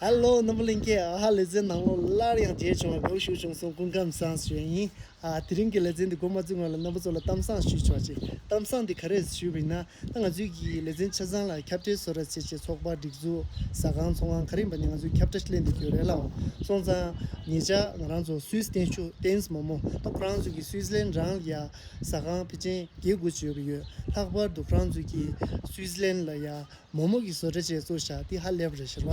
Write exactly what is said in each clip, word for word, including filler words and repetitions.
ཧ་ལོ། རྣམ་པ་ལྷན་རྒྱས། ཨ་ཧ། ལེ་ཚན་ནང་ལོགས་སླར་ཡང་མཇལ་བྱུང་བ་དགའ་བོ་ཞེ་པོ་བྱུང་སོང་། སྐུ་ཁམས་བཟང་ཞུ་ཡ་ཡིན། ཨ། དེ་རིང་གི་ལེ་ཚན་འདི་འགོ་མ་བཙུགས་སྔོན་ལ་རྣམ་པ་ཚོ་ལ་གཏམ་བཟང་ཞུས་ཆོག་ཅིག་གཏམ་བཟང་འདི་ག་རེ་ཞུས་པ་ཡིན་ན། ད་ང་ཚོའི་གི་ལེ་ཚན་ཆ་ཚང་ལ་ཁྱབ་བརྡལ་བཟོ་གྲྭ་བྱས་བྱས་ཚོགས་པ་སྒྲིག་འཛུགས་ཟ་ཁང་ཚོང་ཁང་ག་རེ་ཡིན་པ་ནི་ང་ཚོས་ཁྱབ་བརྡལ་ལེན་བསྡད་ཀྱི་ཡོད་རེད་ལ། སོང་ཙང་ཉེ་ཆར་ང་རང་ཚོ་སུད་སི་བསྟན་ཆོས་ཏེན་སི་མོ་མོ། ད་ཁོ་རང་ཚོ་གི་སུད་སི་ལན་རང་ལ་ཡ་ཟ་ཁང་ཕལ་ཆེར་བརྒྱད་དགུ་ཅིག་ཡོད་པ་ཡོད། ལྷག་པར་དུ་ཁོ་རང་ཚོ་གི་སུད་སི་ལན་ལ་ཡ་མོག་མོག་གི་བཟོ་གྲྭ་བཅས་བཙུགས་བཞག་དེ་ཧ་ལས་པ་རེད་ཤག་པ།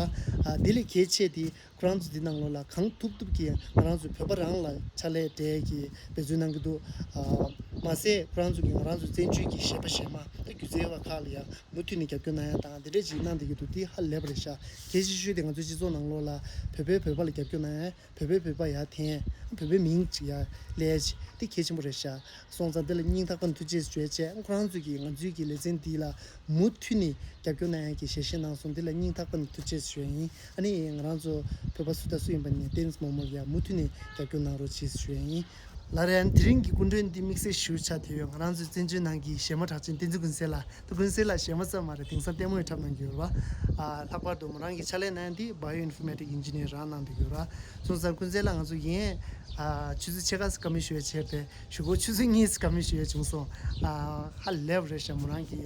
ཨ། དེ་ལས་གལ་ཆེ་དེ་ཁོ་རང་ཚོ་འདི་ནང་ལོགས་ལ་གང་ཐུབ་ཐུབ་ཀྱིས་ང་རང་ཚོ་བོད་པ་རང་ལ་ཕྱག་ལས་སྤྲད་ཀྱི་འབད་བརྩོན་གནང་གི་འདུག་ཨ། མ་ཟད་ཁོ་རང་ཚོ་གིས་ང་རང་ཚོ་བཙན་བྱོལ་གྱི་གཞས་པ་གཞས་མ་ད་སྒྱུ་རྩལ་བ་ཁག་ལ་ཡང་མུ་མཐུད་ནས་རྒྱབ་སྐྱོར་གནང་ཡ་དང་དེ་འདྲ་ཅིག་གནང་བསྡད་ཀྱི་འདུག་དེ་ཧ་ལས་པ་རེད་ཤག་གལ་ཆེ་ཤོས་དེ་ང་ཚོའི་སྤྱི་ཚོགས་ནང་ལོགས་ལ་བོད་པས་བོད་པ་ལ་རྒྱབ་སྐྱོར་གནང་ཡ། བོད་པས་བོད་པ་ཡར་འཐེན། བོད་པའི་མིང་ཅིག་ཡར་སླེབས་ཡ་ཅིག་དེ་གལ་ཆེན་པོ་རེད་ཤག་སོང་ཙང་དེ་ལ་སྙིང་ཐག་པ་ནས་ཐུགས་རྗེ་ཆེ་ཞུ་ཡ་བྱས། ཁོ་རང་ཚོས་ཀྱིས་ང་ཚོའི་གི་ལེ་ཚན་འདི་ལ་མུ་མཐུད་ནས་རྒྱབ་སྐྱོར་གནང་ཡ་གི་ཞལ་བཞེས་གནང་སོང་། དེ་ལ་སྙིང་ཐག་པ་ནས་ཐུགས་རྗེ་ཆེ་ཞུ་ཡ་ཡིན། ཨ་ནི་ང་རང་ཚོ་བོད་པ་སུ་དང་སུ་ཡིན་པ་ནས་ཏེན་སི་མོག་མོག་ལ་ཡ་མུ་མཐུད་ནས་རྒྱབ་སྐྱོར་གནང་རོགས་བྱེད་ཞུ་ཡ་ཡིན། ལགས་རེད། ཨ་ནི་དེ་རིང་གི་སྐུ་མགྲོན་འདི་དམིགས་བསལ་ཞུ་ཆ་དེ་ཡོད། ང་རང་ཚོའི་བཙན་བྱོལ་ནང་གི་གཞས་མ་གྲགས་ཅན་བསྟན་འཛིན་ཀུན་གསལ་ལགས། ད་ཀུན་གསལ་ལགས་གཞས་མ་ཙམ་མ་རེད། དེང་སང་ལྟད་མོ་ཡང་འཁྲབ་གནང་གི་ཡོད་རེད་པ། ཨ། ལྷག་པར་དུ་མོ་རང་གི་ཕྱག་ལས་གནང་ཡ་འདི་Bioinformatic Engineer་རང་གནང་བསྡད་ཡོད་རེད། སོང་ཙང་ཀུན་གསལ་ལགས་ང་ཚོ་ཡིན། ཨ། ཆུ་ཚོད་ཕྱེད་ཀ་ཙམ་བཀའ་མོལ་ཞུ་ཡ་བྱས་པས་གཞུག་གུ་ཆུ་ཚོད་གཉིས་ཙམ་བཀའ་མོལ་ཞུ་ཡ་བྱུང་སོང་། ཨ། ཧ་ལས་པ་རེད་ཤག་མོ་རང་གི་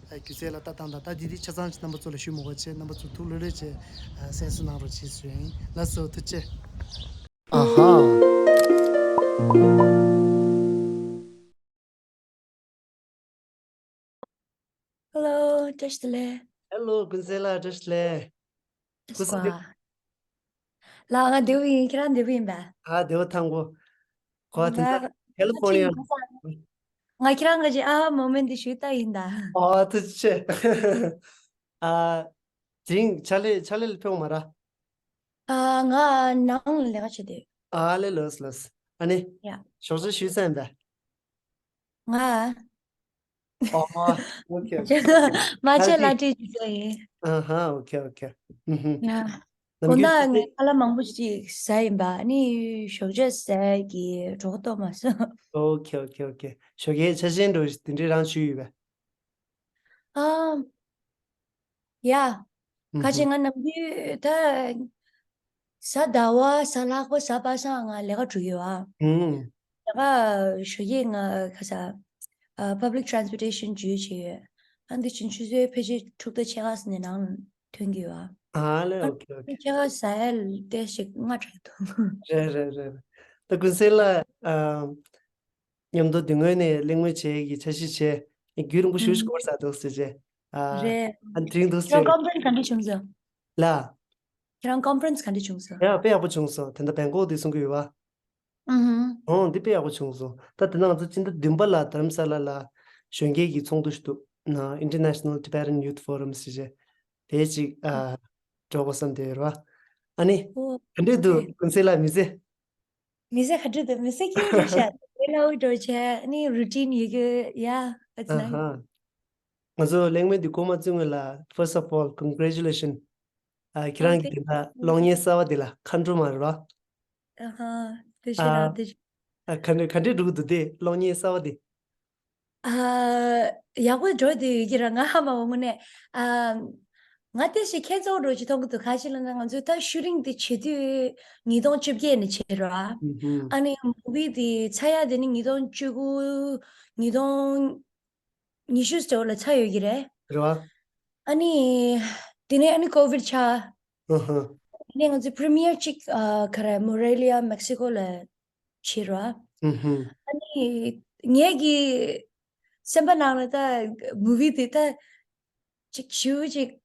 ཨ་སྒྱུ་རྩལ་ལ་ལྟ་སྟངས་དང་། ད་འདི་འདི་ཆ་ཚང་ཅིག་རྣམ་པ་ཚོ་ལ་ཞུ་མི་དགོས་བྱས། རྣམ་པ་ཚོ་ཐུགས་ལྷོད་ལྷོད་བྱས་ཨ་གསན་བསུ་གནང་རོགས་བྱེད་ཞུ་ཡ་ཡིན། ལགས་སོ། ཐུགས་རྗེ་ཆེ། ཨ་ཧ། Hello། བཀྲ་ཤིས་བདེ་ལེགས། Hello། ཀུན་གསལ་ལགས། བཀྲ་ཤིས་བདེ་ལེགས། སྐུ་གཟུགས་བདེ། ལགས། ང་བདེ་པོ་ཡིན། ཁྱེད་རང་བདེ་པོ་ཡིན་པས། ཨ། བདེ་པོ་ཐང་པོ། གོ་བ་དེ་ད་ང་ཁ་ལི་ཕོར་ནི་ཡ། ང་ཁྱེད་རང་གི་ཅིག་ཨ་ཧ་མོ་མེན་ཊི་ཞུ་ལྟ་ཡིན་ད། ཨོ། ཐུགས་རྗེ་ཆེ། ཨ། དེ་རིང་ཕྱག་ལས་ཕྱག་ལས་ལ་ཕེབས་མ་ར། ཨ། ང་ནང་ལ་ལས་ཀ་བྱེད་དུས། ཨ་ལེ། ལགས་ལགས། ཨ་ནི། ཡ། ཞོགས་ཇ་ཞུས་ཚར་ཡིན་པས། ང་། ཨོ། ཨོ་ཁེ། མ་ཆད་ལ་ཏྲི་ཅི་ཟེར་ཡིན། ཨ་ཧ། ཨོ་ཁེ། ཨོ་ཁེ། ཨུ་ཧུ། ཡ། ནམ་དགོང་རྒྱུན་དག་ངས་ཁ་ལག་མང་པོ་ཞིག་ཟ་ཡིན་པ། ཨ་ནི་ཞོགས་ཇ་ཟ་གི་གྲོད་ཁོག་ལྟོགས་མ་སོང་། ཨོ་ཁེ། ཨོ་ཁེ། ཨོ་ཁེ། ཞོགས་ཀའི་ཆ་ཤས་འགྲོ་དེ་འདྲའི་རང་ཞུས་ཡོད་པས། ཨ། ཡ། ཨུ་ཁ་ཧུ། ཤས་ང་ནམ་རྒྱུན་ད་གཟའ་ཟླ་བ་གཟའ་ལྷག་པ་གཟའ་པ་སངས་ང་ལས་ཀ་འགྲོ་གི་ཡོད་ཨ། ཨུ། ད་ག་ཞོགས་ཀས་ང་ཁ་ས་ཨ་public transportation ཇུས་བྱས་ཡོད། ཨ་འདི་ཕྱིན་ཆུ་ཚོད་ཕལ་ཆེར་དྲུག་དང་ཕྱེད་ཀ་ཙམ་ནས་ནང་ཐོན་གྱི་ཡོད་ཨ། ཨ་ལེ། ཨ་ཨོ་ཁེ། ཨོ་ཁེ། ཕྱེད་ཀ་ཟ་ཡ་ལ་ཏོག་ཙམ་སྔ་དྲགས་འདུག་རེད་རེད་རེད། ད་ཀུན་གསལ་ལགས། ཨ། མཉམ་དུ་དེ་སྔོན་ནས་གླེང་མོལ་བྱེད་ཀྱི་འཆར་གཞི་བྱས། རྒྱུན་རིང་པོ་ཞེ་པོ་ཞིག་འགོར་ཚར་འདུག་ཟེར་བྱས། ཨ། རེད། ཨ་ནི་དེ་རིང་འདུག་ཟེར། ཁྱེད་རང་ཀོན་ཕ་རེན་སི་ག་འདྲ་བྱུང་སོང་། ལ། ཁྱེད་རང་ཀོན་ཕ་རེན་སི་ག་འདྲ་བྱུང་སོང་། ཡ། དཔེ་ཡག་པོ་བྱུང་སོང་། དེ་འདྲ་བེང་ཀོག་དེ་གསུང་གི་ཡོད་པ། ཨུ་ཧུ། ཨོ། འདི་དཔེ་ཡག་པོ་བྱུང་སོང་། ད་དེ་ནང་ང་ཚོ་སྤྱི་ཟླ་བདུན་པ་ལ་དྷ་རམ་ས་ལ་ལ་གཞོན་སྐྱེས་ཀྱི་ཚོགས་འདུ་ཞིག་འདུག་ན། International Tibetan Youth Forum ཟེར་བྱས། དེ་ཅིག་ཨ་འགྲོ་དགོས་བསམ་བསྡད་ཡོད་རེད་པ། ཨ་ནི། ཨོ། ག་འདྲས་འདུག་ཨོ་ཁེ། ཀུན་གསལ་ལགས་མི་ཚེ། མི་ཚེ་ག་འདྲ་འདུག་མི་ཚེ་སྐྱིད་པོ་རེད་ཤག་དེ་ལ་འུ་འགྲོ་བྱས་ནི་རུ་ཊིན་ཡི་གེ་ཡ། ཨ་ཙི་ན། ཨ་ཧ། ང་ཚོ་གླེང་མོལ་འདི་འགོ་མ་བཙུགས་སྔོན་ལ། First of all, congratulations. ཨ། ཁྱེད་ཨ་རང་གི་ཐེངས་ད་གློག་བརྙན་གསར་བ་འདི་ལ་མཁའ་འགྲོ་མ་རེད་པ། ཨ་ཧ། ཐུགས་རྗེ་ཆེ་རང་། ཨ། ཐུགས་རྗེ་ཆེ། ཨ། ག་འདྲ་ག་འདྲ་འགྲོ་གི་འདུག་དེ་གློག་བརྙན་གསར་བ་འདི། ཨ། ཡག་པོ་འགྲོ་བསྡད་ཡོད་ཀྱི་ར། ང་ཧ་མ་གོ་དངོས་གནས། ཨ། ང་ཏོག་ཙམ་ཁྱད་མཚར་པོ་འདྲ་ཅིག་མཐོང་གི་འདུག་ག་ཅི་ལབ་ན་ང་ཚོ་ད་ཤུ་ཊིང་དེ་བྱེད་དུས་ཉིས་སྟོང་བཅོ་བརྒྱད་ནས་བྱས་ར། ཨ་ནི་མུ་ཝི་དེ་ཚར་ཡ་དེ་ནི་ཉིས་སྟོང་བཅུ་དགུ། ཉིས་སྟོང་ཉི་ཤུ་ཙམ་ལ་ཚར་ཡོད་ཀྱི་རེད། རེད་པ། ཨ་ནི་དེ་ནས་ཨ་ནི་ཀོ་བིཌ་ཆགས། ཨ་ཧ། དེ་ནས་ང་ཚོ་པྲི་མི་ཡར་གཅིག་ཨ་ག་རེ་མོ་རེ་ལི་ཡ་མེག་སི་ཀོ་ལ་བྱས་ར། ཨ་ནི་ངེད་ཀྱི་སེམས་པ་ནང་ལ་ད་མུ་ཝི་དེ་ད་ཅིག་ཞུ་ཅིག་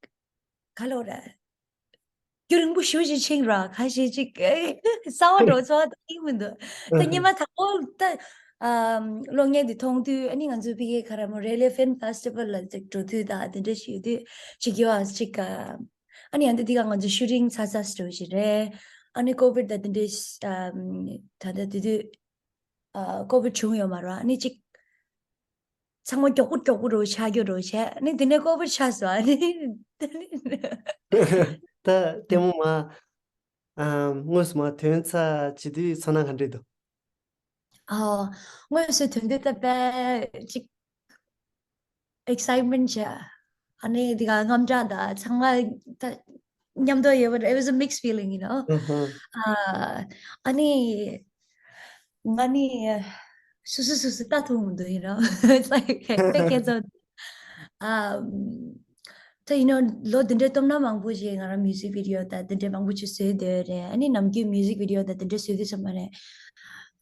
ག་ལོ་ར། རྒྱུན་རིང་པོ་ཞེ་པོ་ཅིག་ཕྱིན་ར། ཁ་ཤས་ཅིག་གསར་པ་འདྲ་བོ་ཚོར་བ་དེ་ཡིན་མི་འདུག་ད་སྔོན་མ་དང་པོ་ད་ཨམ་གློག་བརྙན་འདི་མཐོང་དུས། ཨ་ནི་ང་ཚོ་ཕ་གིའི་ག་རེ་མོ་རེ་ལི་ཡ་ཕིལམ་ཕེ་སི་ཊི་ཝལ་ལ་ཅིག་འགྲོ་དུས་ད་དེ་འདྲ་ཞིག་ཡོད་དུས་ཅིག་ཡོད་ཨ་ཅིག་ཨ་ནི་ཡང་དེ་དེ་ག་ང་ཚོ་ཤུ་ཊིང་ཚར་ཚར་འདྲ་བོ་ཞིག་རེད། ཨ་ནི་ཀོ་བིཌ་ད་དེ་འདྲ་ཨམ་ད་ད་དེ་དུས་ཨ་ཀོ་བིཌ་བྱུང་ཡོད་མ་རེད། ཨ་ནི་ཅིག་ཚང་མ་མགྱོགས་པོ་མགྱོགས་པོ་འདྲ་བོ་ཆགས་རྒྱུ་འདྲ་བོ་བྱས། ཨ་ནི་དེ་ནས་ཀོ་བིཌ་ཆགས་སོང་། ཨ་ནི་ད་ལྟད་མོ་མ་ཨམ་དངོས་སུ་མ་ཐོན་ཚར་བྱེད་དུས་ཚོར་སྣང་ག་འདྲས་འདུག་ཨོ། དངོས་སུ་ཐོན་དུས་ད་དཔེ་ཅིག་ཨེག་སའིཊ་མེན་ཊི་བྱས། ཨ་ནི་དེ་ག་དངངས་སྐྲག་དང་ཚང་མ་ད་ མཉམ་དུ་ཡོད་པ། It was a mixed feeling, you know. ཨ་ནི་ང་ནི་སོ་སོ་སོ་སོ་ལྟ་ཐུབ་མི་འདུག you know. It's like ད་ཁྱེད་ཚོ་ཨམ། ད་you know ལོ་འདི་འདྲའི་སྟོང་ན་མང་པོ་ཞིག་ང་རང་music video དང་འདི་འདྲའི་མང་པོ་ཅིག་བཟོས་བསྡད་རེད། ཨ་ནི་ནམ་རྒྱུན་music video དང་འདི་འདྲའི་བཟོས་དུས་ཙམ་པ་ནས་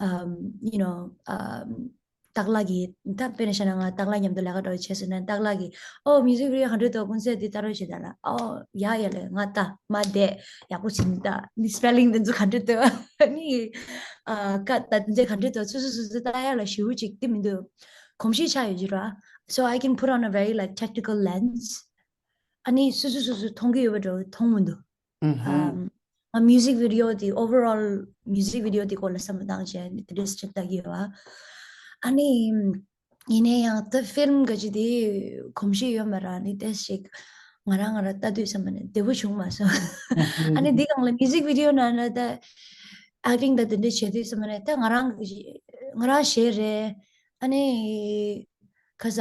ཨམ། you know ཨམ། སྟག་ལྷ་གིས་ད་དཔེར་ན་བཤད་ན་ང་སྟག་ལྷ་མཉམ་དུ་ལས་ཀ་འདྲ་བོ་བྱས་ཟེར་ན་སྟག་ལྷ་གིས་ཨོ་music video ག་འདྲ་འདུག་ཀུན་གསལ་འདི་ལྟ་རོགས་བྱེད་ད་ལ། ཨོ་ཡ་ཡ་ལེ་ང་ལྟ་མ་བསྡད་ཡག་པོ་བྱིན་ད་ནི་spelling འདི་ཚོ་ག་འདྲ་འདུག་ཨ་ནི་ཨ་ཀ་ད་འདི་ག་འདྲ་འདུག་སོ་སོ་སོ་སོ་ལྟ་ཡ་ལ་ཞེ་པོ་ཅིག་དེ་མི་འདུག་གོམས་གཤིས་ཆགས་ཡོད་ཀྱི་ར། So I can put on a very like technical lens. ཨ་ནི་སོ་སོ་སོ་སོ་མཐོང་གི་ཡོད་པ་འདྲ་བོ་མཐོང་མི་འདུག་ཨམ། ང་music video དེ་overall music video དེ་སྐོར་ལ་བསམ་བློ་བཏང་བྱས་ནས་དེ་འདྲས་ཅིག་ལྟ་གི་ཡོད་ཨ། ཨ་ནི་ཡིན་ནའི་ཡང་ད་ཕིལམ་ག་ཅི་དེ་གོམས་གཤིས་ཡོད་མ་ར་ནི་ཏོག་ཙམ་ཞིག་ང་རང་ང་རང་ལྟ་དུས་བསམ་པ་ནས་བདེ་པོ་བྱུང་མ་སོང་། ཨ་ནི་འདི་སྒང་ལ་music video ནང་ལ་ད་acting ད་དེ་འདྲས་བྱེད་དུས་བསམ་པ་ནས་ད་ང་རང་གི་ང་རང་གཞས་རེད། ཨ་ནི་ཁ་ས་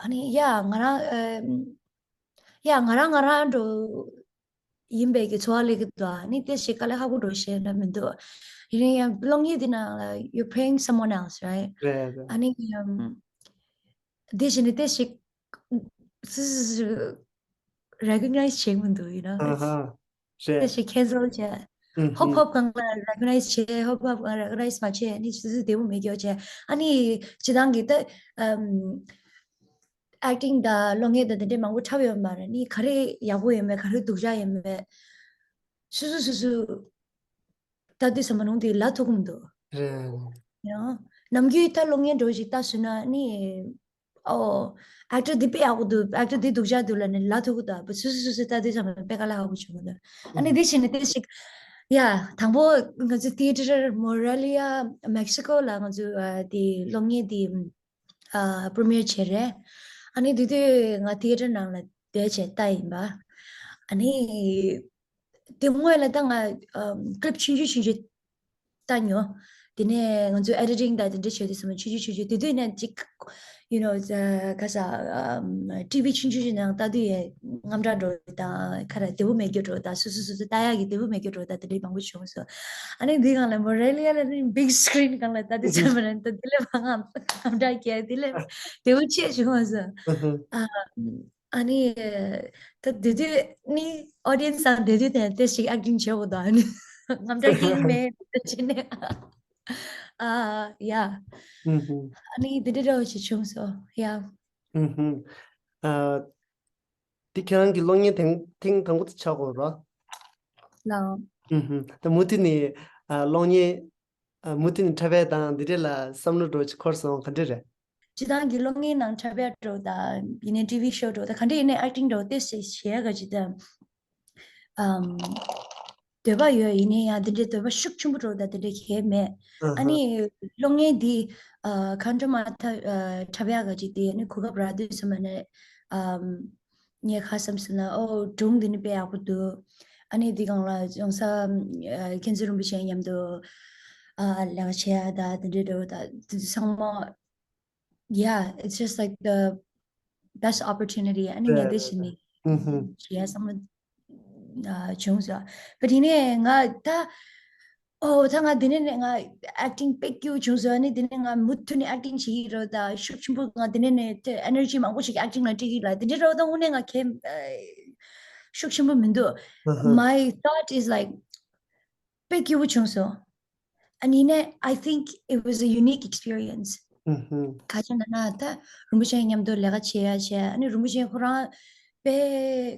ཨ་ནི་ཡ་ང་རང་ཨམ། ཡ་ང་རང་ང་རང་འགྲོ་ཡིན་པའི་གི་ཚོར་བ་སླེབས་ཀྱི་འདུག་ཨ་ནི་ཏོག་ཙམ་དཀའ་ལས་ཁག་པོ་འགྲོ་ཤེས་ན་མི་འདུག་ཡིན་ནའི་ཡང་གློག་བརྙན་འདི་ནང་ལ་you're playing someone else, right? རེད་རེད། ཨ་ནི་ཨམ། དེ་བཞིན་ནི་ཏོག་ཙམ་སི་སི་སི་recognize བྱེད་མི་འདུག you know. ཨ་ཧ། རེད། ཏོག་ཙམ་cancel བྱས། ཧུམ། ཧོབ་ཧོབ་གང་ལ་recognize བྱས། ཧོབ་ཧོབ་གང་recognize མ་བྱས་ནི་སོ་སོ་བདེ་པོ་མེད་རྒྱུ་བྱས། ཨ་ནི་སྤྱིར་བཏང་གི་ད་ཨམ། acting དང་གློག་བརྙན་དང་དེ་འདྲའི་མང་པོ་འཁྲབ་ཡོད་མ་རེད། ནི་ག་རེ་ཡག་པོ་ཡོད་མེད་ག་རེ་སྡུག་ཅག་ཡོད་མེད་སོ་སོ་སོ་སོ་ལྟ་དུས་ཙམ་པ་ནང་དེ་ལ་ཐུག་གི་མི་འདུག་རེད། ཡང་ནམ་རྒྱུན་ད་གློག་བརྙན་འདྲ་བོ་ཞིག་ལྟ་སོང་ན་ནི། ཨོ། actor འདི་དཔེ་ཡག་པོ་འདུག actor འདི་སྡུག་ཅག་འདུག་ལབ་ནས་ལབ་ཐུབ་ཀྱི་འདུག་སོ་སོ་སོ་སོ་ལྟ་དུས་ཙམ་པ་དཔེ་དཀའ་ལས་ཁག་པོ་བྱུང་གི་འདུག་ཨ་ནི་འདི་བྱས་ནས་དེ་ཞིག་ཡ། དང་པོ་ང་ཚོ་theatre Morelia Mexico ལ་ང་ཚོ་ཨ་དེ་གློག་བརྙན་དེ་ཨ་premiere བྱས་རེད། ཨ་ནི་དེ་དུས་ང་theatre ནང་ལ་བསྡད་བྱས་ལྟ་ཡིན་པ། ཨ་ནི་དེ་སྔོན་ལ་ད་ང་ཨམ་clip ཆུང་ཆུང་ཆུང་ཆུང་ལྟ་མྱོང་། དེ་ནས་ང་ཚོའི་editing དང་དེ་འདྲ་བྱས་དུས་ཙམ་པ་ཆུང་ཆུང་ཆུང་ཆུང་དེ་དུས་ནས་ཅིག you know ཨ་ག་ས་ཨམ་TV ཆུང་ཆུང་ཞིག་ནང་ལྟ་དུས་ཡང་དངངས་སྐྲག་འགྲོ་དང་ཁ་ར་བདེ་པོ་མེད་རྒྱུ་འགྲོ་དང་སོ་སོ་སོ་སོ་ལྟ་ཡག་གི་བདེ་པོ་མེད་རྒྱུ་འགྲོ་དང་དེ་འདྲ་མང་པོ་བྱུང་སོང་། ཨ་ནི་འདི་སྒང་ལ་Morelia ལ་ནི་big screen སྒང་ལ་ལྟ་དུས་ཙམ་པ་ནས་ད་དེ་ལས་མང་ང་དངངས་སྐྲག་སྐྱེ་དེ་ལས་བདེ་པོ་ཆེ་བྱུང་བ་སོང་། ཨ། ཨ་ནི། ད་དེ་དུས་ནི་audience དང་དེ་དུས་དེ་དེ་ཞིག་acting བྱེད་དགོས་དང་ནི་དངངས་སྐྲག་སྐྱེ་གི་མེད་དེ་བྱས་ནས། ཨ་ཡ། ཨ་ནི་དེ་འདྲ་འདྲ་བོ་ཞིག་བྱུང་སོང་ཡ། ཨ། དེ་ཁྱེད་རང་གི་གློག་བརྙན་ཐེངས་ཐེངས་དང་པོ་དེ་ཆགས་ཡོད་རེད། ལགས། ད་མུ་མཐུད་ནས་ཨ་གློག་བརྙན་ཨ་མུ་མཐུད་ནས་འཁྲབ་པ་དང་འདི་འདྲ་ལ་བསམ་བློ་འདྲ་བོ་ཅིག་འཁོར་སོང་ག་འདྲ་རེད། སྤྱིར་བཏང་གི་གློག་བརྙན་ནང་འཁྲབ་ཡ་འདྲ་བོ་དང་ཡིན་ནའི་TV show འདྲ་བོ་དང་ག་འདྲ་ཡིན་ནའི་acting འདྲ་བོ་དེ་བྱེད་བྱེད་ཡ་ག་ཅིག་དང་། ཨམ། འདོད་པ་ཡོད་ཡིན་ནའི་ཡང་དེ་འདྲའི་འདོད་པ་ཤུགས་ཆེན་པོ་འདྲ་བོ་དང་དེ་འདྲ་གང་ཡང་མེད། ཨ་ཧ། ཨ་ནི་གློག་བརྙན་འདི་ཨ་གང་འདྲ་མ་ཐ་ཨ་འཁྲབ་ཡ་ག་ཅིག་དེ་ཨ་ནི་གོ་སྐབས་རག་དུས་ཙམ་པ་ནས་ཨམ། ངས་ཁ་བསམ་སོང་ན་ཨོ་སྒྲུང་འདི་ནི་དཔེ་ཡག་པོ་འདུག་ཨ་ནི་འདི་སྒང་ལ་ཡོང་ས་ཨ་མཁན་ཟུར་རིན་པོ་ཆེ་མཉམ་དུ་ཨ་ལས་ཀ་བྱེད་ཡ་ད་དེ་འདྲའི་འདྲ་བོ་ད་དེ་ཚོ་ཚང་མ། Yeah, it's just like the best opportunity. ཨ་ནི་ངས་དེ་བྱས་ནས་བྱེད་ཡ་བསམ་བློ་བྱུང་སོང་། But དེ་ནས་ང་ད་ཨོ་ད་ང་དེ་ནས་ནས་ང་acting དཔེ་སྐྱིད་པོ་བྱུང་སོང་། ཨ་ནི་དེ་ནས་ང་མུ་མཐུད་ནས་acting བྱེད་ཀྱི་རེད། ད་ཤུགས་ཆེན་པོ་ང་དེ་ནས་ནས་དེ་energy མང་པོ་ཞིག་acting ལ་སྤྲད་ཀྱི་ལ་དེ་འདྲའི་རེད། ད་དངོས་གནས་ང་གལ་ཤུགས་ཆེན་པོ་མི་འདུག My thought is like དཔེ་སྐྱིད་པོ་བྱུང་སོང་། ཨ་ནི་ནས་I think it was a unique experience. ཨུ་ཧུམ། ག་ཅི་ན་ན་ད་རིན་པོ་ཆེ་མཉམ་དུ་ལས་ཀ་བྱེད་ཡ་བྱས། ཨ་ནི་རིན་པོ་ཆེ་ཁོ་རང་དཔེ་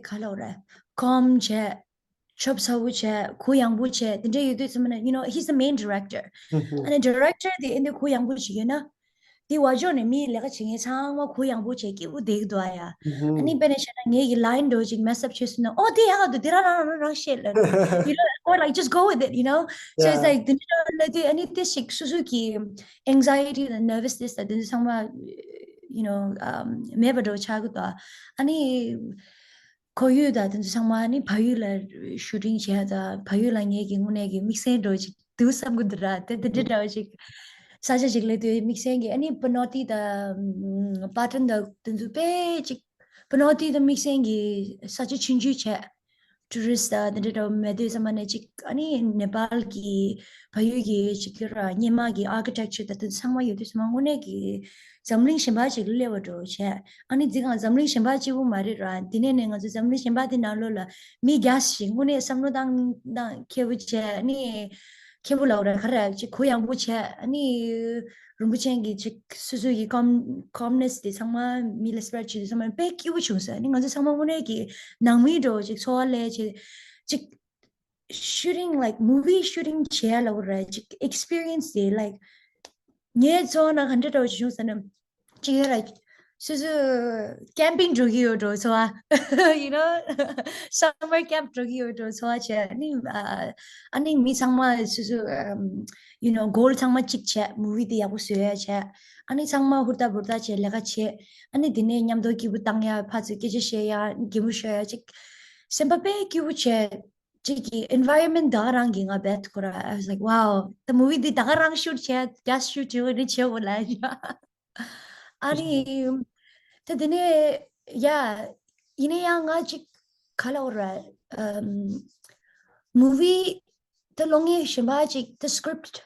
ག་ལབ་རེད། calm བྱས། ཆབ་ཚ་པོ་བྱས། གུ་ཡངས་པོ་བྱས། དེ་འདྲ་ཡོད་དུས་ཙམ་པ་ན། You know, he's the main director. ཨུ་ཧུམ། ཨ་ནི་director དེ་ཨེ་འདྲ་གུ་ཡངས་པོ་ཞིག་ཡོད་ན། དེ་བ་ཇོ་ནས་མིའི་ལས་ཀ་བྱེད་མཁན་ཚང་མ་གུ་ཡངས་པོ་བྱས་སྐྱིད་པོ་བསྡད་ཀྱི་འདུག་ཨ་ཡ། ཨ་ནི་དཔེར་ན་བཤད་ན་ངེད་ཀྱི་line འདྲ་བོ་ཅིག་mess up བྱས་སོང་ན། ཨོ་དེ་ཡག་ག་འདུག་དེ་རང་རང་རང་རང་ཤེས་ལབ། You know, or like just go with it, you know. So it's Yeah. like དེ་འདྲ་ལབ་དུས་ཨ་ནི་དེ་ཞིག་སོ་སོ་གི་anxiety དང་nervousness དང་དེ་ཚོ་ཚང་མ་you know, um, མེད་པ་འདྲ་བོ་ཆགས་ཀྱི་འདུག་ཨ་ནི་ཁོར་ཡུག་དང་དེ་ཚོ་ཚང་མ་ཨ་ནི་ཕ་ཡུལ་ལ་shooting བྱས་དང་ཕ་ཡུལ་ལ་ངེད་ཀྱི་དངོས་གནས་ཀྱི་དམིགས་བསལ་འདྲ་བོ་ཅིག་འདུག་བསམ་གྱི་འདུག་ར། དེ་དེ་འདྲ་འདྲ་བོ་ཅིག་ས་ཆ་ཅིག་སླེབས་དུས་དམིགས་བསལ་གྱི་ཨ་ནི་Panote དང་Patin དང་དེ་ཚོ་དཔེ་ཅིག་ པ་ནོ་ཏི་དང་དམིགས་བསལ་གྱི་ས་ཆ་ཆུང་ཆུང་བྱས། ཊུ་རི་སི་ཊི་དང་དེ་འདྲ་འདྲ་བོ་མེད་དུས་ཙམ་པ་ནས་ཅིག་ཨ་ནི་ནེ་པཱལ་གྱི་བལ་ཡུལ་གྱི་ཅིག་ཁྱོད་ར་སྙེ་མ་གི་ཨར་ཀི་ཊེག་ཅར་དང་དེ་ཚང་མ་ཡོད་དུས་ཙམ་པ་དངོས་གནས་ཀྱི་འཛམ་གླིང་གཞན་པ་ཅིག་སླེབས་པ་འདྲ་བོ་བྱས། ཨ་ནི་འདི་གང་འཛམ་གླིང་གཞན་པ་གཅིག་པུ་མ་རེད་ར། འདི་ནས་ནས་ང་ཚོ་འཛམ་གླིང་གཞན་པ་དེ་ནང་ལོགས་ལ་མི་རྒྱ་ཞིག་དངོས་གནས་བསམ་བློ་བཏང་བཏང་མཁས་པོ་བྱས། ཨ་ནི་མཁན་པོ་ལབ་ར་ག་རེ་ཅིག་གུ་ཡངས་པོ་བྱས། ཨ་ནི་རིན་པོ་ཆེ་གི་ཅིག་སོ་སོ་གི་ཀམ་ཀམ་ནེ་སི་དེ་ཚང་མ་མི་ལ་སི་པེ་རེ་ཊི་བྱེད་དུས་ཚང་མ་དཔེ་སྐྱིད་པོ་བྱུང་ཟེར། ཨ་ནི་ང་ཚོ་ཚང་མ་དངོས་གནས་ཀྱི་ནང་མི་འདྲ་བོ་ཅིག་འཚོ་བ་ལས་བྱེད་ཅིག shooting, like, movie shooting བྱས་ལབ་ར་ཅིག་ཨེག་སི་པི་རི་ཡན་སི་དེ་like ངའི་འཚོ་བ་ནང་ག་འདྲ་འདྲ་བོ་ཅིག་བྱུང་ཟེར་ན། ཅིག་ཡོད་ར། སོ་སོ་ཀེམ་པིང་འགྲོ་གི་ཡོད་འགྲོ་ཚོར་བ། you know, summer camp འགྲོ་གི་ཡོད་འགྲོ་ཚོར་བ་བྱས། ཨ་ནི་ཨ་ཨ་ནི་མི་ཚང་མ་སོ་སོ་ཨམ་you know, གོལ་ཚང་མ་གཅིག་བྱས། མུ་བི་དེ་ཡག་པོ་བཟོ་ཡ་བྱས། ཨ་ནི་ཚང་མ་ཧུར་ཐག་འབུར་ཐག་བྱས་ལས་ཀ་བྱས། ཨ་ནི་དེ་ནས་མཉམ་དུ་སྐྱིད་པོ་བཏང་ཡ། ཕར་ཚུར་སྐད་ཆ་བཤད་ཡ། གད་མོ་ཤོར་ཡ། ཅིག་སེམས་པ་དཔེ་སྐྱིད་པོ་བྱས། ཅིག་གི་environment ད་ག་རང་གི་ང་བེད་ཁོ་ར། I was like, wow, the movie འདི་ད་ག་རང་ཤུ་ཊི་བྱས་རྒྱ་ཤུ་ཊི་བྱས་འོ་ནི་བྱས་འོ་ལ། ཨ་ནི་ད་དེ་ནས་ཡ་ཡིན་ན་ཡང་ང་ཅིག་ག་ལ་འོ་ར། ཨམ་མུ་བི་ད་ལོ་ངས་གཞན་པ་ཅིག་ད་སི་ཀི་རིབ་ཊི་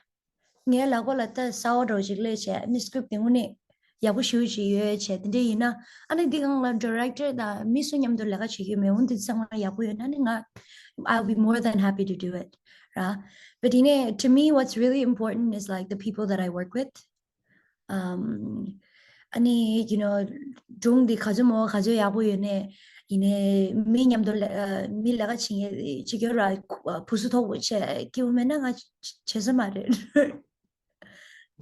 ངའི་ལག་པ་ལ་ད་གསར་པ་འདྲ་བོ་ཅིག་སླེབས་བྱས། ཨ་ནི་སི་ཀི་རིབ་ཊི་དེ་དངོས་གནས་ཡག་པོ་ཞེ་པོ་ཅིག་ཡོད་བྱས། དེ་འདྲ་ཡིན་ན་ཨ་ནི་འདི་སྒང་ལ་ཌི་རེག་ཊར་དང་མི་སུ་མཉམ་དུ་ལས་ཀ་བྱེད་ཀྱི་ཡོད་མེད། འོ་འདི་ཚང་མ་ཡག་པོ་ཡོད་ན་ནི་ང་I'll be more than happy to do it, ར། But དེ་ནས་to me what's really important is, like, the people that I work with. ཨམ། ཨ་ནི་you know, སྒྲུང་འདི་ག་ཚོད་མོ་ག་ཚོད་ཡག་པོ་ཡོད་ནས་ཡིན་ནའི་མི་མཉམ་དུ་ལ་མི་ལས་ཀ་བྱེད་མཁན་ཅིག་ཡོད་ར། བུ་སུ་ཐོག་པོ་བྱས་སྐྱིད་པོ་མེད་ན་ང་བྱེད་ས་མ་རེད།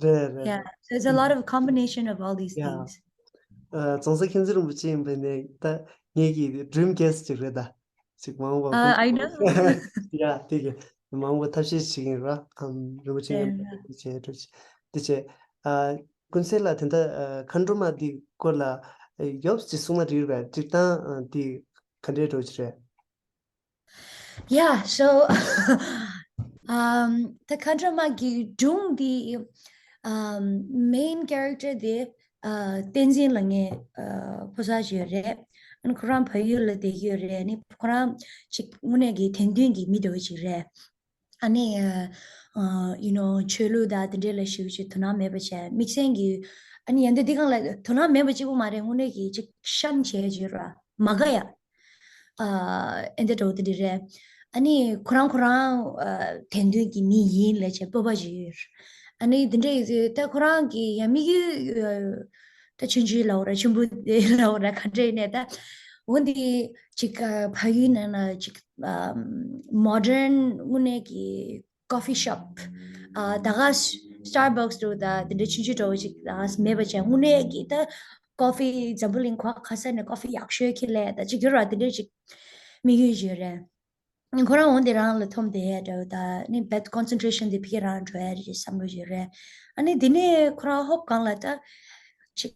རེད་རེད། Yeah, so it's a lot of combination of all these things. རྫོང་སར་མཁྱེན་བརྩེ་རིན་པོ་ཆེ་ཡིན་པ་ནས་ད་ངེད་ཀྱི་dream guest ཅིག་རེད་ད། ཅིག་མང་པོ། I know. Yeah, དེ་གི་མང་པོ་ཐབས་ཤེས་བྱེད་ཀྱིན་ར། ཨམ་རིན་པོ་ཆེ་ཡིན་པ་དེ་བྱས་འགྲོ་ཅིག་དེ་བྱས། ཨ་ཀུན་གསལ་ལ་དེ་འདྲ་མཁའ་འགྲོ་མ་འདི་སྐོར་ལ་ཡོབ་ཅིག་གསུང་ན་འགྲིག་རེད། སྒྲིག་སྟངས་འདི་ག་འདྲའི་འགྲོ་ཅིག་རེད། Yeah, so um, the མཁའ་འགྲོ་མ་གི་སྒྲུང་འདི་um, main character དེ་uh, བསྟན་འཛིན་ལ་ངའི་uh, ཕོ་གསར་ཞིག་ཡོད་རེད། ཨ་ནི་ཁོ་རང་བལ་ཡུལ་ལ་བསྡད་ཀྱི་ཡོད་རེད། ཨ་ནི་ཁོ་རང་ཅིག་དངོས་གནས་ཀྱི་དད་འདུན་གྱི་མི་འདྲ་བོ་ཅིག་རེད། ཨ་ནི uh, you know, ཆོས་ལུགས་དང་དེ་འདྲས་ལ་ཞེ་པོ་ཅིག་དོ་སྣང་མེད་པ་བྱས། དམིགས་བསལ་གྱི་ཨ་ནི་ཡ་འདི་འདི་སྒང་ལ་དོ་སྣང་མེད་པ་གཅིག་པུ་མ་རེད། དངོས་གནས་ཀྱི་ཅིག་ཤན་བྱས་ཅིག་ར་མ་དགའ་ཡ། ཨ་ཨེ་འདྲ་འདྲ་བོ་དེ་འདྲ་རེད། ཨ་ནི་ཁོ་རང་ཁོ་རང་ཨ་དད་འདུན་གྱི་མི་ཡིན་ལབ་བྱས་སྤོབས་པ་ཅིག་ཡོད། ཨ་ནི་དེ་འདྲ་ཡིན་དུས་ད་ཁོ་རང་གི་ཡ་དམིགས་ཡུལ་ད་ཆུང་ཆུང་ལབ་ར་ཆེན་པོ་ལབ་ར་ག་འདྲ་ཡིན་ནའི་ད་འོ་འདི་ཅིག་ཨ་ཕ་ཡུལ་ནང་ན་ཅིག་ཨ་མོ་ཌརན་དངོས་གནས་ཀྱི་coffee shop ཨ་ད་ག་Starbucks འདྲ་བོ་ད་དེ་འདྲ་ཆུང་ཆུང་འདྲ་བོ་ཅིག་ད་མེད་པ་བྱས། དངོས་གནས་ཀྱི་ད་coffee འཛམ་བུ་གླིང་ག་ས་ནས་coffee ཡག་ཤོས་ཁྱེར་ལས་ད་ཅིག་ཡོད་ར། དེ་འདྲ་ཅིག་དམིགས་ཡུལ་ཅིག་ཡོད་རེད། ཁོ་རང་འོ་འདི་རང་ལ་འཐོམ་བསྡད་ཡ་འདྲ་བོ་ད་ནི་བེད་concentration འདི་ཕ་གི་རང་འགྲོ་ཡ་རེད་བསམ་བློ་ཅིག་ཡོད་རེད། ཨ་ནི་དེ་ནས་ཁོ་རང་ཧོབ་སྒང་ལ་ད་ཅིག་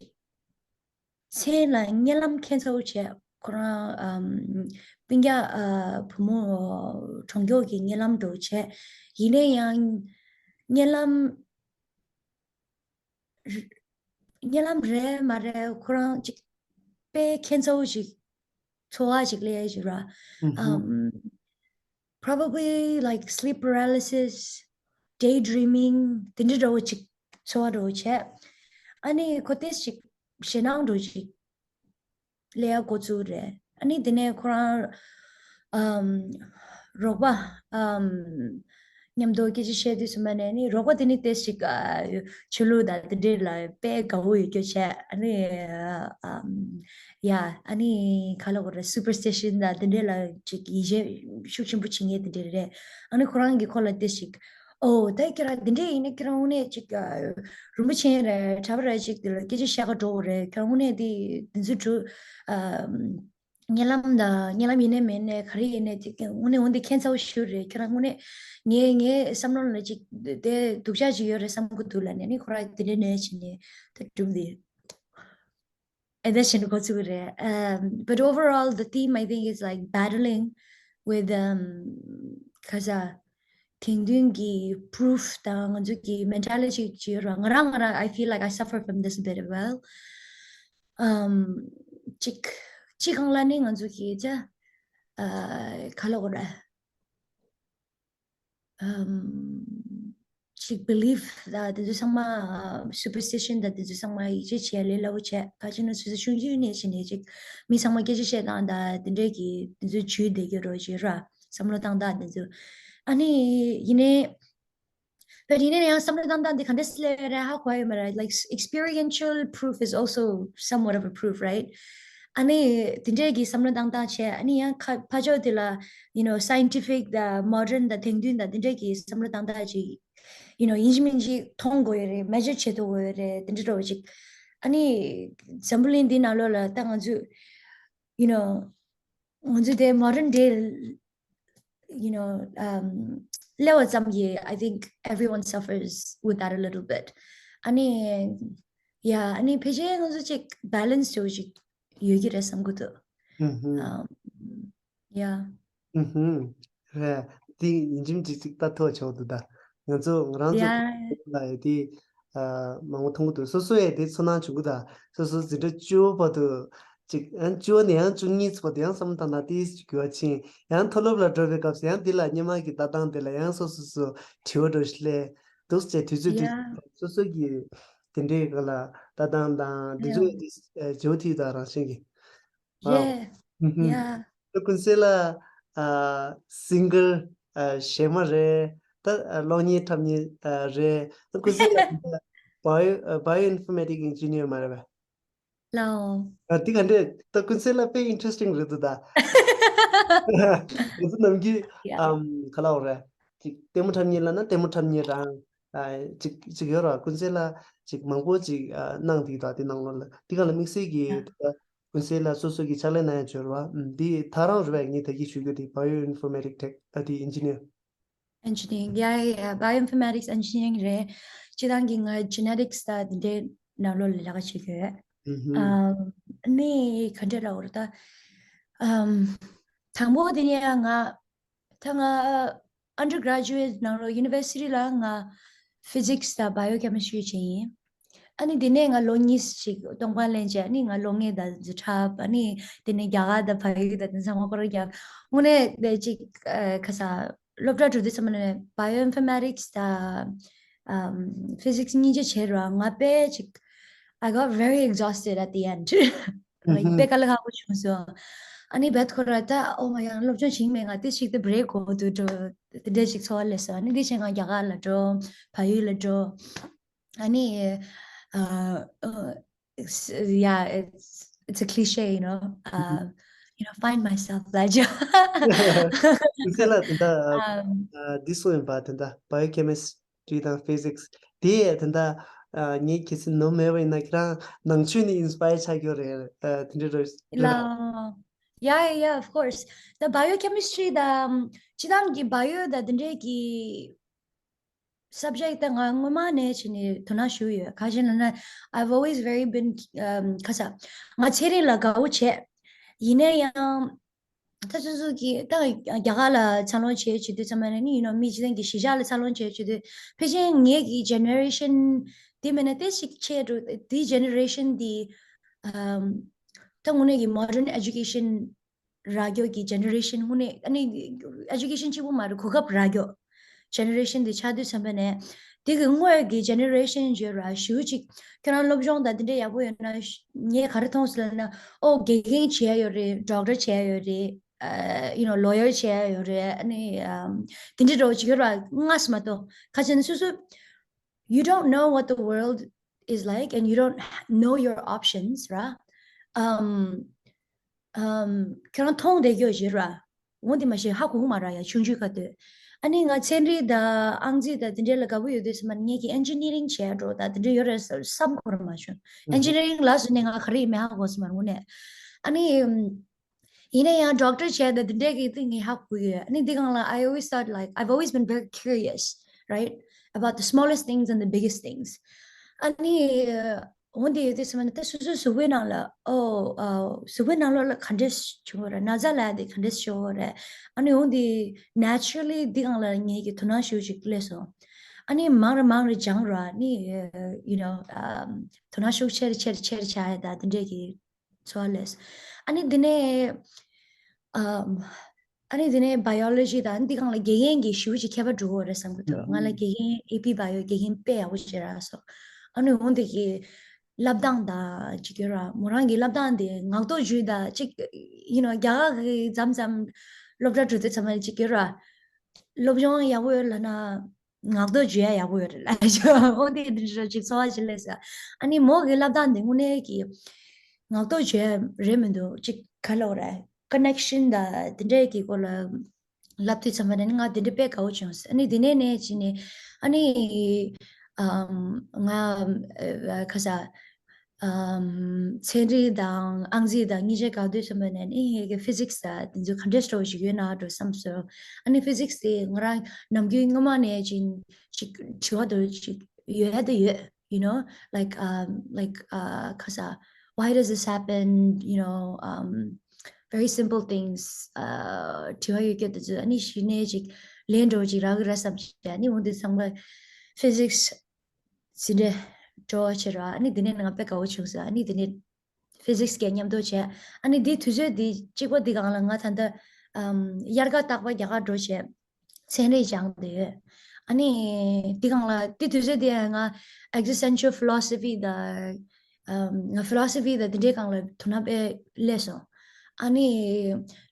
མཚན་ལ་གཉིད་ལམ་ཁྱད་མཚར་པོ་བྱས། ཁོ་རང་ཨམ་སྤུན་ཀྱག་ཨ་བུ་མོ་གྲོངས་མགྱོགས་ཀྱི་གཉིད་ལམ་འདྲ་བོ་བྱས། ཡིན་ན་ཡང་གཉིད་ལམ་རེ་གཉིད་ལམ་རེད་མ་རེད། ཁོ་རང་ཅིག་དཔེ་ཁྱད་མཚར་པོ་ཅིག་ཚོར་བ་ཅིག་སླེབས་ཡ་ཅིག་ར། ཨམ་probably like sleep paralysis, daydreaming དེ་འདྲ་འདྲ་བོ་ཅིག་ཚོར་བ་འདྲ་བོ་བྱས། ཨ་ནི་ཁོ་ཏོག་ཙམ་ཅིག་ཞེད་སྣང་འདྲ་བོ་ཅིག་སླེབས་ཡ་འགོ་བཙུགས་རེད། ཨ་ནི་དེ་ནས་ཁོ་རང་ཨམ་རོགས་པ་ཨམ་མཉམ་དུ་སྐད་ཆ་བཤད་དུས་ཙམ་པ་ནས་ནི་རོགས་པ་དེ་ནི་ཏོག་ཙམ་ཅིག་ཨ་ཆོས་ལུགས་དང་དེ་འདྲས་ལ་དཔེ་དགའ་བོ་ཡོད་རྒྱུ་བྱས། ཨ་ནི་ཨམ་ཡ་ཨ་ནི་ག་ལབ་དགོས་རེད། superstition དང་དེ་འདྲས་ལ་ཅིག་ཡིད་ཆེས་ཤུགས་ཆེན་པོ་བྱེད་མཁན་དེ་འདྲས་རེད། ཨ་ནི་ཁོ་རང་གིས་ཁོ་ལ་ཏོག་ཙམ་ཅིག་ཨོ་ད་ཁྱེད་རང་འདི་འདྲས་ཡིན་ན་ཁྱེད་རང་དངོས་གནས་ཅིག་ཨ་རིན་པོ་ཆེ་རེད། གྲྭ་པ་རེད། ཅིག་དེ་ལ་སྐད་ཆ་བཤད་ག་འགྲོ་དགོས་རེད། ཁྱེད་རང་དངོས་གནས་དེ་འདི་ཚོ་གྲུ་ཨ་གཉིད་ལམ་དང་གཉིད་ལམ་ཡིན་ནའི་མིན་ནའི་ག་རེ་ཡིན་ནའི་དེ་དངོས་གནས་འོན་ཏེ་ཁྱད་མཚར་པོ་ཞིག་རེད། ཁྱེད་རང་དངོས་གནས་ངའི་ངའི་བསམ་བློ་ལ་ཅིག་དེ་སྡུག་ཅག་ཅིག་ཡོད་རེད་བསམ་གི་འདུག་ལབ་ནས་ནི་ཁོ་རང་དེ་འདྲས་ནས་བྱས་ནས་ད་སྒྲུང་དེ། And then ཞེ་ན་འགོ་ཚུགས་རེད། Um, but overall, the theme, I think, is like battling with, um, ག་ས་དེང་དུས་ཀྱི་proof དང་ང་ཚོ་གི་mentality ཅིག་ཡོད་ར། ང་རང་ང་རང་I feel like I suffer from this a bit as well. Um, ཅིག་ སྤྱི་སྒང་ལ་ནི་ང་ཚོ་གི་ཅ་ཨ་ག་ལ་གོ་ར་ཨམ་ཅིག་belief ད་དེ་ཚོ་ཚང་མ་superstition ད་དེ་ཚོ་ཚང་མ་ཡིད་ཆེས་བྱེད་ལས་སླ་བོ་བྱས། ག་ཅི་ན་སོ་སོ་ཆུང་ཆུང་ནས་བྱས་ནས་ཅིག་མི་ཚང་མ་སྐད་ཆ་བཤད་སྟངས་ད་དེ་འདྲས་ཀྱི་དེ་ཚོ་ཇུས་བསྡད་རྒྱུ་རོ་ཅིག་ར་བསམ་བློ་བཏང་སྟངས་དེ་ཚོ་ཨ་ནི་ཡིན་ནའི། But ཡིན་ནའི་ཡང་བསམ་བློ་བཏང་སྟངས་འདི་ག་འདྲ་སེ་ལབ་ཡོད་རེད་ཧ་གོ་ཡོད་མ་རེད། Like, experiential proof is also somewhat of a proof, right? ཨ་ནི་དེ་འདྲས་ཀྱི་བསམ་བློ་བཏང་སྟངས་བྱས། ཨ་ནི་ཡང་ཁ་ཕར་ཕྱོགས་དེ་ལ་you know scientific དང་modern དང་དེང་དུས་དང་དེ་འདྲས་ཀྱི་བསམ་བློ་བཏང་སྟངས་ཅིག you know ཡིན་གཅིག་མིན་གཅིག་མཐོང་དགོས་ཡོད་རེད། measure བྱེད་ཐུབ་དགོས་ཡོད་རེད། དེ་འདྲས་འདྲ་བོ་ཅིག་ཨ་ནི་འཛམ་བུ་གླིང་འདི་ནང་ལོགས་ལ་ད་ང་ཚོས you know ང་ཚོ་དེ་modern day you know um སླེབས་པ་ཙམ་གྱིས་I think everyone suffers with that a little bit. ཨ་ནི་yeah ཨ་ནི་ཕལ་ཆེར་ང་ཚོ་ཅིག་balance བྱེད་ཅིག་ཡོད་ཀྱི་རེད་བསམ་གྱི་འདུག་ཧུམ་ཧུམ། um yeah ཧུམ་ཧུམ། རེད། དེ་ཡིན་གཅིག་མིན་གཅིག་ཅིག་ལྟ་ཐུབ་ཆོག་འདུག་ད་ང་ཚོ་ང་རང་ཚོ་yeah ལ་ཡོད་དེ། ཨ་མང་པོ་མཐོང་གི་འདུག་སོ་སོ་ཡང་དེ་ཚོར་སྣང་བྱུང་གི་འདུག་སོ་སོ་འཛིན་གྲྭ་བཅུ་བར་དུ་ཅིག་ཨ་བཅུ་ནས་ཡང་བཅུ་གཉིས་ཚོ་བར་དུ་ཡང་བསམ་བློ་བཏང་ན་ཏིས་ཅིག་འགྱུར་བ་ཕྱིན། ཡང་མཐོ་སློབ་ལ་འགྲོ་བའི་སྐབས་སུ་ཡང་འདི་ལ་སྔོན་མ་གི་ལྟ་སྟངས་དེ་ལ་ཡང་སོ་སོ་སོ་དྲི་བ་འདྲ་ཞིག་སླེབས་འདུག་ཅེས་དུས་ཚོད་དེ yeah སོ་སོ་གི་དེ་འདྲའི་སྒང་ལ་ལྟ་སྟངས་དང་དེ་ཚོ yeah ཡང་ཏིས་ཨ་བརྗེ་པོ་ཐེབས་ཡོད་ད་རང་བཞིན་གྱི། Wow. Yeah. ཧུམ་ཧུམ། yeah ད་ཀུན་གསལ་ལགས་ཨ་སིང་གར་ཨ་གཞས་མ་རེད། ད་ཨ་གློག་བརྙན་འཁྲབ་མཁན་ཨ་རེད། ད་ཀུན་གསལ་ལགས་bio ཨ་bioinformatic engineer མ་རེད་པས། ལའོ། ཨ་དེ་ག་འདྲས། ད་ཀུན་གསལ་ལགས་དཔེ་interesting རེད་འདུག་ད། ང་ཚོ་ནམ་རྒྱུན yeah ཨམ་ག་ལབ་དགོས་རེད། ཅིག་ལྟད་མོ་འཁྲབ་མཁན་ལབ་ན་ལྟད་མོ་འཁྲབ་མཁན་རང་ཨ་ཅིག་ཅིག་ཡོད་ར། ཀུན་གསལ་ལགས་ཅིག་མང་པོ་ཅིག་ཨ་གནང་བསྡད་ཀྱི་འདུག་དེ་ནང་ལོགས་ལ་དེ་ག་ལ་དམིགས་བསལ་གྱི་yeah ད་ཀུན་གསལ་ལགས་སོ་སོ་གི་ཕྱག་ལས་གནང་ཡ་འབྱོར་བ་ཨམ་འདི་ད་རང་རེད་པས། ངས་ད་གིན་ཞུ་རྒྱུ་དེ་bioinformatic tech ཨ་དེ་engineer། Engineering yeah yeah bioinformatics engineering རེད། སྤྱིར་བཏང་གི་ང་genetics དང་དེ་འདྲའི་ནང་ལོགས་ལ་ལས་ཀ་བྱེད་ཀྱི་ཡོད། ཨ་ནི་ག་འདྲས་ལབ་དགོས་རེད་ད། ཨམ་དང་པོ་དེ་ནས་ང་ད་ང་undergraduate ནང་ལོགས་university ལ་ང་physics དང་biochemistry བྱས་ཡིན། ཨ་ནི་དེ་ནས་ང་ལོ་གཉིས་ཤིག་སྟོང་པ་ལེན་བྱས། ཨ་ནི་ང་གློག་བརྙན་དང་འཛིན་གྲྭ། ཨ་ནི་དེ་ནས་རྒྱ་གར་དང་བལ་ཡུལ་དང་དེ་ཚང་མ་སྐོར་ར་རྒྱག་དངོས་གནས་དེ་ཅིག་ཨ་ཁ་ས་སློབ་གྲྭ་འགྲོ་དུས་ཙམ་པ་ནས་bioinformatics དང་ཨམ་physics གཉིས་ཆ་བྱས་ར་ང་དཔེ་ཅིག I got very exhausted at the end. Like དཔེ་དཀའ་ལས་ཁག་པོ་བྱུང་སོང་། ཨ་ནི་བེད་ཁོ་ར་ད་ཨོ་མ་ཡང་སློབ་སྦྱོང་བྱེད་ཀྱི་མེད། ང་དེ་ཞིག་ཏུ་break དགོས་འདུག་འགྲོ། དེ་འདྲ་ཞིག་ཚོར་བ་སླེབས་སོང་། ཨ་ནི་དེ་བྱས་ང་རྒྱ་གར་ལ་འགྲོ། བལ་ཡུལ་ལ་འགྲོ། ཨ་ནི་ཨ་ཨ་it's- yeah, it's it's a cliche, you know. Uh, you know, find myself ལབ་ཅོ། ཀུན་གསལ་ལགས་དེ་འདྲ་um ཨ་འདི་སོང་ཡིན་པ། དེ་འདྲ་biochemistry དང་physics དེ་དེ་འདྲ་ཨ་ངས་གལ་སྲིད་ནོར་མེད་པ་ཡིན་ན་ཁྱེད་རང་ནང་ཆོས་ནས་inspire ཆགས་ཡོད་རེད། ཨ་དེ་འདྲ་རེད་རེད་ལ། ལ། Yeah, yeah, of course. The biochemistry དང་སྤྱིར་བཏང་གི་bio དང་དེ་འདྲས་ཀྱི་subject དེ་ང་སྔོན་མ་ནས་བྱས་ནས་དོ་སྣང་ཞུ་ཡོད། ག་རེ་ཡིན་ལབ་ན། I've always very been um ཁ་ས་ང་ཚན་རིག་ལ་དགའ་བོ་བྱས། ཡིན་ན་ཡང་ད་སོ་སོ་གི་ད་རྒྱ་གར་ལ་འཚར་ལོངས་བྱས་བྱེད་དུས་ཙམ་པ་ནས་ནི་you know མི་གཅིག་དང་གི་གཞིས་ཆགས་ལ་འཚར་ལོངས་བྱས་བྱེད་དུས་ཕལ་ཆེར་ངེད་ཀྱི་generation དེ་མིན་ན་དེ་ཞིག་ཆེ་འགྲོ། དེ་generation དེ་um ད་དངོས་གནས་ཀྱི་modern education རག་རྒྱུ་གི་generation དངོས་གནས་ཨ་ནི་education གཅིག་པུ་མ་རེད། གོ་སྐབས་རག་རྒྱུ་generation དེ་ཆགས་དུས་ཙམ་པ་ནས་དེ་གི་སྔོན་གྱི་generation བརྗོད་ར་ཞུ་ཅིག་ཁྱོད་རང་སློབ་སྦྱོང་དང་དེ་འདྲ་ཡག་པོ་ཡོད་ན་ངས་ག་རེ་མཐོང་སོང་ལབ་ན། ཨོ་དགེ་རྒན་བྱས་ཡོད་རེད། doctor བྱས་ཡོད་རེད། ཨ་you know lawyer བྱས་ཡོད་རེད། ཨ་ནི་ཨམ་དེ་འདྲ་འདྲ་བོ་ཅིག་ཡོད་ར་ངས་མ་གཏོགས། ག་ཅི་ན་སོ་སོ you don't know what the world is like and you don't know your options ར། ཨམ་ཨམ་ཁྱེད་རང་མཐོང་བསྡད་ཡོད་ཞེས་ར། འོ་དེ་མ་ཤེས་ཧ་གོ་གི་མ་ར་ཡ་ཆུང་ཆུང་ཁ་ཐུག་ཨ་ནི་ང་ཚན་རིག་དང་ཨང་རྩིས་དང་དེ་འདྲའི་ལ་དགའ་པོ་ཡོད་དུས་ཙམ་པ་ངེད་ཀྱི་engineering བྱས་འགྲོ་དང་དེ་འདྲ་ཡོད་རེད་བསམ་གོ་ར་མ་བྱུང་། engineering ལ་སོང་ནས་ང་ག་རེ་ཡིན་མིན་ཧ་གོ་སོང་མ་རེད་དངོས་གནས། ཨ་ནི་ཡིན་ན་ཡང་doctor བྱས་དང་དེ་འདྲའི་གི་ཏིང་ངས་ཧ་གོ་ཡོད། ཨ་ནི་འདི་སྒང་ལ་I always thought like I've always been very curious, right, about the smallest things and the biggest things. ཨ་ནི་འོ་འདི་ཡོད་དུས་ཙམ་པ་ནི་ད་སོ་སོའི་གཟུགས་པོའི་ནང་ལ་ཨོ་ཨ་གཟུགས་པོའི་ནང་ལོགས་ལ་ག་འདྲས་བྱུང་བ་རེད། ན་ཚ་ལབ་ཡ་དེ་ག་འདྲས་བྱུང་བ་རེད། ཨ་ནི་འོ་འདི་naturally འདི་སྒང་ལ་ངེད་ཀྱི་དོ་སྣང་ཤུགས་ཅིག་སླེབས་སོང་། ཨ་ནི་མང་རུ་མང་རུ་སྦྱངས་ར་ཨ་ནི་you know དོ་སྣང་ཤུགས་ཆེ་རུ་ཆེ་རུ་ཆེ་རུ་ཆགས་ཡ་ད་དེ་འདྲས་ཀྱི་ འཚོ་བ་ལས། ཨ་ནི་འདི་ནས་ཨམ། ཨ་ནི་འདི་ནས་biology དང་འདི་སྒང་ལ་དགེ་རྒན་གྱི་ཞུ་ཅིག་ཁྱད་པར་འགྲོ་གི་རེད་བསམ་གི་འདུག་ང་ལ་དགེ་རྒན་ཨེ་པི་བྷ་ཡོ་དགེ་རྒན་དཔེ་ཡག་པོ་ཅིག་རག་སོང་། ཨ་ནི་འོ་འདི་གི་བསླབ་སྟངས་དང་ཅིག་ཡོད་ར། མོ་རང་གི་བསླབ་སྟངས་དེ་ངག་ཐོག་བརྗོད་དང་ཅིག་ཡིན་ནོ། རྒྱ་གར་གི་མཚམས་མཚམས་སློབ་གྲྭ་འགྲོ་དུས་ཙམ་པ་ཅིག་ཡོད་ར། སློབ་སྦྱོང་ཡག་པོ་ཡོད་ལབ་ན་ངག་ཐོག་བརྗོད་ཡ་ཡག་པོ་ཡོད་རེད་ལབ་ཅིག་འོ་དེ་འདྲ་ཅིག་འཚོ་བ་ཅིག་ལས་ཟེར། ཨ་ནི་མོ་གི་བསླབ་སྟངས་དེ་དངོས་གནས་ཀྱི་ངག་ཐོག་བརྗོད་ཡ་རེད་མི་འདུག་ཅིག་ག་ལབ་ར། ཀོ་ནེག་ཤན་དང་དེ་འདྲའི་གི་སྐོར་ལ་བསླབ་དུས་ཙམ་པ་ནས་ང་དེ་འདྲ་དཔེ་དགའ་བོ་བྱུང་། ཨ་ནི་དེ་ནས་ནས་ཅི་ནས་ཨ་ནི་ཨམ་ང་ཨ་ཁ་ས་ཨམ་ཚན་རིག་དང་ཨང་རྩིས་དང་གཉིས་ཆ་དགའ་དུས་ཙམ་པ་ནས་ནི་ངེད་ཀྱི་ཕི་ཟིག་སི་དང་དེ་ཚོ་ག་འདྲས་འདྲ་བོ་ཞིག་ཡོད་ན་འགྲོ་བསམ་སོང་། ཨ་ནི་ཕི་ཟིག་སི་དེ་ང་རང་ནམ་རྒྱུན་སྔོན་མ་ནས་ཅིག་ཅིག་དྲི་བ་འདྲ་བོ་ཅིག་ཡོད་ཡ་དེ་ཡོད། you know, like, um, like, uh, ཁ་ས། Why does this happen? You know, um, very simple things. དྲི་བ་ཡོད་རྒྱུ་དེ་ཚོ་ཨ་ནི་གཞི་ནས་ཅིག་ལན་འདྲ་བོ་ཅིག་རག་གི་རེད་བསམ་བྱས། ཨ་ནི་འོ་འདི་ཚང་མ་ཕི་ཟིག་སི་འདི་འདྲ་འགྲོ་བྱེད་ར། ཨ་ནི་འདི་ནས་ང་དཔེ་དགའ་བོ་བྱུང་སོང་། ཨ་ནི་འདི་ནས་ཕི་ཟིག་སི་གི་མཉམ་དུ་བྱས། ཨ་ནི་འདི་དུས་ཚོད་འདི་གཅིག་པ་འདི་སྒང་ལ་ང་ད་ལྟ་ཨམ་དབྱར་ཁ་རྟག་པར་རྒྱ་གར་འགྲོ་བྱས། ཚན་རིག་སྦྱངས་བསྡད་ཡོད། ཨ་ནི་འདི་སྒང་ལ་དེ་དུས་ཚོད་དེ་ང་existential philosophy དང་ང་philosophy དང་དེ་འདྲའི་སྒང་ལ་དོ་སྣང་དཔེ་སླེབས་སོང་། ཨ་ནི་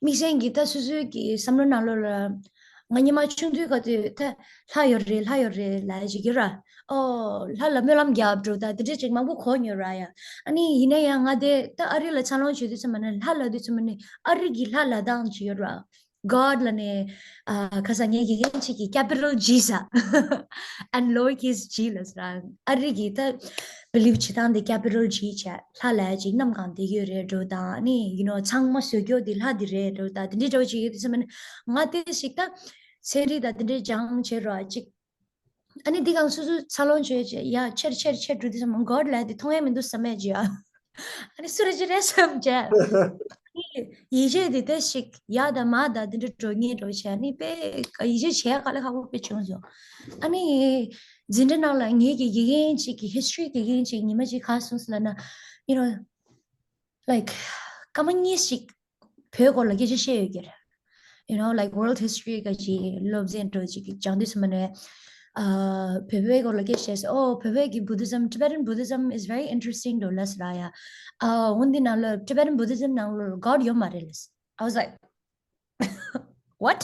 དམིགས་བསལ་གྱིས་ད་སོ་སོའི་གི་བསམ་བློ་ནང་ལོགས་ལ་ང་སྔོན་མ་ཆུང་དུས་ག་དུས་ད་ལྷ་ཡོད་རེད་ལྷ་ཡོད་རེད་ལབ་ཡ་ཅིག་ཡོད་ར། ཨོ་ལྷ་ལ་སྨོན་ལམ་རྒྱབ་འགྲོ་ད་དེ་འདྲ་ཅིག་མང་པོ་གོ་མྱོང་ར་ཡ། ཨ་ནི་ཡིན་ན་ཡང་ང་དེ་ད་ཨ་རི་ལ་འཚར་ལོངས་བྱེད་དུས་ཙམ་པ་ནས་ལྷ་ལབ་དུས་ཙམ་པ་ནས་ཨ་རི་གི་ལྷ་ལབ་སྟངས་ཅིག་ཡོད་ར། God ལབ་ནས་ཨ་ཁ་ས་ངའི་དགེ་རྒན་གཅིག་གིས་capital G ཟེར། and lower case G ལབ་ཟེར། ཨ་རི་གི་ད་believe བྱེད་སྟངས་དེ་capital G བྱས། ལྷ་ལབ་ཡ་ཅིག་གནམ་གང་བསྡད་ཀྱི་ཡོད་རེད་འགྲོ་དང་ནི་you know ཚང་མ་བཟོ་རྒྱུ་དེ་ལྷ་དེ་རེད་འགྲོ་དང་དེ་འདྲའི་འདྲ་བོ་ཅིག་ཡོད་དུས་ཙམ་པ་ནས་ང་དེ་ཞིག་ད་ཚན་རིག་དང་དེ་འདྲའི་སྦྱངས་བྱས་ར་ཅིག་ཨ་ནི་འདི་གང་སོ་སོ་འཚར་ལོངས་བྱས་བྱས་ཡ་ཆེར་ཆེར་ཆེར་འགྲོ་དུས་ཙམ་པ་God ལབ་ཡ་དེ་མཐོང་ཡ་མི་འདུག་བསམ་ཡ་ཅིག་ཡ། ཨ་ནི་སུ་རེད་ཅི་རེད་བསམ་བྱས། ཨ་ནི་ཡིད་ཆེས་དེ་ལྟ་ཞིག་ཡ་དང་མ་དང་དེ་འདྲ་འགྲོ་ངེས་འགྲོ་བྱས་ཨ་ནི་དཔེ་ཡིད་ཆེས་བྱས་དཀའ་ལས་ཁག་པོ་དཔེ་བྱུང་སོང་། ཨ་ནི་འཛིན་གྲྭ་ནང་ལ་ངེད་ཀྱི་དགེ་རྒན་གཅིག་གི་history དགེ་རྒན་གཅིག་ཉི་མ་གཅིག་ག་སོང་ཟེར་ལབ་ན་you know like སྐར་མ་གཉིས་ཤིག་བོད་སྐོར་ལ་སྐད་ཆ་བཤད་ཡོད་ཀྱི་རེད། you know like world history ག་ཅིག་སློབ་ཚན་འགྲོ་ཅིག་སྦྱང་དུས་ཙམ་པ་ནས་ཨ་བོད་པའི་སྐོར་ལ་སྐད་ཆ་བཤད་སོང་། ཨོ་བོད་པའི་གི་Buddhism, Tibetan Buddhism is very interesting འགྲོ་ལབ་ཟེར་ཡ། ཨ་འོན་ཏེ་ནང་ལ་Tibetan Buddhism ནང་ལ་God ཡོད་མ་རེད་ལབ། I was like, what?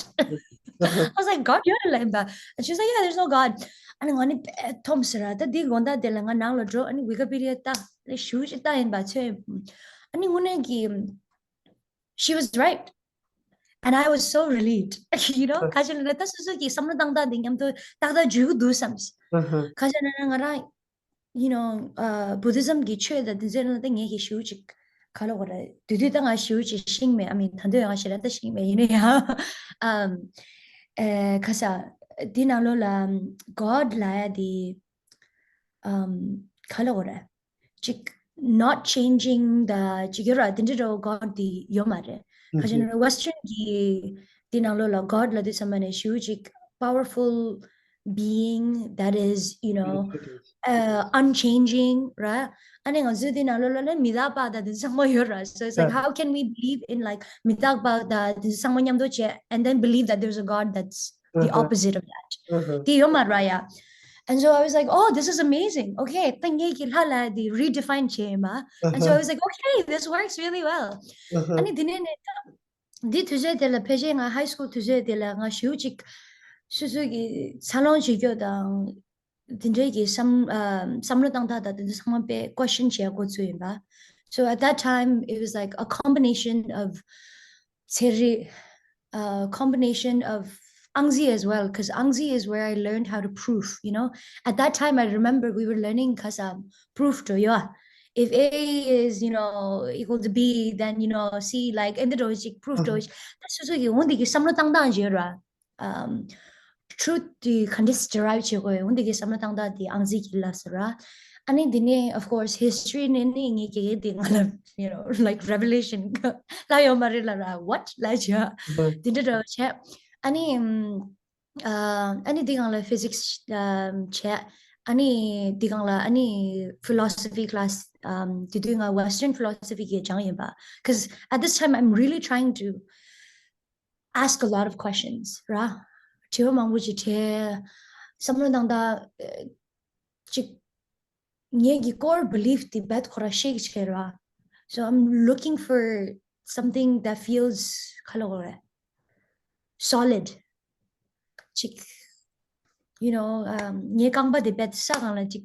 I was like, God ཡོད་རེད་ལབ་ཡིན་པ། She was like, yeah, there's no God. ཨ་ནི་ང་ནི་དཔེ་འཐོམས་ཟེར་ར། ད་འདི་དགོང་དག་དེ་ལ་ང་ནང་ལ་འགྲོ། ཨ་ནི་Wikipedia ལྟ། ཞུ་ཅིག་ལྟ་ཡིན་པ་ཚོད། ཨ་ནི་དངོས་གནས་ཀྱི she was right and I was so relieved. you know ཁ་ཤས་ལ་ད་སོ་སོ་གི་བསམ་བློ་བཏང་སྟངས་དེ་མཉམ་དུ་ཏག་ཏག་འཇུག་གི་འདུག་བསམ། ཁ་ཤས་ལ་ང་རང་you know, uh, Buddhism གི་ཆོས་དང་དེ་ཚོའི་ནང་ད་ངས་ཀྱི་ཞེ་པོ་ཅིག་ག་ལབ་དགོས་རེད། དུས་དུས་ད་ང་ཞེ་པོ་ཅིག་ཤེས་མེད། I mean ད་དུང་ཡང་ཞེ་དྲག་ད་ཤེས་མེད་ཡིན་ན་ཡང་ཨམ་ཨེ་ཁ་ས་འདི་ནང་ལོགས་ལ་God ལབ་ཡ་དེ་ཨམ་ག་ལབ་དགོས་རེད། ཅིག་not changing the ཅིག་ཡོད་ར། དེ་འདྲ་འདྲ་བོ་God དེ་ཡོད་མ་རེད། ཁ་ཤས་ན་Western གི་དེ་ནང་ལོགས་ལ་God ལབ་དུས་ཙམ་པ་ནས་ཞེ་པོ་ཅིག་powerful being that is, you know, uh, unchanging, right? ཨ་ནི་ང་ཚོའི་དེ་ནང་ལོགས་ལ་ནི་མི་རྟག་པ་དང་དེ་ཚོ་ཚང་མ་ཡོད་ར། So it's like, how can we believe in like མི་རྟག་པ་དང་དེ་ཚོ་ཚང་མ་མཉམ་དུ་བྱས and then believe that there's a God that's the opposite of that. དེ་ཡོད་མ་ར་ཡ། And so I was like, oh, this is amazing. Okay, ད་ངས་ཀྱི་ལྷ་ལབ་དེ་redefine བྱས་ཡིན་པ། And so I was like, okay, this works really well. ཨ་ནི་དེ་ནས་ནས་ད་འདི་དུས་ཚོད་དེ་ལ་ཕལ་ཆེར་ང་high school དུས་ཚོད་དེ་ལ་ང་ཞེ་པོ་ཅིག་སོ་སོ་གི་འཚར་ལོངས་བྱེད་རྒྱུ་དང་དེ་འདྲའི་གི་བསམ་ཨ་བསམ་བློ་བཏང་སྟངས་དང་དེ་ཚོ་ཚང་མ་དཔེ་question བྱེད་འགོ་ཚུགས་ཡིན་པ། So at that time it was like a combination of ཚན་རིག uh, combination of ཨང་རྩིས as well, because ཨང་རྩིས is where I learned how to proof, you know. At that time, I remember we were learning ཁ་ས་proof འགྲོ་ཡ། If A is, you know, equal to B, then, you know, C, like, and the logic proof འགྲོ། ད་སོ་སོ་གི་འོ་འདི་གི་བསམ་བློ་བཏང་སྟངས་བརྗེ་ར། Um, truth དེ་ག་འདྲས་derive བྱེད་དགོས། འོ་འདི་གི་བསམ་བློ་བཏང་སྟངས་དེ་ཨང་རྩིས་ཀྱི་ལ་ཟེར་ར། ཨ་ནི་འདི་ནས་of course history ནས་ནི་ངའི་དགེ་རྒན་དེ་ང་ལ་you know like revelation ལ་ཡོད་མ་རེད་ལ་ར། What ལ་བྱ་འདི་འདྲ་འདྲ་བྱས། ཨ་ནི་ཨ་ནི་འདི་སྒང་ལ་physics བྱས། ཨ་ནི་འདི་སྒང་ལ་ཨ་ནི་philosophy class དེ་དུས་ང་Western philosophy གི་སྦྱངས་ཡིན་པ། Because at this time I'm really trying to ask a lot of questions ར། དྲི་བ་མང་པོ་ཅིག་དྲིས། བསམ་བློ་བཏང་ད་ཅིག་ངེད་ཀྱི་core belief དེ་རྦད་ཁོ་ར་ཤེས་ཀྱི་བྱས་ར། So I'm looking for something that feels ག་ལ་གོ་རེད། Solid ཅིག you know ངའི་རྐང་པ་དེ་རྦད་ས་སྒང་ལ་ཅིག་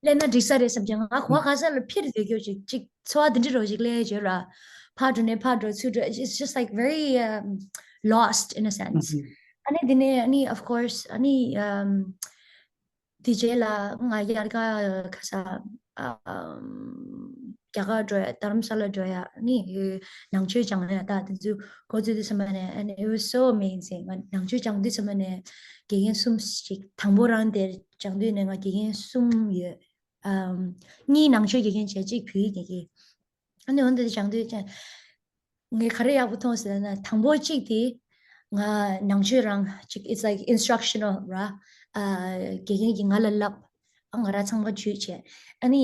སླེབས་ན་འགྲིག་ས་རེད་བསམ་ཀྱང་ང་གོ་བ་ག་ས་ལ་འཕིར་སྡོད་རྒྱུ་ཅིག་ཅིག་འཚོ་བ་འདི་འདྲ་རོ་ཅིག་སླེབས་བྱས་ར། ཕར་འགྲོ་ནས་ཕར་འགྲོ་ཚུར་འགྲོ། It's just like very um, lost in a sense. ཨ་ནི་འདི་ནས་ཨ་ནི་of course ཨ་ནི་དེ་རྗེས་ལ་ང་དབྱར་ཁ་ཁ་ས་རྒྱ་གར་འགྲོ་ཡ། རྡ་རམ་ས་ལ་འགྲོ་ཡ། ནི་ནང་ཆོས་སྦྱང་ཡ་ད་དེ་ཚོ་འགོ་བཙུགས་དུས་ཙམ་པ་ནས། And it was so amazing. ང་ནང་ཆོས་སྦྱང་དུས་ཙམ་པ་ནས་དགེ་རྒན་གསུམ་ཞིག་དང་པོ་རང་དེར་སྦྱང་དུས་ནས་ང་དགེ་རྒན་གསུམ་ཡོད། ཨམ། གཉིས་ནང་ཆོས་དགེ་རྒན་བྱས། གཅིག་བོད་ཡིག་དགེ་རྒན། ཨ་ནི་འོན་ཏེ་སྦྱང་དུས་ཀྱང་ངས་ག་རེ་ཡག་པོ་མཐོང་ཟེར་ན། དང་པོ་གཅིག་དེ་ང་ནང་ཆོས་རང་ཅིག it's like instructional ར། ཨ། དགེ་རྒན་གྱིས་ང་ལ་བསླབ། ཨ། ང་རང་ཚང་མ་ཇུས་བྱས། ཨ་ནི་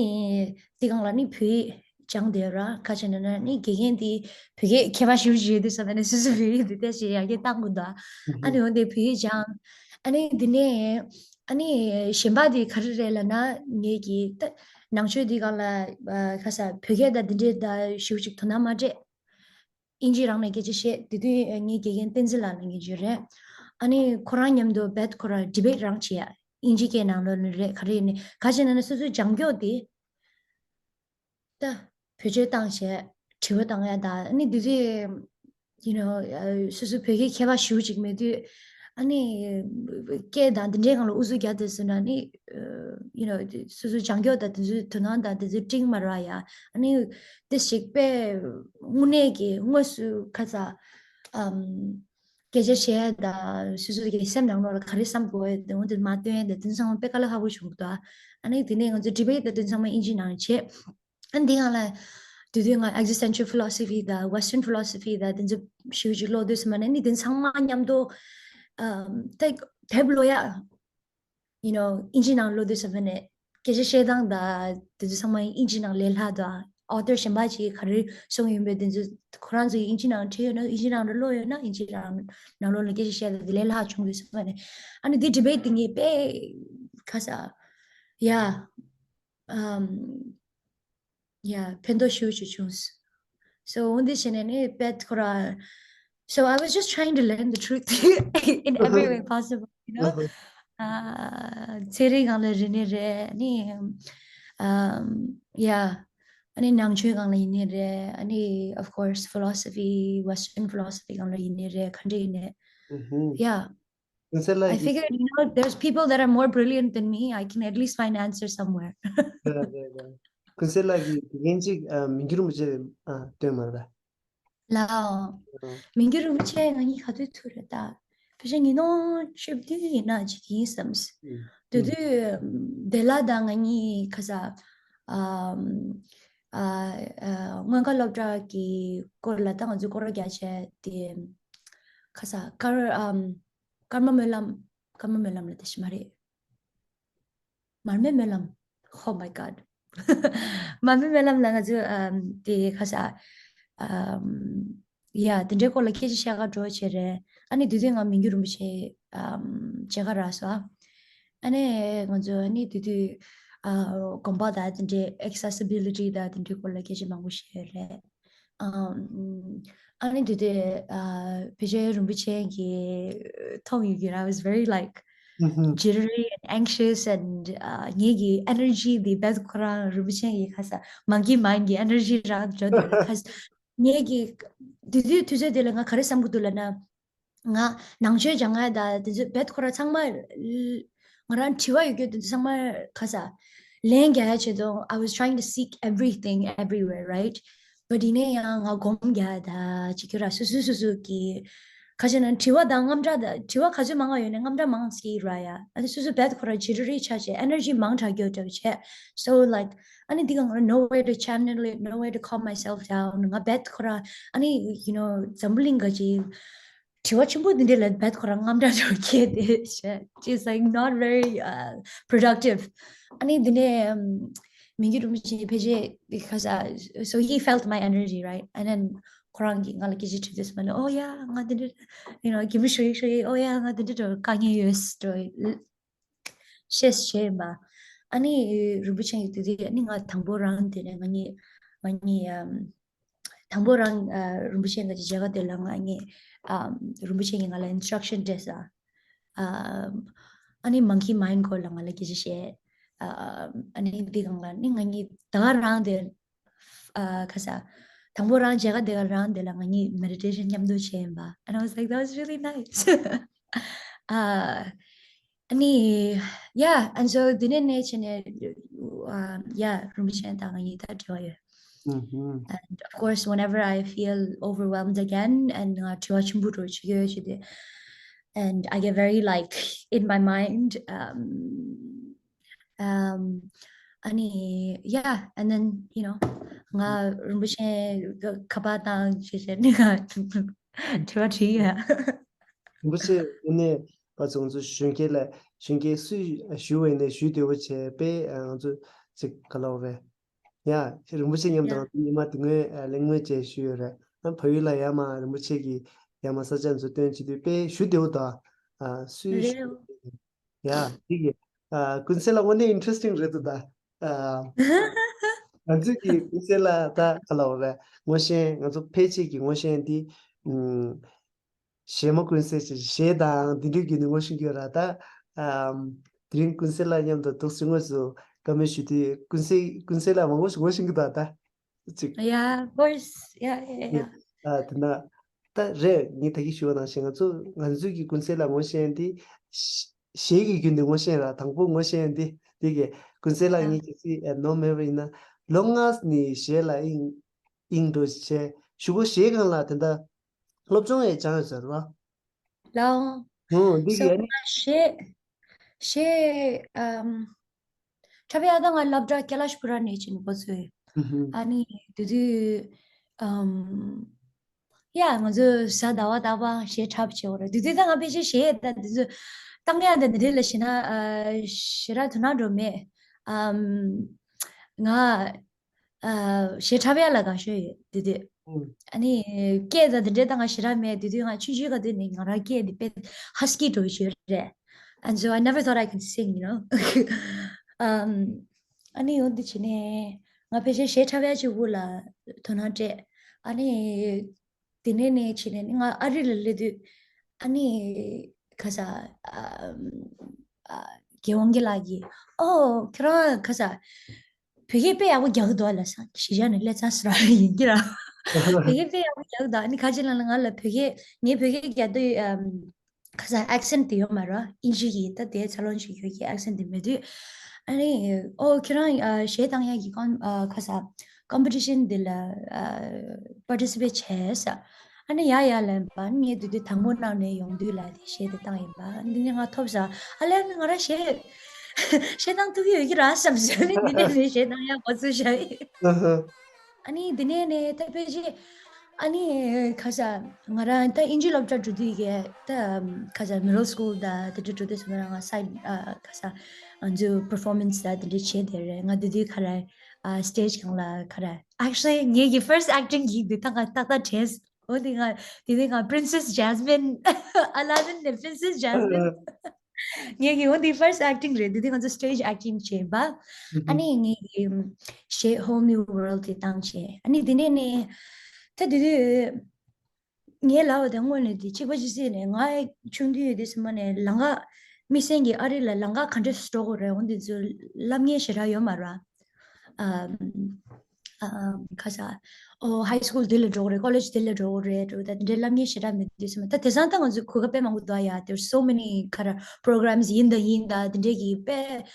དེ་སྒང་ལ་ནི་བོད་ཡིག་སྦྱངས་བསྡད་ར། ག་རེ་བྱས་ན་ནི་དགེ་རྒན་དེ་བོད་སྐད་མཁས་པ་ཞེ་པོ་ཅིག་ཡོད་དུས་ཙམ་པ་ནས་སོ་སོ་བོད་ཡིག་དེ་ཏོག་ཙམ་ཡར་རྒྱས་བཏང་དགོས་འདུག་ཨ་ནི་འོན་ཏེ་བོད་ཡིག་སྦྱངས། ཨ་ནི་དེ་ནས་ཨ་ནི་གཞན་པ་དེ་ག་རེ་རེད་ལབ་ན། ངེད་ཀྱི་ད་ནང་ཆོས་དེ་སྒང་ལ་ཨ། ག་ས་བོད་སྐད་དང་དེ་འདྲས་ད་ཞེ་པོ་ཅིག་དོ་སྣང་མ་སྤྲད། དབྱིན་ཇི་རང་ནས་སྐད་ཆ་བཤད། དེ་དུས་ངའི་དགེ་རྒན་བསྟན་འཛིན་ལགས་ལབ་མཁན་ཅིག་རེད། ཨ་ནི་ཁོ་རང་མཉམ་དུ་རྦད་ཁོ་རང་ཌི་བེཊ་རང་བྱེད་ཡ། དབྱིན་ཇི་སྐད་ནང་ལོགས་ནས་རེད། ག་རེ་ཡིན་ནའི་ག་རེ་བྱས་ན་ནི་སོ་སོའི་སྦྱང་ཕྱོགས་དེ་ད་བེད་སྤྱོད་བཏང་བྱས་དྲི་བ་བཏང་ཡ་ད། ཨ་ནི་དེ་དུས་you know ཨ། སོ་སོ་བོད་སྐད་མཁས་པ་ཞེ་པོ་ཅིག་མེད་དུས། ཨ་ནི་སྐད་དང་དེ་འདྲའི་སྒང་ལ་ཨུ་ཚུགས་རྒྱག་དུས་ཙམ་ན་ནི་you know སོ་སོའི་སྦྱང་ཕྱོགས་དང་དེ་ཚོའི་དོ་སྣང་དང་དེ་ཚོའི་སྤྲིང་མ་རག་ཡ། ཨ་ནི་དེ་ཞིག་དཔེ་དངོས་གནས་ཀྱི་དངོས་སུ་ཁ་ཚ་ཨམ། སྐད་ཆ་བཤད་དང་སོ་སོ་གི་སེམས་ནང་ལོགས་ལ་ག་རེ་བསམ་དགོས་ཡོད་དེ་འོན་ཏེ་མ་བཏོན་ཡ་དེ་དེ་ཚང་མ་དཔེ་དཀའ་ལས་ཁག་པོ་བྱུང་འདུག་ཨ་ནི་དེ་ནས་ང་ཚོ་ཌི་བེཊ་དང་དེ་ཚང་མ་དབྱིན་ཇི་ནང་བྱས། ཨ་འདི་སྒང་ལ་དེ་དུས་ང་existential philosophy དང་Western philosophy དང་དེ་ཚོ་ཞེ་པོ་ཅིག་ཀློག་དུས་ཙམ་པ་ནས་ནི་དེ་ཚང་མ་མཉམ་དུ་ཨམ། ད་དེབ་ཀློག་ཡ་you know དབྱིན་ཇི་ནང་ཀློག་དུས་ཙམ་པ་ནས་སྐད་ཆ་བཤད་སྟངས་དང་དེ་ཚོ་ཚང་མ་དབྱིན་ཇི་ནང་ལས་སླ་དང་། author གཞན་པ་ཅིག་ག་རེ་གསུངས་ཡོད་པའི་དེ་ཚོ་ཁོ་རང་ཚོས་དབྱིན་ཇི་ནང་བྲིས་ཡོད་ན། དབྱིན་ཇི་ནང་ལ་ཀློག་ཡོད་ན་དབྱིན་ཇི་ནང་ནང་ལོགས་ལ་སྐད་ཆ་བཤད་དང་དེ་ལས་སླ་བྱུང་དུས་ཙམ་པ་ནས། ཨ་ནི་འདི་ཌི་བེཊ་དེ་ངས་དཔེ་ཁ་ཚ་ཡ། ཨམ། Yeah, ཕན་ཐོགས་ཞེ་པོ་ཅིག་བྱུང་། So འོ་འདི་བྱས་ནས་ནི་རྦད་ཁོ་ར། So I was just trying to learn the truth in every way possible, you know. ཨ། ཚན་རིག་སྒང་ལ་རེད་ནི་རེད། ཨ་ནི་ཨམ། Yeah. ཨ་ནི་ནང་ཆོས་སྒང་ལ་ཡིན་ནི་རེད། ཨ་ནི་of course philosophy, Western philosophy སྒང་ལ་ཡིན་ནི་རེད། ག་འདྲ་ཡིན་ནའི། Yeah. ཀུན་གསལ་ལགས། I ཀྱིས། Figured, you know, there's people that are more brilliant than me. I can at least find answers somewhere. རེད་རེད་རེད། ཀུན་གསལ་ལགས་ཀྱིས་དགེ་རྒན་གཅིག་ཨ། མི་འགྱུར་རིན་པོ་ཆེ་ཨ། བསྟེན་མ་རེད་པས། ལགས་འོང་། ཨ། མི་འགྱུར་རིན་པོ་ཆེ་ང་གཉིས་ག་དུས་ཐུག་རེད་ད། ཕལ་ཆེར་ཉིས་སྟོང་བཅུ་བདུན་ཡིན་ན་ཅིག་ཡིན་བསམ། ཨུམ། དེ་དུས་བདེ་ལགས་དང་ང་གཉིས་ཁ་ཚ་ཨ། ཨ། ཨ། མངོན་དགའ་སློབ་གྲྭ་གི་སྐོར་ལ་ད་ང་ཚོས་སྐོར་ར་རྒྱག་བྱས་དེ། ཁ་ཚ་ཀརྨ། ཨམ། ཀརྨ་སྨོན་ལམ། ཀརྨ་སྨོན་ལམ་ལ་དེ་ཞིག་མ་རེད། མར་མེ་སྨོན་ལམ། Oh my God. མར་མེ་སྨོན་ལམ་ལ་ང་ཚོས་ཨམ། དེ་ཁ་ཚ་ཨམ། Yeah, དེ་འདྲའི་སྐོར་ལ་སྐད་ཆ་བཤད་ག་འགྲོ་བྱས་རེད། ཨ་ནི་དེ་དུས་ང་མི་འགྱུར་རིན་པོ་ཆེ་ཨམ། མཇལ་ག་རག་སོང་། ཨ་ནི་ང་ཚོ་ཨ་ནི་དེ་དུས་ཨ། དགོན་པ་དང་དེ་འདྲའི་accessibility དང་དེ་འདྲའི་སྐོར་ལ་སྐད་ཆ་མང་པོ་བཤད་རེད། ཨམ། ཨ་ནི་དེ་དུས་ཨ། ཕལ་ཆེར་རིན་པོ་ཆེ་གིས་མཐོང་ཡོད་ཀྱི་རེད། I was very like ཨུ་ཧུམ། jittery and anxious and ཨ། ངེད་ཀྱི་energy དེ་རྦད་ཁོ་རང་རིན་པོ་ཆེ་གི་ཁ་ཚ་monkey mind གི་energy རང་འཇོག་དེ་རེད། ཁ་ངེད་ཀྱི་དེ་དུས་དུས་ཚོད་དེ་ལ་ང་ག་རེ་བསམ་གྱི་འདུག་ལབ་ན། ང་ནང་ཆོས་སྦྱང་ཡ་ད་དེ་ཚོ་རྦད་ཁོ་རང་ཚང་མ་ང་རང་དྲི་བ་ཡོད་རྒྱུ་དེ་ཚོ་ཚང་མ་ཁ་ཚ་ལན་རྒྱག་ཡ་ཆེད་དུ། I was trying to seek everything everywhere, right? But ཡིན་ནའི་ཡང་ང་སྒོམ་རྒྱག་ཡ་ད་ཅིག་ཁྱོད་རང་སོ་སོ་སོ་སོ་གི་ཁ་ཆེ་ན་དྲི་བ་དང་དངངས་སྐྲག་ད་དྲི་བ་ག་ཚོད་མང་བ་ཡོད་ནའི་དངངས་སྐྲག་མང་སྐྱེ་ར་ཡ། ཨ་ནི་སོ་སོ་རྦད་ཁོ་རང་jittery ཆགས་བྱས་energy མང་དྲགས་རྒྱུ་འདྲ་བྱས། So like ཨ་ནི་འདི་ག་ང་རང་nowhere to channel it, nowhere to calm myself down. ང་རྦད་ཁོ་རང་ཨ་ནི་you know འཛམ་བུ་གླིང་ག་ཅིག་དྲི་བ་ཆེན་པོ་འདི་འདྲ་ལ་རྦད་ཁོ་རང་དངངས་སྐྲག་འདྲ་བོ་སྐྱེས་ཏེ། She's like not very uh, productive. ཨ་ནི་འདི་ནས་ཨམ་མི་འགྱུར་རིན་པོ་ཆེ་ཕལ་ཆེར་ཁ་ས- so he felt my energy, right? And then ཁོ་རང་གིས་ང་ལ་སྐད་ཆ་དྲིས་དུས་མ་ནི། Oh yeah, ང་འདི་འདྲ། you know, གད་མོ་ཤོར་ཡིག་ཤོར་ཡིག། Oh yeah, ང་འདི་འདྲ་འདྲ་བོ་དཀའ་ངལ་ཡོད་འདྲ་བོ་བཤད་བཤད་ཡིན་པ། ཨ་ནི་རིན་པོ་ཆེ་གིས་དེ་དུས། ཨ་ནི་ང་དང་པོ་རང་དེ་ནས་ང་གཉིས་ང་གཉིས་ཨམ། དང་པོ་རང་ཨ་རིན་པོ་ཆེ་གི་མཇལ་ཁ་དེ་ལ་ང་གཉིས་ཨམ། རིན་པོ་ཆེ་གིས་ང་ལ་instruction སྤྲད་ས། ཨམ། ཨ་ནི་monkey mind སྐོར་ལ་ང་ལ་སྐད་ཆ་བཤད། ཨམ། ཨ་ནི་འདི་སྒང་ལ་ནི་ང་གཉིས་ད་ག་རང་དེ་ཨ་ཁ་ས། དང་པོ་རང་མཇལ་ཁ་དེ་ག་རང་དེ་ལ་ང་གཉིས་meditation མཉམ་དུ་བྱས་ཡིན་པ། And I was like, that was really nice. ཨ་ནི། Yeah, and so དེ་ནས་ནས་བྱས་ནས་ཨ་yeah རིན་པོ་ཆེ་དང་ང་གཉིས་ད་འབྲེལ་བ་ཡོད། Mm-hmm. And of course, whenever I feel overwhelmed again and ང་དྲི་བ་ཆེན་པོ་འདྲ་བོ་བྱེད་ཀྱི་ཡོད་ཅེས་དེ། And I get very, like, in my mind. Um, um, ཨ་ནི། Yeah, and then, you know, ང་རིན་པོ་ཆེ་ཁ་པར་བཏང་བྱས་བྱས་ནས་ང་དྲི་བ་དྲིས་ཡོད། རིན་པོ་ཆེ་ཡིན་ནས་པ་ཚོ་ང་ཚོ་གཞོན་སྐྱེས་ལ། གཞོན་སྐྱེས་སུ་ཞུ་བ་ཡིན་ནས་ཞུ་འདོད་པོ་བྱས་པས། ང་ཚོ་ཅིག་ག་ལབ་རེད། ཡ། རིན་པོ་ཆེ་མཉམ་དུ་ང་ཚོ་ཉི་མ་དེ་སྔོན་གླེང་མོལ་བྱས་ཞུས་ཡོད་རེད། ཨ་ཕ་ཡུལ་ལ་ཡར་མར་རིན་པོ་ཆེ་གིས་ཡར་མར་ས་ཆ་ཚོ་སྟོན་བྱེད་དུས་དཔེ་ཞུ་བདེ་བོ་འདུག་ཨ་སུས་ཞུ། རེད། ཡ། དེ་གི་ཨ་ཀུན་གསལ་ལགས་དངོས་གནས་interesting རེད་འདུག་ད། ཨ་ང་ཚོས་ཀྱི་ཀུན་གསལ་ལགས་ད་ག་ལབ་རེད། ངོ་ཤེས། ང་ཚོ་ཕལ་ཆེར་གྱི་ངོ་ཤེས་འདི། ཨུམ། གཞས་མ་ཀུན་གསལ་ཞེས་གཞས་དང་འདི་འདྲའི་བརྒྱུད་ནས་ངོ་ཤེས་ཀྱི་ཡོད་ར། ད་ཨམ། དེ་རིང་ཀུན་གསལ་ལགས་མཉམ་དུ་འདུག་སེ་དངོས་སུ་བཀའ་མོལ་ཞུ་དུས་ཀུན་གསལ་ཀུན་གསལ་ལགས་མང་པོ་ཞིག་ངོ་ཤེས་ཀྱི་འདུག་ད། ཅིག Yeah, of course. Yeah, yeah, yeah. ཨ་དེ་ན་ད་རེད། ངས་ད་གིན་ཞུ་བ་ནང་བཞིན་ང་ཚོ་ང་ཚོས་ཀྱི་ཀུན་གསལ་ལགས་ངོ་ཤེས་འདི་གཞས་ཀྱི་བརྒྱུད་ནས་ངོ་ཤེས་ར། དང་པོ་ངོ་ཤེས་འདི་དེ་གི་ཀུན་གསལ་ལགས་ངས་གལ་སྲིད་ཨ་ནོ་མེ་བ་ཡིན་ན་ལོ་ལྔ་ནས་གཞས་ལ་དབྱིངས་དབྱིངས་འགྲོ་བྱས། གཞུག་གུ་གཞས་སྒང་ལ་དེ་འདྲ་སློབ་སྦྱོང་ཡང་སྦྱངས་ཡོད་ཟེར་བ། ལའོ། ཨོ་འདི་སོ་གི་ཨ་ནི། ང་གཞས་གཞས་ཨམ། འཁྲབ་ཡ་ད་ང་སློབ་གྲྭ་ཀེ་ལཱ་ཤ་པུ་ར་ནས་ཅིག་འགོ་ཚུགས་ཡོད། ཨུ་ཧུ། ཨ་ནི་དེ་དུས་ཨམ། ཡ་ང་ཚོ་གཟའ་ཟླ་བ་རྟག་པར་གཞས་འཁྲབ་བྱེད་འོ་ར། དེ་དུས་ད་ང་ཕལ་ཆེར་གཞས་ད་དེ་ཚོ་བཏང་ཡ་ད་འདི་འདྲ་ལ་ཞེ་ན་ཨ་ཞེ་དྲག་དོ་སྣང་འགྲོ་མེད། ཨམ། ང་ཨ་གཞས་འཁྲབ་ཡ་ལ་དགའ་ཤོས་ཡོད་དེ་དུས། ཨུ། ཨ་ནི་སྐད་དང་དེ་འདྲས་ད་ང་ཞེ་དྲག་མེད། དེ་དུས་ང་ཆུང་ཆུང་ག་དུས་ནས་ང་རང་སྐད་འདི་དཔེ་husky འགྲོ་ཡི་ཡོད་རེད། And so I never thought I could sing, you know. um, ཨ་ནི་འོ་འདི་བྱས་ནས་ང་ཕལ་ཆེར་གཞས་འཁྲབ་ཡ་ཅིག་བུ་ལ་དོ་སྣང་སྤྲད། ཨ་ནི་དེ་ནས་ནས་བྱས་ནས་ང་ཨ་རི་ལ་སླེབས་དུས། ཨ་ནི་ཁ་ས་ཨ་ཨ་རྒྱལ་དབང་གི་ལགས་ཀྱིས། ཨོ་ཁྱོད་རང་ཁ་ས་བོད་སྐད་དཔེ་ཡག་པོ་རྒྱག་གི་འདུག་ཨ་ལབ་སོང་། གཞིས་ཆགས་ནས་སླེབས་ཚར་སོང་ར་ཡིན་གྱི་ར། བོད་སྐད་དཔེ་ཡག་པོ་རྒྱག་གི་འདུག་ཨ་ནི་ཁ་ཅིག་ལ་ང་ལ་བོད་སྐད་ངའི་བོད་སྐད་རྒྱག་དུས་ཨམ། ཁ་སང་accent དེ་ཡོད་མ་རེད། དབྱིན་ཇི་གི་ད་དེ་འཚར་ལོངས་བྱེད་རྒྱུ་གི་accent དེ་མེད་དུས། ཨ་ནི་ཨོ་ཁྱེད་རང་ཨ་གཞས་བཏང་ཡག་གི་ཀོན་ཨ་ཁ་སང་competition དེ་ལ་ཨ་participate བྱས་ས། ཨ་ནི་ཡ་ཡ་ལབ་པ། ངས་དེ་དུས་དང་པོ་གནང་ནས་ཡོང་དུས་ལ་དེ་གཞས་དེ་བཏང་ཡིན་པ། འདི་ནས་ང་ཐོབ་ས། ཨ་ལས་ང་རང་གཞས་གཞས་བཏང་ཐུབ་ཀྱི་ཡོད་ཀྱི་ར་བསམ་སོང་། ཨ་ནི་འདི་ནས་ནས་གཞས་བཏང་ཡག་འགོ་ཚུགས་བཞག་ཡིན། ཨ་ཧ། ཨ་ནི་དེ་ནས་ནས་ད་ཕལ་ཆེར་ཨ་ནི་ཁ་ས་ང་རང་ད་དབྱིན་ཇི་སློབ་གྲྭ་འགྲོ་དུས་ཀྱི་ད་ཁ་ས་middle school ད་དེ་འདྲ་འགྲོ་དུས་ཙམ་པ་ལ་ང་side ཨ་ཁ་ས་ང་ཚོ་performance ད་དེ་འདྲ་བྱས་དེ་རེད། ང་དེ་དུས་ཁ་ར་ཨ་stage སྒང་ལ་ཁ་ར། Actually ངེད་ཀྱི་first acting gig དེ་ད་ང་ཏག་ཏག་བྲེལ། འོ་དེ་ང་དེ་དུས་ང་Princess Jasmine Aladdin ནས་Princess Jasmine ངེད་ཀྱི་འོ་འདི་first acting རེད། འདི་དུས་ང་ཚོ་stage acting བྱས་པ། ཨ་ནི་ངེད་ཀྱི་གཞས་Whole New World དེ་བཏང་བྱས། ཨ་ནི་དེ་ནས་ནས་ད་དེ་དུས་ངའི་ལབ་པ་དང་དངོས་གནས་དེ་གཅིག་པ་གཅིག་སྲིད་ནས་ང་ཆུང་དུས་དེ་སེམས་པ་ནས་ལམ་ཁ་དམིགས་བསལ་གྱི་ཨ་རི་ལ་ལམ་ཁ་ག་འདྲས་འགྲོ་དགོས་རེད། འོ་འདི་ཚོ་ལབ་མཁན་ཞེ་དྲག་ཡོད་མ་རེད། ཨམ། ཨམ། ཁ་ས། ཨོ་high school དེ་ལ་འགྲོ་གི་རེད། college དེ་ལ་འགྲོ་གི་རེད་འགྲོ། ད་དེ་འདྲའི་ལབ་མཁན་ཞེ་དྲག་མེད་དུས་སེམས་པ། ད་དེང་སང་ད་ང་ཚོའི་གོ་སྐབས་དཔེ་མང་པོ་འདུག་ཡ། There's so many ཁ་ར་programs ཡིན་ད་ཡིན་ད་དེ་འདྲའི་གི་དཔེ།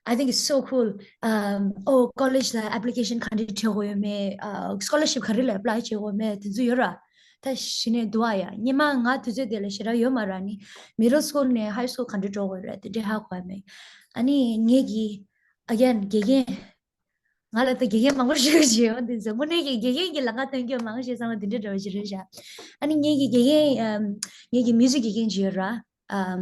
I think it's so cool. Um, ཨོ་college ལ་application ག་འདྲ་བྲིས་དགོས་ཡོད་མེད། ཨ་scholarship ག་རེ་ལ་apply བྱེད་དགོས་མེད་དེ་ཚོ་ཡོད་ར། ད་གཞི་ནས་འདུག་ཡ། སྔོན་མ་ང་དུས་ཚོད་དེ་ལ་ཞེ་དྲག་ཡོད་མ་ར། ནི་middle school ནས་high school ག་འདྲ་འགྲོ་དགོས་རེད་དེ་འདྲ་ཧ་གོ་ཡ་མེད། ཨ་ནི་ངེད་ཀྱི་again དགེ་རྒན། ང་ལ་ད་དགེ་རྒན་མང་པོ་ཞིག་བྱས་ཡོད་འདི་ཚོ་དངོས་གནས་ཀྱི་དགེ་རྒན་གྱི་ལམ་ཁ་སྟོན་རྒྱུ་མང་ཞེས་བསམ་བློ་འདི་འདྲ་འདྲ་བོ་ཞིག་རེད་ཤག་ཨ་ནི་ངེད་ཀྱི་དགེ་རྒན་ཨམ། ངེད་ཀྱི་མིའུ་ཟིག་དགེ་རྒན་ཅིག་ཡོད་ར། ཨམ།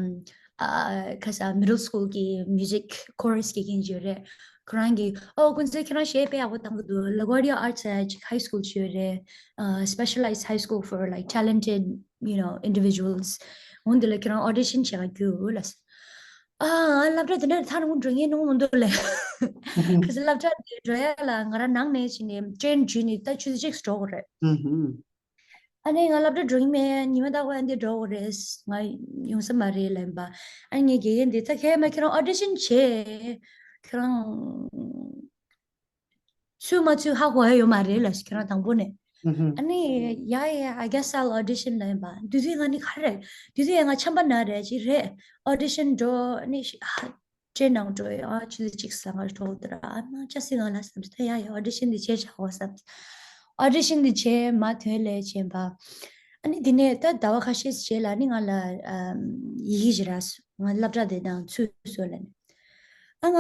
ཨ། ཁ་ས་middle school གི་music course དགེ་རྒན་ཅིག་ཡོད་རེད། ཁོ་རང་གིས་ཨོ་ཀུན་གསལ་ཁྱེད་རང་གཞས་དཔེ་ཡག་པོ་བཏང་གི་འདུག LaGuardia Arts ཨ་ཅིག་high school ཅིག་ཡོད་རེད། ཨ། specialized high school for like talented, you know, individuals. འོ་འདི་ལ་ཁྱེད་རང་audition བྱེད་ག་རྒྱུགས་ལབ་སོང་། ཨ། ང་སློབ་གྲྭ་དེ་འདྲ་ཐག་རིང་པོ་འགྲོ་མཁན་ནང་མི་འདུག་ལབ། ཁ་སང་སློབ་གྲྭ་དེ་འགྲོ་ཡ་ལ་ང་རང་ནང་ནས་ཕྱིན་ནས་train བརྒྱུད་ནས་ད་ཆུ་ཚོད་གཅིག་འགྲོ་དགོས་རེད། ཨ་ནི་ང་སློབ་གྲྭ་འགྲོ་གི་མེད། ཉི་མ་རྟག་པར་འདི་འགྲོ་དགོས་རེད། ང་ཡོང་ས་མ་རེད་ལབ་པ། ཨ་ནི་ངའི་དགེ་རྒན་དེ་ད་ཁྱེད་མ་ཁྱེད་རང་audition བྱེད། ཁྱེད་རང་ཚུད་མ་ཚུད་ཧ་གོ་ཡ་ཡོད་མ་རེད་ལབ་ཤག་ཁྱེད་རང་དང་པོ་ནས། ཨ་ནི་yeah, yeah, I guess I'll audition ལབ་ཡིན་པ། དེ་དུས་ང་ནི་ག་རེ་རེད། དེ་དུས་ཡང་ང་ཆམ་པ་ན་རེད་ཅི་རེད། audition འགྲོ་ནི་ཤི་ཧ། train ནང་འགྲོ་ཡ་ཆུ་ཚོད་གཅིག་ལ་ང་འགྲོ་དེ་ར་ཨ་ན་ཅ་སི་ང་ལ་བསམ་ད་ཡ་ཡ་audition འདི་བྱས་བཞག་གོ་བསམ། audition འདི་བྱས་མ་ཐོན་ལས་བྱས་པ། ཨ་ནི་དེ་ནས་ད་ཟླ་བ་ཁ་ཤས་རྗེས་ལ་ནི་ང་ལ་ཨམ། ཡི་གེ་ཞིག་རག་སོང་། ང་སློབ་གྲྭ་དེ་ནང་ཚུད་སོང་ལབ་ནས། ཨ་ང་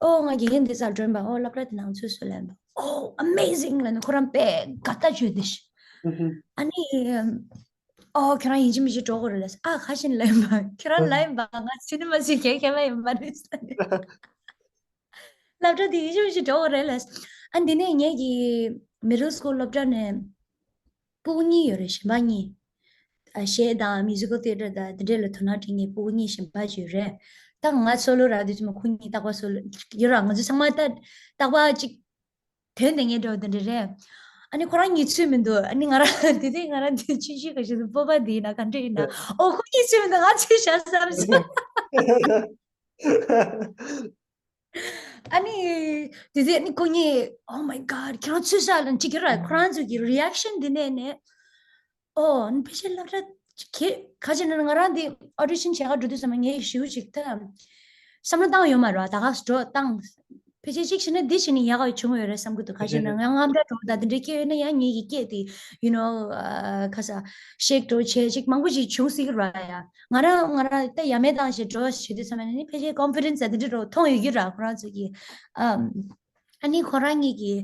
ཨོ་ང་དགེ་རྒན་དེ་སར་སྒྲོན་པ་ཨོ་སློབ་གྲྭ་དེ་ནང་ཚུད་སོང་ལབ་པ། ཨོ་amazing ལབ་ནས་ཁོ་རང་དཔེ་དགའ་ཐག་ཆོད་དེ་ཤི། ཨ་ནི་ཨམ། ཨོ་ཁྱོད་རང་ཡིན་གཅིག་མིན་གཅིག་འགྲོ་དགོས་རེད་ལབ། ཨ་ཁ་ཤིན་ལབ་ཡིན་པ། ཁྱོད་རང་ལབ་ཡིན་པ་ང་སི་ནི་མ་སི་གས་མཁས་པ་ཡིན་པ་རེད་ཟེར་ནས། སློབ་གྲྭ་དེ་ཡིན་གཅིག་མིན་གཅིག་འགྲོ་དགོས་རེད་ལབ། ཨ་འདི་ནས་ངེད་ཀྱི་middle school སློབ་གྲྭ་ནས་སྤུ་གུ་གཉིས་ཡོད་རེད། གཞན་པ་གཉིས། ཨ་གཞས་དང་musical theatre དང་དེ་འདྲས་ལ་དོ་སྣང་སྤྲད་མཁན་སྤུ་གུ་གཉིས་གཞན་པ་ཅིག་ཡོད་རེད། ད་ང་སོ་ལོ་ར་དུས་ཚོད་མ་ཁོ་གཉིས་རྟག་པར་སོ་ལོ་ཡོད་ར། ང་ཚོ་ཚང་མ་ད་རྟག་པར་ཅིག་དོན་དེ་ངས་འགྲོ་དེ་འདྲ་རེད། ཨ་ནི་ཁོ་རང་གཉིས་ཚུད་མི་འདུག་ཨ་ནི་ང་རང་དེ་དུས་ང་རང་དེ་ཆུང་ཆུང་ག་ཞིག་སྤོབས་པ་འདི་ཡིན་ན་ག་འདྲ་ཡིན་ན། ཨོ་ཁོ་གཉིས་ཚུད་མི་འདུག་ང་ཚུད་བཞག་བསམ་སོང་། ཨ་ནི་དེ་དུས་ཨ་ནི་ཁོ་གཉིས། Oh my God, ཁྱེད་རང་ཚུད་བཞག་ལབ་ཅིག་གི་ར། ཁོ་རང་ཚོ་གི་reaction འདི་ནས་ནས། ཨོ་ཕལ་ཆེར་སློབ་གྲྭ་ཁྱེད་ག་ཅི་ན་ང་རང་འདི་audition བྱེད་ག་འགྲོ་དུས་ཙམ་པ་ངས་ཞེ་པོ་ཅིག་ད་བསམ་བློ་བཏང་ཡོད་མ་རེད་བ། ད་ག་འགྲོ་བཏང་། ཕལ་ཆེར་གཅིག་བྱས་ན་འདི་བྱས་ན་ཡག་ག་བྱུང་ཡོད་རེད་བསམ་གི་འདུག་ག་ཅི་ན་ང་དངངས་སྐྲག་འགྲོ་ད་འདི་འདྲའི་སྐད་ཡོད་ན་ཡང་ངེད་ཀྱི་སྐད་དེ་you know ག་ས་ཤེག་འགྲོ་བྱས་ཅིག་མང་པོ་ཅིག་བྱུང་སྲིད་ཀྱི་རེད་ཡ། ང་རང་ང་རང་ད་ཡ་མེད་བཏང་བྱས་འགྲོ་བྱེད་དུས་ཙམ་པ་ནི་ཕལ་ཆེར་confidence འདི་འདྲ་འགྲོ་མཐོང་ཡོད་ཀྱི་རེད། ཁོ་རང་ཚོ་གི་ཨམ། ཨ་ནི་ཁོ་རང་གཉིས་ཀྱི་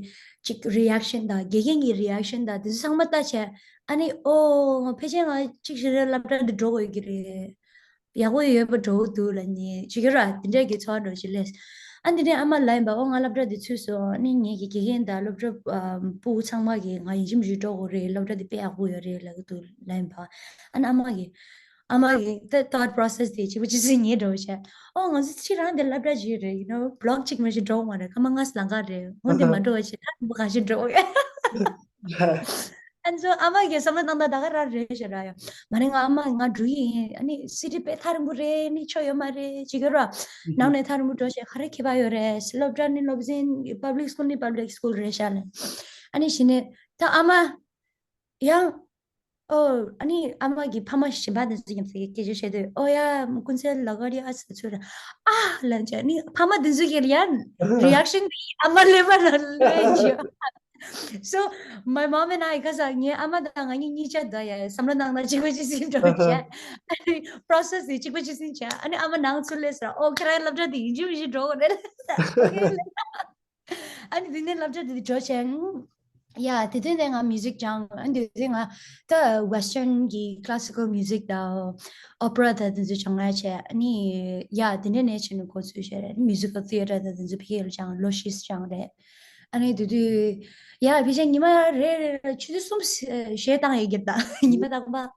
ཅིག་reaction དང་དགེ་རྒན་གྱི་reaction དང་དེ་ཚོ་ཚང་མ་ལྟ་བྱས། ཨ་ནི་ཨོ་ཕལ་ཆེར་ང་ཅིག་ཞིག་རེད་སློབ་གྲྭ་འདི་འགྲོ་དགོས་ཀྱི་རེད། ཡག་པོ་ཡོད་པ་འགྲོ་གི་འདུག་ལབ་ནས་ཅིག་ར་དེ་འདྲས་ཀྱི་ཚོར་བ་འདྲ་ཞིག་སླེབས། ཨ་འདི་ནས་ཨ་མ་ལབ་ཡིན་པ། ཨོ་ང་སློབ་གྲྭ་འདི་ཚུད་སོང་། ཨ་ནི་ངེད་ཀྱི་དགེ་རྒན་དང་སློབ་གྲྭ་ཨམ་སྤུ་གུ་ཚང་མ་གིས་ང་ཡིན་གཅིག་མིན་གཅིག་འགྲོ་དགོས་རེད། སློབ་གྲྭ་འདི་དཔེ་ཡག་པོ་ཡོད་རེད་ལབ་གི་འདུག་ལབ་ཡིན་པ། ཨ་ནི་ཨ་མ་གིས་ཨ་མ་གི་ད་thought process དེ་གཅིག་པ་གཅིག་སེ་ངས་འགྲོ་བྱས། ཨོ་ང་ཚོ་ཕྱིར་རང་དེ་སློབ་གྲྭ་ཅིག་རེད། you know block གཅིག་མ་གཏོགས་འགྲོ་མ་རེད། ཁ་མ་ང་ལམ་ཁ་རེད། འོ་དེ་མ་འགྲོ་བ་བྱས་ད་རིང་པོ་ག་ཞིག་འགྲོ་གི། ཨ་ནི་ཚོ་ཨ་མ་གི་བསམ་བློ་བཏང་ད་ད་ག་རང་རེད་ཤག་ར་ཡ། མ་རེད་ང་ཨ་མ་ང་འགྲོ་གི་ཡིན། ཨ་ནི་city དཔེ་ཐག་རིང་པོ་རེད། ནི་ཆོ་ཡོད་མ་རེད་ཅིག་གི་ར། ནང་ནས་ཐག་རིང་པོ་འགྲོ་བྱས་ག་རེ་ཁྱད་པར་ཡོད་རེད། སློབ་གྲྭ་ནི་སློབ་ཚན་public school ནི་public school རེད་ཤག་ལ། ཨ་ནི་གཞི་ནས་ད་ཨ་མ། ཡང་། ཨོ། ཨ་ནི་ཨ་མ་གི་ཕ་མ་གཞན་པ་དེ་ཚོ་མཉམ་དུ་སྐད་ཆ་བཤད་དུས་ཨོ་ཡ་ཀུན་གསལ་ལ་ག་རེ་ཨ་ཟེར་ཚུལ་ར་ཨ་ལབ་བྱས། ཨ་ནི་ཕ་མ་དེ་ཚོ་གི་ཡང་reaction དེ་ཨ་མ་ལས་མར་ལ་ལས་བྱས། So my mom and I ག་ས་ངའི་ཨ་མ་དང་ང་གཉིས་གཉིས་ཆ་ད་ཡ་བསམ་བློ་བཏང་ན་གཅིག་པ་གཅིག་སེ་འགྲོ་བྱས། ཨ་ནི་process དེ་གཅིག་པ་གཅིག་སེ་བྱས། ཨ་ནི་ཨ་མ་ནང་ཚུར་སླེབས་ཟེར། ཨོ་ཁྱེད་རང་སློབ་གྲྭ་དེ་ཡིན་གཅིག་མིན་གཅིག་འགྲོ་དགོས་རེད་ལབ་ཟེར། ཨ་ནི་དེ་ནས་སློབ་གྲྭ་དེ་འགྲོ་བྱས། ཡ་དེ་དུས་ནས་ང་music སྦྱངས། ཨ་ནི་དེ་དུས་ང་ད་western གི་classical music དང་opera དང་དེ་ཚོ་སྦྱང་ཡ་བྱས། ཨ་ནི་ཡ་དེ་འདྲ་ནས་བྱས་ནས་འགོ་ཚུགས་བྱས་རེད། musical theatre དང་དེ་ཚོ་ཕ་གི་ལ་སྦྱངས། ལོ་བཞི་སྦྱངས་རེད། ཨ་ནི་དེ་དུས་ཡ་ཕལ་ཆེར་ཉི་མ་རེ་རེ་ལ་ཆུ་ཚོད་གསུམ་གཞས་བཏང་ཡོད་ཀྱི་རེད་ད། ཉི་མ་རྟག་པར།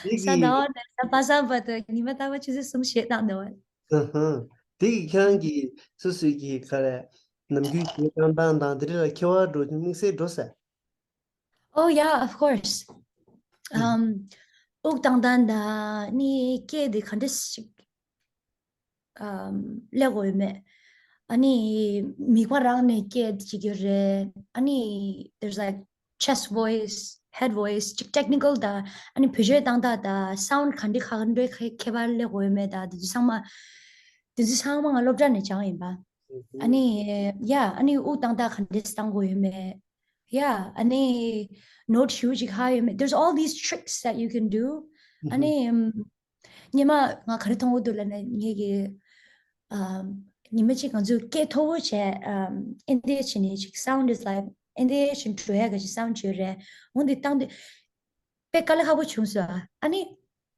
དེ་གཟའ་གི་ཟླ་བ་ནས་གཟའ་པ་སངས་བར་དུ་ཉི་མ་རྟག་པར་ཆུ་ཚོད་གསུམ་གཞས་བཏང་འདུག་བ། ཨ་ཧ། དེ་གི་ཁྱེད་རང་གི་སོ་སོའི་གི་ག་རེ་ནམ་རྒྱུན་གཞས་བཏང་སྟངས་དང་དེ་འདྲ་ལ་ཁྱད་པར་འགྲོ་དམིགས་བསལ་འགྲོ་ས། Oh yeah, of course. ཨམ། དབུགས་བཏང་སྟངས་དང་ནི་སྐད་དེ་ག་འདྲ་ཞིག་ཨམ། སླེབས་དགོས་ཡོད་མེད། ཨ་ནི་མིད་པ་རང་ནས་སྐད་ཅིག་ཡོད་རེད། ཨ་ནི་there's like chest voice, head voice ཅིག་technical དང་ཨ་ནི་བེད་སྤྱོད་བཏང་སྟངས་དང་sound ག་འདྲ་ག་འདྲ་ཁྱད་པར་སླེབས་དགོས་ཡོད་མེད་དང་དེ་ཚོ་ཚང་མ། དེ་ཚོ་ཚང་མ་ང་སློབ་གྲྭ་ནས་སྦྱངས་ཡིན་པ། ཨ་ནི་yeah ཨ་ནི་དབུགས་བཏང་སྟངས་ག་འདྲ་བཏང་དགོས་ཡོད་མེད། Yeah ཨ་ནི་note ཞེ་པོ་ཅིག་ཧ་ཡོད་མེད། There's all these tricks that you can do. ཨ་ནི་ཨམ། སྔོན་མ་ང་ག་རེ་མཐོང་གི་འདུག་ལབ་ན་ངེད་ཀྱི་ཨམ། ཉི་མ་གཅིག་ང་ཚོས་སྐད་མཐོ་བོ་བྱས། ཨམ། ཨིན་དེ་བྱས་ནས་ཅིག་sound is life, ཨིན་དེ་བྱས་འགྲོ་ཡ་ག་ཅིག་sound བྱོས་རེད། འོན་ཏེ་བཏང་དུས་དཔེ་དཀའ་ལས་ཁག་པོ་བྱུང་སོང་། ཨ་ནི་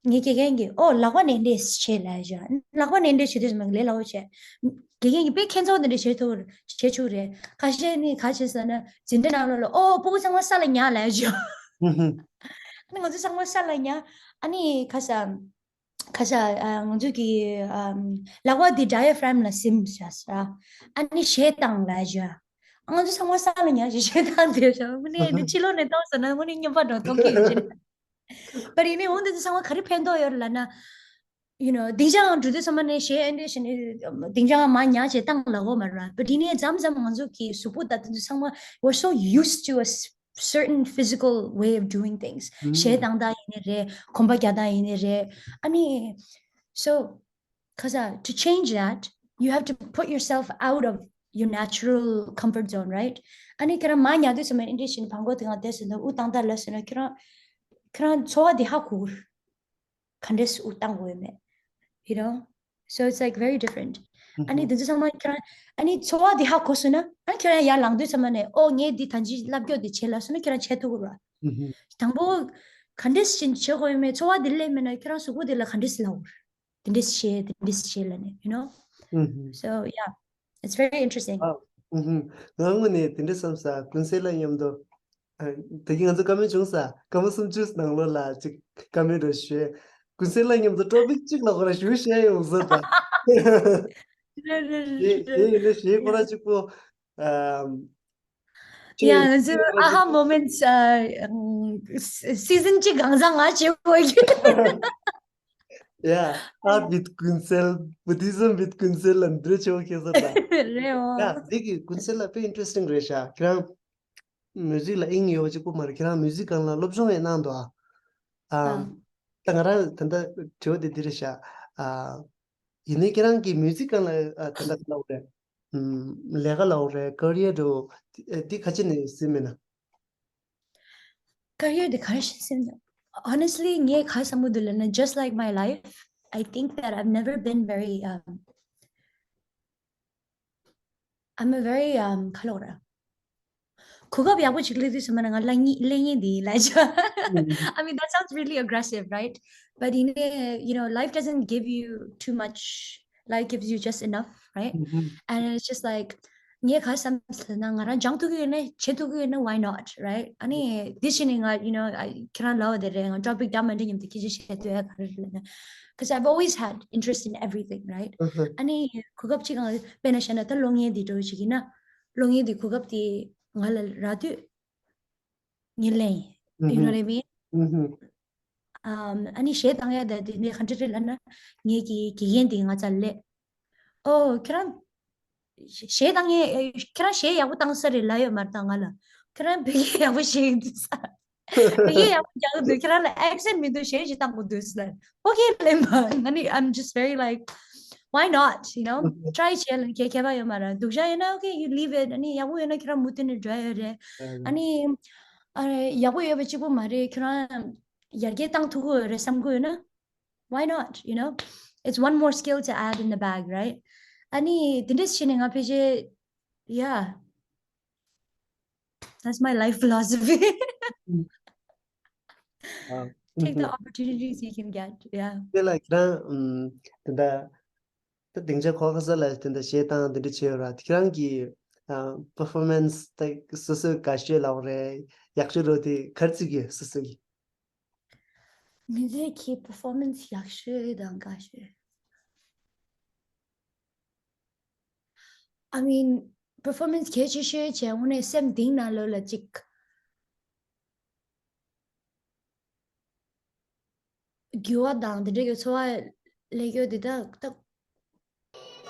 ངའི་དགེ་རྒན་གྱིས་ཨོ་ལག་པ་ནས་འདྲེས་བྱེད་ལབ་བྱས། ལག་པ་ནས་འདྲེས་བྱེད་དུས་ཙམ་པ་ལས་སླ་བོ་བྱས། དགེ་རྒན་གྱིས་དཔེ་ཁྱེད་ཚོ་འདི་འདྲས་བྱེད་ཐུབ་བྱེད་ཆོག་རེད། ཁ་ཤས་ནི་ག་བྱེད་ཟེར་ན་འཛིན་གྲྭ་ནང་ལོགས་ལ་ཨོ་སྤུ་གུ་ཚང་མ་ས་ལ་ཉལ་ལབ་བྱས། ཨ་ནི་ང་ཚོ་ཚང་མ་ས་ལ་ཉལ། ཨ་ནི་ཁ་ས། ཁ་ཤས་ཨ། ང་ཚོ་གི་ཨམ། ལག་པ་འདི་diaphragm ལ་ཟིན་བྱས། ཨ་ནི་གཞས་བཏང་ལབ་བྱས། ང་ཚོ་ཚང་མ་ས་ལ་ཉལ་བྱས་གཞས་བཏང་བསྡད་བྱས། དངོས་གནས་འདི་ཕྱི་ལོགས་ནས་མཐོང་སོང་ན་དངོས་གནས་རྔན་པ་འདྲ་མཐོང་གི་ཡོད་ཀྱི་རེད། But ཡིན་ནའི་འོ་འདི་ཚོ་ཚང་མ་ག་རེ་ཕན་ཐོགས་ཡོད་རེད་ལབ་ན། you know སྡིངས་ཆའང་འགྲོ་དུས་ཚང་མ་ནས་གཞས་ཨེ་འདྲས་བྱས་ནས་སྡིངས་ཆའང་མར་ཉལ་བྱས་བཏང་ལབ་ཀྱི་མ་རེད། But ཡིན་ནའི་མཚམས་མཚམས་ང་ཚོ་གི་གཟུགས་པོ་དང་དེ་ཚོ་ཚང་མ we're so used to a s- certain physical way of doing things. གཞས་བཏང་སྟངས་ཡིན་ནའི་རེད། གོམ་པ་རྒྱག་སྟངས་ཡིན་ནའི་རེད། ཨ་ནི། So, ཁ་ས། To change that, you have to put yourself out of your natural comfort zone, right? ཨ་ནི་ཁྱེད་རང་མར་ཉལ་དུས་ཙམ་པ་ཨེ་འདྲས་བྱས་ནས་བང་གོ་དེ་སྒང་བསྡད་ཟིན་ན་དབུགས་བཏང་སྟངས་ལབ་ཟིན་ན་ཁྱེད་རང་ཁྱེད་རང་ཚོར་བ་དེ་ཧ་གོ་གི་རེད། ག་འདྲས་དབུགས་བཏང་དགོས་མེད། you know? So it's like very different. ཨ་ནི་དེ་ཚོ་ཚང་མ་ཁྱེད་རང་ཨ་ནི་ཚོར་བ་དེ་ཧ་གོ་སོང་ན་ཨ་ནི་ཁྱེད་རང་ཡར་ལངས་དུས་ཙམ་པ་ནས་ཨོ་ངས་འདི་ད་ཅི་ལབ་རྒྱུ་དེ་བྱེད་ལབ་སོང་ན་ཁྱེད་རང་བྱེད་ཐུབ་ཀྱི་རེད། དང་པོ་ག་འདྲས་བྱེད་བྱེད་དགོས་མེད་ཚོར་བ་དེ་སླེབས་མེད་ན་ཁྱེད་རང་གཟུགས་པོ་དེ་ལ་ག་འདྲས་ལབ་དགོས་རེད། དེ་འདྲས་བྱེད་དེ་འདྲས་བྱེད་ལབ་ནས། you know? So yeah, it's very interesting. ཨ། ང་དངོས་གནས་དེ་འདྲས་བསམ་ས། ཀུན་གསལ་ལ་མཉམ་དུ། ཨ། ད་གིན་ང་ཚོ་བཀའ་མོལ་བྱུང་ས། སྐར་མ་སུམ་ཅུ་ནང་ལོགས་ལ་ཅིག་བཀའ་མོལ་འདྲ་ཞུས། ཀུན་གསལ་ལ་མཉམ་དུ་topic གཅིག་ལ་ཁོ་རང་ཞུ་བཤད་ཡོང་ས་ད། རེད་རེད་དེ་རེད་དེ་རེད། ཡིན་ན་གཞས་ཁོ་རང་གཅིག་པོ། ཨམ། ཁྱེད་ཡང་ང་ཚོའི་ཨ་ཧ་moments, ཨ། season གཅིག་གང་ཟག་ང་བྱེད་དགོས་ཀྱི། Yeah, art with ཀུན་གསལ། Buddhism with ཀུན་གསལ་ལ་འདི་འདྲ་ཆེ་བོ་ཁྱེད་ཚོ་ད། རེད་འོ། Yeah, འདི་གི་ཀུན་གསལ་ལ་དཔེ་interesting རེད་ཤག་ཁྱེད་རང་མུ་ཟིག་ལ་དབྱིངས་ཡོད་པ་གཅིག་པོ་མ་རེད། ཁྱེད་རང་མུ་ཟིག་སྒང་ལ་སློབ་སྦྱོང་ཡང་གནང་འདུག་ཨ། ཨ། ཨམ། ད་ང་རང་ད་ལྟ་དྲི་བ་དེ་འདི་རེད་ཤག་ཨ། ཡིན་ནའི་ཁྱེད་རང་གི་མུ་ཟིག་སྒང་ལ་ཨ་ད་ལྟ་ག་ལབ་དགོས་རེད། ཨམ། ལས་ཀ་ལབ་དགོས་རེད། career འདྲ་བོ་འདི་ག་ཅི་ནས་ཟིན་མེད་ན། career འདི་ག་རེ་བྱས་ཟིན་ན། Honestly ངས་ག་བསམ་གྱི་འདུག་ལབ་ན། Just like my life, I think that I've never been very, um, I'm a very, um, ག་ལབ་དགོས་རེད། གོ་སྐབས་ཡག་པོ་ཅིག་སླེབས་དུས་ཙམ་པ་ན་ང་ལ་ཉི་ལེ་ཉིན་འདི་ལ་ཅ། I mean, that sounds really aggressive, right? But in a, you know, life doesn't give you too much. Life gives you just enough, right? And it's just like, ངས་ག་བསམ་ཟེར་ན། ང་རང་སྦྱང་ཐུབ་ཀྱི་ཡོད་ན། བྱེད་ཐུབ་ཀྱི་ཡོད་ན། Why not, right? ཨ་ནི་དེ་བྱས་ནས་ང་you know I ཁྱེད་རང་ལབ་པ་དེ་རེད། ང་topic འདྲ་མི་འདྲ་མཉམ་དུ་སྐད་ཆ་བཤད་འདོད་ཡ་ག་རེ་རེད་ལབ་ན། Because I've always had interest in everything, right? ཨ་ནི་གོ་སྐབས་ཅིག་ང་དཔེར་ན་བཤད་ན། ད་གློག་བརྙན་འདི་འདྲ་བོ་ཞིག་ཡིན་ན། གློག་བརྙན་འདི་གོ་སྐབས་དེ་ང་ལ་རག་དུས་ངས་ལེན་ཡིན། You know what I mean? ཨམ། ཨ་ནི་གཞས་བཏང་ཡ་ད་དེ་ནས་ག་འདྲ་རེད་ལབ་ན། ངེད་ཀྱི་དགེ་རྒན་དེ་ང་རྩར་སླེབས། ཨོ་ཁྱེད་རང་གཞས་བཏང་ཡས། ཁྱེད་རང་གཞས་ཡག་པོ་བཏང་ས་རེད་ལབ་ཡོད་མ་རེད་ད་ང་ལ། ཁྱེད་རང་བོད་སྐད་ཡག་པོ་བཤད་ཀྱི་འདུག་ས། བོད་སྐད་ཡག་པོ་རྒྱག་གི་འདུག་ཁྱེད་རང་ལ་accent མི་འདུག་གཞས་ཅིག་བཏང་དགོས་འདུག་ཟེར། Okay ལབ་པ། ང་ནི་I'm just very like, why not, you know? Try བྱས་ལབ་ན་ཁྱད་ཁྱད་པར་ཡོད་མ་རེད། སྡུག་ཅག་ཡོད་ན་okay, you leave it. ཨ་ནི་ཡག་པོ་ཡོད་ན་ཁྱེད་རང་མུ་མཐུད་ནས་འགྲོ་ཡ་ཡོད་རེད། ཨ་ནི་ཨ་ཡག་པོ་ཡོད་པ་གཅིག་པོ་མ་རེད། ཁྱེད་རང་ཡར་རྒྱས་བཏང་ཐུབ་ཀྱི་ཡོད་རེད་བསམ་གྱི་ཡོད་ན། Why not, you know? It's one more skill to add in the bag, right? ཨ་ནི་དེ་འདྲས་བྱས་ནས་ང་ཕལ་ཆེར། Yeah, that's my life philosophy. Take the opportunities you can get. Yeah. དེ་ལ་ཁྱེད་རང་ཨམ། དེ་འདྲ་ད་སྡིངས་ཆ་ཁོག་ཁ་ས་ལ་དེ་འདྲ་གཞས་བཏང་དེ་འདྲ་བྱས་ཡོད་ར། དེ་ཁྱེད་རང་གི་ཨ་performance ད་སོ་སོའི་དགའ་ཤོས་ལབ་དགོས་རེད། ཡག་ཤོས་འདྲ་བོ་དེ་ག་རེ་བརྩི་གི་ཡོད་སོ་སོ་གི། མི་ཚེ་གི་performance ཡག་ཤོས་དང་དགའ་ཤོས། I mean, performance གལ་ཆེ་ཤོས་བྱས་དངོས་གནས་སེམས་གཏིང་ནང་ལོགས་ལ་ཅིག་འགྱུར་བ་དང་དེ་འདྲ་གི་ཚོར་བ་སླེབས་ཡོད་དེ། ད་ད་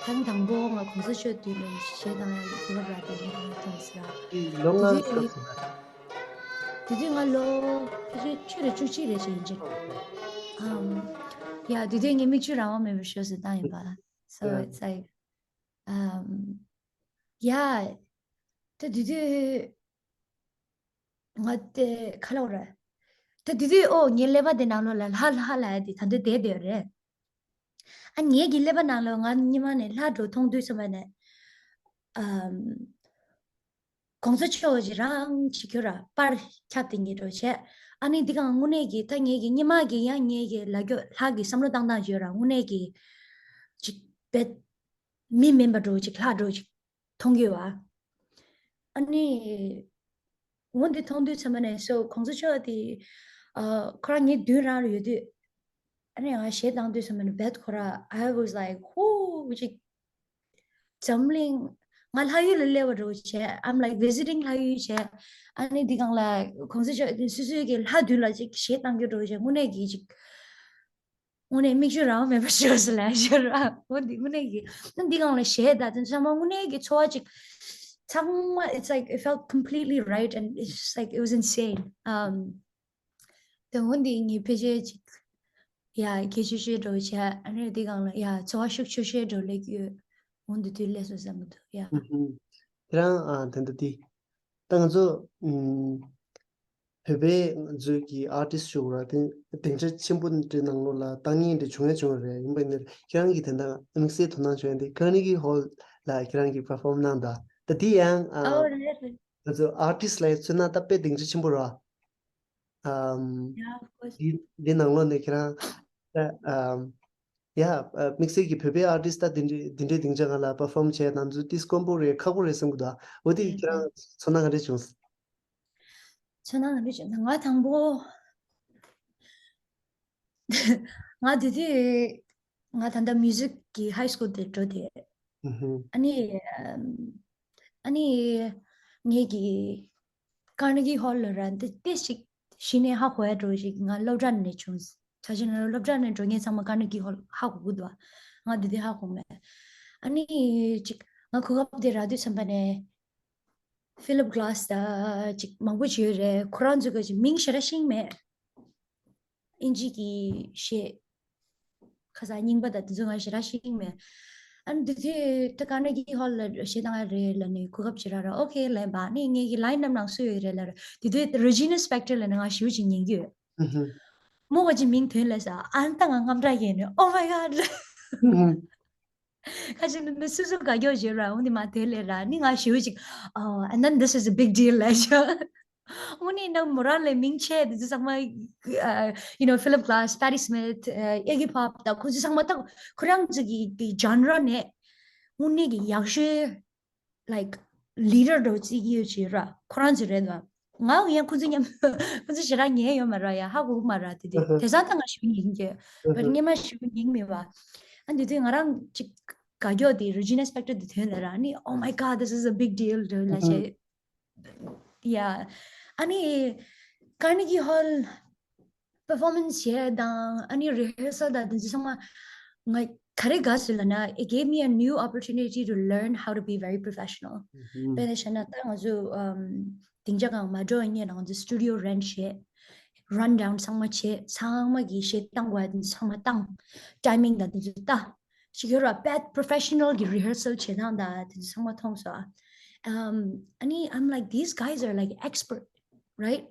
ཐེངས་དང་པོ་ང་གོང་ས་མཆོག་མདུན་ནས་གཞས་བཏང་ཡག་གི་གོ་སྐབས་རག་དེ་ནས་ང་བཏང་ཟེར་ར། ལོ་ལྔ་དེ་དུས་སྐབས་ངས་སུ་ར། དེ་དུས་ང་ལོ་ཕལ་ཆེར་ཆུ་རེ་བཅུ་གཅིག་རེ་བྱས་ཡིན་ཅིག་ཨམ། ཡ་དེ་དུས་ངས་མིག་ཆུ་རང་དབང་མེད་པར་ཤོར་ཟེར་བཏང་ཡིན་པ། So yeah. It's like, um, yeah. ད་དེ་དུས་ང་དེ་ག་ལབ་དགོས་རེད། ད་དེ་དུས་ཨོ་ངའི་ཀླད་པ་དེ་ནང་ལོགས་ལ་ལྷ་ལྷ་ལབ་ཡ་དེ་ད་དུང་བསྡད་བསྡད་ཡོད་རེད། ཨ་ངེད་ཀྱི་ཀླད་པ་ནང་ལ་ང་སྔོན་མ་ནས་ལྷ་འགྲོ་མཐོང་དུས་ཙམ་པ་ནས་ཨམ། གོང་ས་མཆོག་ཅིག་རང་ཅིག་ཁྱོད་ར་པར་ཁྱབ་སྟེ་ཉེ་འགྲོ་བྱས། ཨ་ནི་འདི་གང་དངོས་གནས་ཀྱི་ད་ངེད་ཀྱི་སྔོན་མ་གི་ཡང་ངེད་ཀྱི་ལ་རྒྱོ་ལྷ་གི་བསམ་བློ་བཏང་སྟངས་ཅིག་ཡོད་ར། དངོས་གནས་ཀྱི་ཅིག་བེད་མི་མིན་པ་འགྲོ་ཅིག་ལྷ་འགྲོ་ཅིག་མཐོང་གི་ཡོད་བ། ཨ་ནི་འོ་འདི་མཐོང་དུས་ཙམ་པ་ནས་སོ་གོང་ས་མཆོག་དེ་ཨ་ཁོ་རང་ངའི་མདུན་རང་ལ་ཡོད་དུས། ཨ་ནི་ང་གཞས་བཏང་དུས་ཙམ་པ་ནས་བེད་ཁོ་ར། I was like, whoo, ཅིག་འཛམ་གླིང་། ང་ལྷ་ཡུལ་ལ་སླེབས་པ་འདྲ་བོ་བྱས། I'm like visiting ལྷ་ཡུལ་བྱས། ཨ་ནི་འདི་སྒང་ལ་གོང་ས་མཆོག་སོ་སོའི་གི་ལྷ་མདུན་ལ་ཅིག་གཞས་བཏང་རྒྱུ་འདྲ་བོ་བྱས། དངོས་གནས་ཀྱི་ཅིག་དངོས་གནས་མིག་ཆུ་རང་མེད་པ་ཞིག་ཟེར་ལ་ཞོར་ཨ་འོ་འདི་དངོས་གནས་ཀྱི་ཨ་འདི་སྒང་ལ་གཞས་ད་དེ་ཚང་མ་དངོས་གནས་ཀྱི་ཚོར་བ་ཅིག་ཚང་མ། It's like it felt completely right and it's just like it was insane. Um དེ་འོ་འདི་ངའི་ཕལ་ཆེར་ཅིག་ཡ་ཁྱད་ཆོས་ཤིག་འགྲོ་བྱས། ཨ་ནི་འདི་སྒང་ལ་ཡ་ཚོར་བ་ཤུགས་ཆེ་ཤོས་འགྲོ་ལེགས་ཡོད། འོ་འདི་དུས་ལས་སོ་བསམ་གི་འདུག་ཡ། ཨུ་ཧུམ། དེ་རང་ཨ་དེ་འདྲ་དེ། ད་ང་ཚོ་ཨུམ། བོད་པའི་ང་ཚོའི་གི་ཨར་ཊིསི་ཞུ་ར་དེ་སྡིངས་ཆ་ཆེན་པོ་འདྲའི་ནང་ལོགས་ལ་བཏང་མཁན་འདྲ་བྱུང་ཡ་བྱུང་བ་རེད། ཡིན་པ་ནི་ཁྱེད་རང་གི་དེ་འདྲ་དམིགས་བསལ་དོ་སྣང་བྱུང་ཡ་དེ་ཀར་ནེ་གི་ཧོལ་ལ་ཁྱེད་རང་གི་པར་ཕོམ་གནང་དང་། ད་དེ་ཡང་ཨ། ཨོ་རེད་རེད། ང་ཚོ་ཨར་ཊིསི་ལ་མཚོན་ན་ད་དཔེ་སྡིངས་ཆ་ཆེན་པོ་རེད། ཨམ། Yeah, of course. འདི་འདི་ནང་ལོགས་ནས་ཁྱེད་རང་ད་ཨམ། ཡ་ཨ། དམིགས་བསལ་གྱི་བོད་པའི་ཨར་ཊིསི་ད་འདི་འདྲའི་འདི་འདྲའི་སྡིངས་ཆ་སྒང་ལ་པར་ཕོམ་བྱས་དང་ཚོ་ཏིས་དཀོན་པོ་རེད། ཁག་པོ་རེད་བསམ་གི་འདུག་འོ་དེ་ཁྱེད་རང་ཚོར་སྣང་ག་འདྲ་བྱུང་། ཚོར་སྣང་ག་འདྲ་བྱུང་ན་ང་དང་པོ། ང་དེ་དུས་ང་ད་ལྟ་མིའུ་ཟིག་གི་ཧའི་སྐུལ་དེ་འགྲོ་དེ། ཨུ་ཧུ། ཨ་ནི་ཨམ། ཨ་ནི་ངེད་ཀྱི་ཀར་ནེ་གི་ཧོལ་ལ་ར་འདི་ཏེ་ཞིག་གཞི་ནས་ཧ་གོ་ཡ་འགྲོ་ཞིག་ང་སློབ་གྲྭ་ནས་བྱུང་། ཆ་ཤས་ན་སློབ་གྲྭ་ནས་འགྲོ་མཁན་ཚང་མ་ཀར་ནེ་གི་ཧོལ་ཧ་གོ་གི་འདུག་ང་དེ་དུས་ཧ་གོ་མེད། ཨ་ནི་ཅིག་ང་གོ་སྐབས་དེ་རག་དུས་ཙམ་པ་ནས་ཕི་ལིབ་གྷ་ལ་སི་ད་ཅིག་མང་པོ་ཅིག་ཡོད་རེད། ཁོ་རང་ཚོ་གི་ཅིག་མིང་ཞེ་དྲག་ཤེས་མེད། ཨིན་ཇི་གི་གཞས། ཁ་སང་རྙིང་པ་དང་དེ་ཚོ་ང་ཞེ་དྲག་ཤེས་མེད། ཨ་ནི་དེ་དུས་ད་ཀར་ནེ་གི་ཧོལ་ལ་གཞས་བཏང་ཡ་རེད་ལབ་ནས་གོ་སྐབས་ཅིག་རག་ར། ཨོ་ཁེ་ལབ་པ། ཨ་ནི་ངེད་ཀྱི་ལའིན་ནབ་ནང་སུ་ཡོད་རེད་ལབ་ར། དེ་དུས་རི་ཇི་ན་སི་པེག་ཊར་ལབ་ནས་ང་ཞེ་པོ་ཅིག་ཉན་གྱི་ཡོད། ཨུ་ཧུ། མོ་ག་ཅིག་མིང་ཐོན་ལབ་ས། ཨ་ནི་ད་ང་དངངས་སྐྲག་སྐྱེས་ནས། Oh my God. ཨུ་ཧུ། ཁ་ཅིག་ནི་སུ་སུ་དགའ་སྐྱོ་བྱེད་ར། འོ་ནི་མ་དེ་ལས་ར་ནི་ང་ཞེ་པོ་ཅིག Oh, and then this is a big deal ལབ་ཤག་འོ་ནི་ནང་མོ་རང་ལས་མིང་ཆེ་དེ་ཚོ་ཚང་མ། uh, you know, Philip Glass, Patti Smith, uh, Iggy Pop ད་ཁོ་ཚོ་ཚང་མ་ད་ཁོ་རང་ཚོ་གི་གི་ཇན་ར་ནས་དངོས་གནས་ཀྱི་ཡག་ཤོས་like leader འདྲ་བོ་བརྩི་གི་ཡོད་ཅེས་ར། ཁོ་རང་ཚོ་རེད་བ། ང་ཡང་ཁོ་ཚོ་མཉམ་ཁོ་ཚོ་ཞེ་དྲག་ཉན་ཡོད་མ་ར། ཡ་ཧ་གོ་གི་མ་ར། དེ་དེ་དེ་སང་ད་ང་ཞེ་པོ་ཉན་གྱི་ཡོད། བར་སྔོན་མ་ཞེ་པོ་ཉན་མེད་བ། ཨ་འདི་དུས་ང་རང་ཅིག་དགའ་སྐྱོ་དེ་རི་ཇི་ན་སི་པེག་ཊར་དེ་ཐོན་ལ་ར་ནི། Oh my God, this is a big deal འདྲ་ལབ་བྱས། Yeah. ཨ་ནི་ཀར་ནེ་གི་ཧོལ་པར་ཕོར་མན་སི་བྱས་དང་ཨ་ནི་རི་ཧར་སལ་དང་དེ་ཚོ་ཚང་མ་ང་ག་རེ་དགའ་སོང་ལབ་ན། It gave me a new opportunity to learn how to be very professional. དཔེར་ན་བཤད་ན་ད་ང་ཚོ་ཨམ་སྡིངས་ཆ་སྒང་མ་འགྲོ་བའི་སྔོན་ལ་ང་ཚོ་སི་ཊུ་ཌི་ཡོ་རེན་ཊི་བྱས། རན་ཌའུན་ཚང་མ་བྱས། ཚང་མ་གི་གཞས་བཏང་དགོས་ཡ་དེ་ཚང་མ་བཏང་། ཊའི་མིང་དང་དེ་ཚོ་ལྟ། ཅིག་ཡོད་ར། དཔེ་པོ་རོ་ཕེ་ཤ་ནལ་གི་རི་ཧར་སལ་བྱེད་སྟངས་དང་དེ་ཚོ་ཚང་མ་མཐོང་སོང་། ཨམ་ཨ་ནི་I'm like, these guys are like expert, right?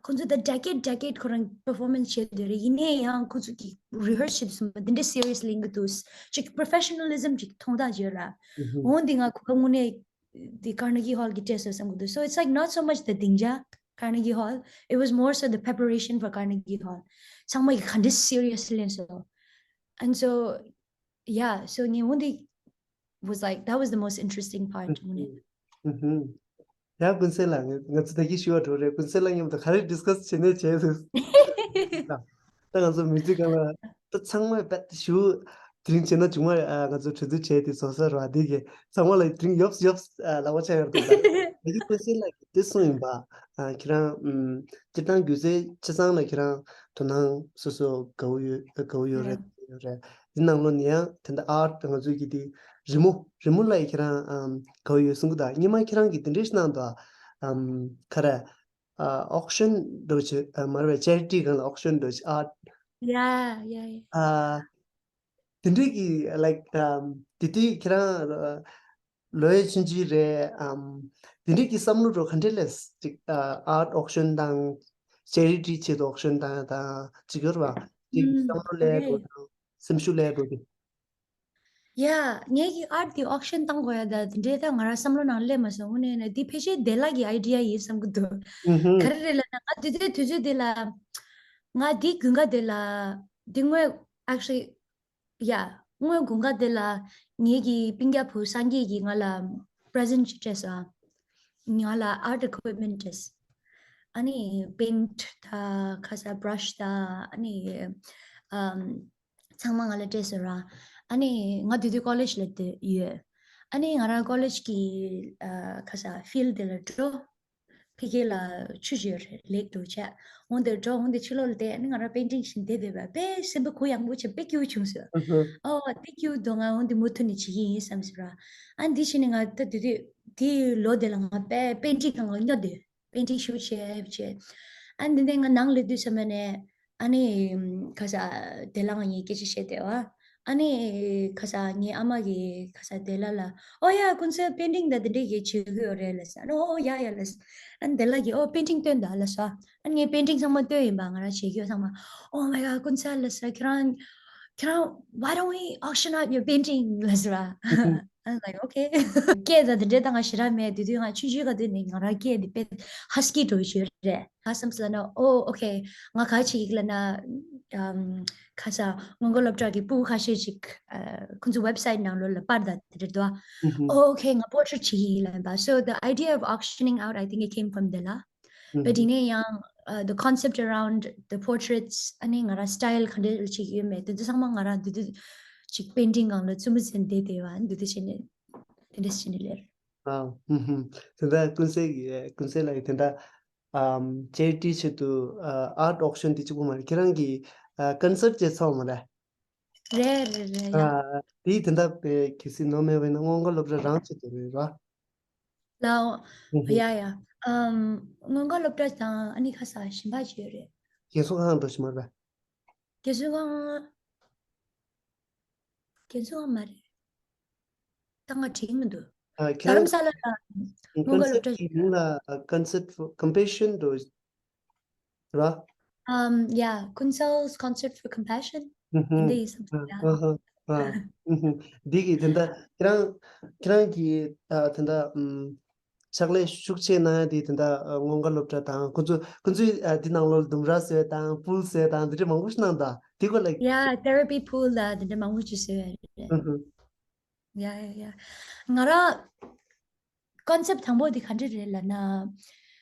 ཁོང་ཚོ་ད་ཌེ་ཀེ་ཌི་ཌེ་ཀེ་ཌི་ཁོ་རང་པར་ཕོར་མན་སི་བྱེད་དེ་རེད། ཡིན་ནའི་ཡང་ཁོང་ཚོ་གི་རི་ཧར་སལ་བྱེད་དུས་ཙམ་པ་འདི་འདྲའི་སི་རི་ཡས་ལི་ཡིན་གི་འདུག་ཅིག་པོ་རོ་ཕེ་ཤ་ནལ་ལི་ཛམ་ཅིག་མཐོང་ཐག་ཆོད་ར། འོ་འདི་ང་གོ་སྐབས་དངོས་གནས་འདི་ཀར་ནེ་གི་ཧོལ་གི་སྤྲད་སོང་བསམ་གི་འདུག So it's like not so much the སྡིངས་ཆ་Carnegie Hall. It was more so the preparation for Carnegie Hall. ཚང་མ་གི་ག་འདྲའི་སི་རི་ཡས་ལེན་སོང་། And so, yeah, so ངས་འོ་འདི་was like, that was the most interesting part དངོས་གནས། ཨུ་ཧུམ། ཡ་ཀུན་གསལ་ལགས། ང་ང་ཚོ་ད་གིན་ཞུ་བ་འགྲོ་རེད། ཀུན་གསལ་ལགས་མཉམ་དུ་ག་རེ་ཌིས་ཀ་སི་བྱེད་ནས་བྱས་འདུག་ད་ང་ཚོ་མིའུ་ཟིག་སྒང་ལ་ད་ཚང་མས་བེད་ཞུ། དེ་རིང་བྱས་ན་ཆུང་མ་ཨ་ང་ཚོ་གྲོས་བསྡུར་བྱས་ཏེ་བཟོ་ས་རེད་བ། དེ་གི་ཚང་མ་ལ་དེ་རིང་ཡོབ་ཡོབ་ཨ་ལབ་པ་ཆགས་ཡོད་འདུག་ད་ཡ་ཀུན་གསལ་ལགས་ཀྱིས་དེ་གསུངས་ཡིན་པ། ཨ་ཁྱེད་རང་ཨམ་སྤྱིར་བཏང་སྒྱུ་རྩལ་ཆ་ཚང་ལ་ཁྱེད་རང་དོ་སྣང་སོ་སོ་དགའ་བོ་ཡོད་དགའ་བོ་ཡོད་རེད་ཡོད་རེད། དེ་ནང་ལོགས་ནས་ཡང་དེ་འདྲ་ཨར་ཊི་ང་ཚོའི་གི་དེ་རི་མོ་རི་མོ་ལ་ཁྱེད་རང་ཨམ་དགའ་བོ་ཡོད་གསུང་གི་འདུག་སྔོན་མ་ཁྱེད་རང་གིས་དེ་འདྲའི་ཞིག་གནང་འདུག་ཨམ་ག་རེ། ཨ་ཨོག་ཤན་འདྲ་བོ་ཅིག་ཨ་མ་རེད་པས། ཅེ་རི་ཊི་སྒང་ལ་ཨོག་ཤན་འདྲ་བོ་ཅིག་ཨ། ཡ་ཡ་ཡ། ཨ་དེ་འདྲའི་གི་like ཨམ་དེ་དུས་ཁྱེད་རང་ལོ་ཡ་ཆུང་ཆུང་རེད་ཨམ། དེ་འདྲའི་གི་བསམ་བློ་འདྲ་བོ་ག་འདྲས་སླེབས། ཅིག་ཨ་ཨར་ཊི་ཨོག་ཤན་དང་ཅེ་རི་ཊི་ཆེད་དུ་ཨོག་ཤན་དང་དང་ཅིག་ཡོད་རེད་བ། ཅིག་ཨུམ་བསམ་བློ་སླེབས་རེད། འདྲ་བོ་དང་ སེམས་ཤུགས་སླེབས་འགྲོ་གི། ཡ། ངེད་ཀྱི་ཨར་ཊི་དེ་ཨོག་ཤན་བཏང་དགོས་ཡ་ད་དེ་འདྲའི་ད་ང་རང་བསམ་བློ་ནང་སླེབས་མ་སོང་། དངོས་གནས་ན་འདི་ཕལ་ཆེར་བདེ་ལགས་ཀྱི་ཨའི་ཌི་ཡ་ཡིན་བསམ་གི་འདུག་ག་རེ་རེད་ལབ་ན། ང་དེ་དུས་དུས་ཚོད་དེ་ལ་ང་འདི་དགུན་ཁ་དེ་ལ་འདི་སྔོན་actually yeah དངོས་དགུན་ཁ་དེ་ལ་ངེད་ཀྱི་སྤུན་ཀྱག་བུ་སངས་རྒྱས་ཀྱིས་ང་ལ་པི་རེ་ཛེན་ཊི་ཅིག་སྤྲད་སོང་། ང་ལ་ཨར་ཊི་ཨི་ཀུ་པི་མེན་ཊི་སྤྲད་སོང་། ཨ་ནི་པེན་ཊི་ད་ཁ་ས་བྷ་ར་ཤི་ད་ཨ་ནི་ཨམ། ཚང་མ་ང་ལ་སྤྲད་སོང་ར། ཨ་ནི་ང་དེ་དུས་ཀོ་ལེཇ་ལ་བསྡད་ཡོད། ཨ་ནི་ང་རང་ཀོ་ལེཇ་གི་ཨ་ཁ་ས་ཕིལ་ཌི་དེ་ལ་འགྲོ། ཕ་གི་ལ་ཆུ་ཡོད་རེད། ལེག་འགྲོ་བྱས། འོང་དེ་འགྲོ། འོང་དེ་ཕྱི་ལོགས་ལ་བསྡད། ཨ་ནི་ང་རང་པེན་ཊིང་བཞིན་བསྡད་བསྡད་པ་དཔེ་སེམས་པ་གུ་ཡངས་པོ་བྱས། དཔེ་སྐྱིད་པོ་བྱུང་སོང་། ཨོ་དཔེ་སྐྱིད་པོ་འདུག་ང་འོང་དེ་མུ་མཐུད་ནས་བྱེད་ཀྱི་ཡིན་བསམ་སོང་ར། ཨ་འདི་བྱས་ནས་ང་ད་དེ་དུས་དེའི་ལོ་དེ་ལ་ང་དཔེ་པེན་ཊིང་སྒང་ལ་སྙོ་བསྡད། པེན་ཊིང་ཞིག་བྱས་བྱས། ཨ་འདི་ནས་ང་ནང་ལ་དུས་ཚོད་མ་ནས་ཨ་ནི་ཁ་ས་དེ་ལ་ང་ཡི་སྐད་ཆ་བཤད་བསྡད་པ། ཨ་ནི་ཁ་ས་ངའི་ཨ་མ་གིས་ཁ་ས་དེ་ལ་ལ་ཨོ་ཡ་ཀུན་གསལ་པེན་ཊིང་ད་དེ་འདྲས་ཀྱི་བྱེད་ཀྱི་ཡོད་རེད་ལབ་སོང་། ཨ་ནི་ཨོ་ཡ་ཡ་ལབ་སོང་། ཨ་ནི་དེ་ལ་གིས་ཨོ་པེན་ཊིང་སྟོན་ད་ལབ་སོང་། ཨ་ནི་ངས་པེན་ཊིང་ཚང་མ་སྟོན་ཡིན་པ། ང་རང་བྱེད་ཀྱི་ཡོད་ཚང་མ། Oh my god ཀུན་གསལ་ལབ་སོང་། ཁྱེད་རང་ཁྱེད་རང་why don't we auction out your painting ལབ་སོང་ར། I was like okay སྐད་ད་དེ་འདྲས་ད་ང་ཞེ་དྲག་མེད། དེ་དུས་ང་ཆུང་ཆུང་ག་དུས་ནས་ང་རང་སྐད་འདི་དཔེ་ཧ་སི་ཀི་འདྲ་བོ་ཞིག་རེད། ང་བསམ་སོང་ལབ་ན། Oh okay ང་ག་བྱེད་ཀྱི་ལབ་ན། ཨམ། ཁ་ས་སྔོན་འགོག་སློབ་གྲྭ་གི་ཕྲུ་གུ་ཁ་ཤས་ཅིག་ཨ། ཁོང་ཚོ་ཝེབ་སའིཊ་ནང་ལོགས་ལ་པར་ད་དེ་འདྲས་འདུག Oh okay ང་པོར་ཊེ་རེཊ་བྱེད་ཀྱི་ཡིན་ལབ་པ། So the idea of auctioning out I think it came from དེ་ལ། བ་དེ་ནས་ཡང་uh, the concept around the portraits ཨ་ནི་ང་རང་སི་ཊའིལ་ག་འདྲ་བྱེད་ཀྱི་ཡོད་མེད་དེ་ཚོ་ཚང་མ་ང་རང་དེ་དུས་ཅིག་པེན་ཊིང་སྒང་ལ་བཙུན་མོ་ཚན་བསྡད་བསྡད་པ་འདི་འདྲ་བྱས་ནས་དེ་འདྲ་བྱས་ནས་ལས། ཨ། ཧུམ་ཧུམ། དེ་འདྲ་ཀུན་གསལ་གྱི་ཀུན་གསལ་ལགས་ཀྱིས་དེ་འདྲ་ཨམ། ཅེ་རི་ཊི་ཆེད་དུ་ཨ། ཨར་ཊི་ཨོག་ཤན་དེ་གཅིག་པོ་མ་རེད། ཁྱེད་རང་གིས་ཨ། ཀོན་སར་ཊི་བྱས་ཚར་བ་མ་རེད། རེད་རེད་རེད་ཡ། ཨ། དེ་དེ་འདྲ་པའི་གལ་སྲིད་ནོར་མེད་པ་ཡིན་ན་སྔོན་འགོག་སློབ་གྲྭ་རང་ཆེད་དུ་རེད་ར། ལའོ། ཧུམ་ཧུམ། ཡ་ཡ། ཨམ། སྔོན་འགོག་སློབ་གྲྭ་དང་ཨ་ནི་ཁ་ས་གཞན་པ་ཅི་ཡོད་རེད། རྒན་གསོ་ཁང་འགྲོ་ཞིག་མ་རེད། རྒན་གསོ་ཁང་། རྒན་གསོ་ཁང་མ་རེད། ད་ང་དྲན་མི་འདུག་ཨ། ཁྱེད་རང་རྡ་རམ་ས་ལ་ལ་སྔོན་འགོག་སློབ་གྲྭ་ཞིག་ཡོད། ཀོན་སར་ཊི་ཕོར་ཀོམ་པེ་ཤན་འགྲོ་ར། Um, yeah, Kunsal's Concert for Compassion. ཧུམ་ཧུམ། འདི་ཡིན་བསམ་ཨ་ཡ། ཨ་ཧ། ཨ། ཧུམ་ཧུམ། འདི་གི་དེ་འདྲ་ཁྱེད་རང་ཁྱེད་རང་གི་ཨ། དེ་འདྲ་ཨམ། ཕྱག་ལས་ཤུགས་ཆེ་གནང་ཡ་དེ་དེ་འདྲ་ཨ། སྔོན་འགོག་སློབ་གྲྭ་དང་ཁོ་ཚོ་ཁོ་ཚོའི་ཨ། འདི་ནང་ལོགས་ལ་ལྡུམ་ར་བཟོས་དང་པུལ་བཟོས་དང་འདི་འདྲ་མང་པོ་ཞིག་གནང་ད་དེ་སྐོར་ལ། Yeah, therapy pool ལ་དེ་འདྲ་མང་པོ་ཅིག་བཟོས་ཡོད་རེད། ཧུམ་ཧུམ། Yeah, yeah, yeah. ང་རང་ཀོན་སེབ་དང་པོ་དེ་ག་འདྲ་རེད་ལབ་ན།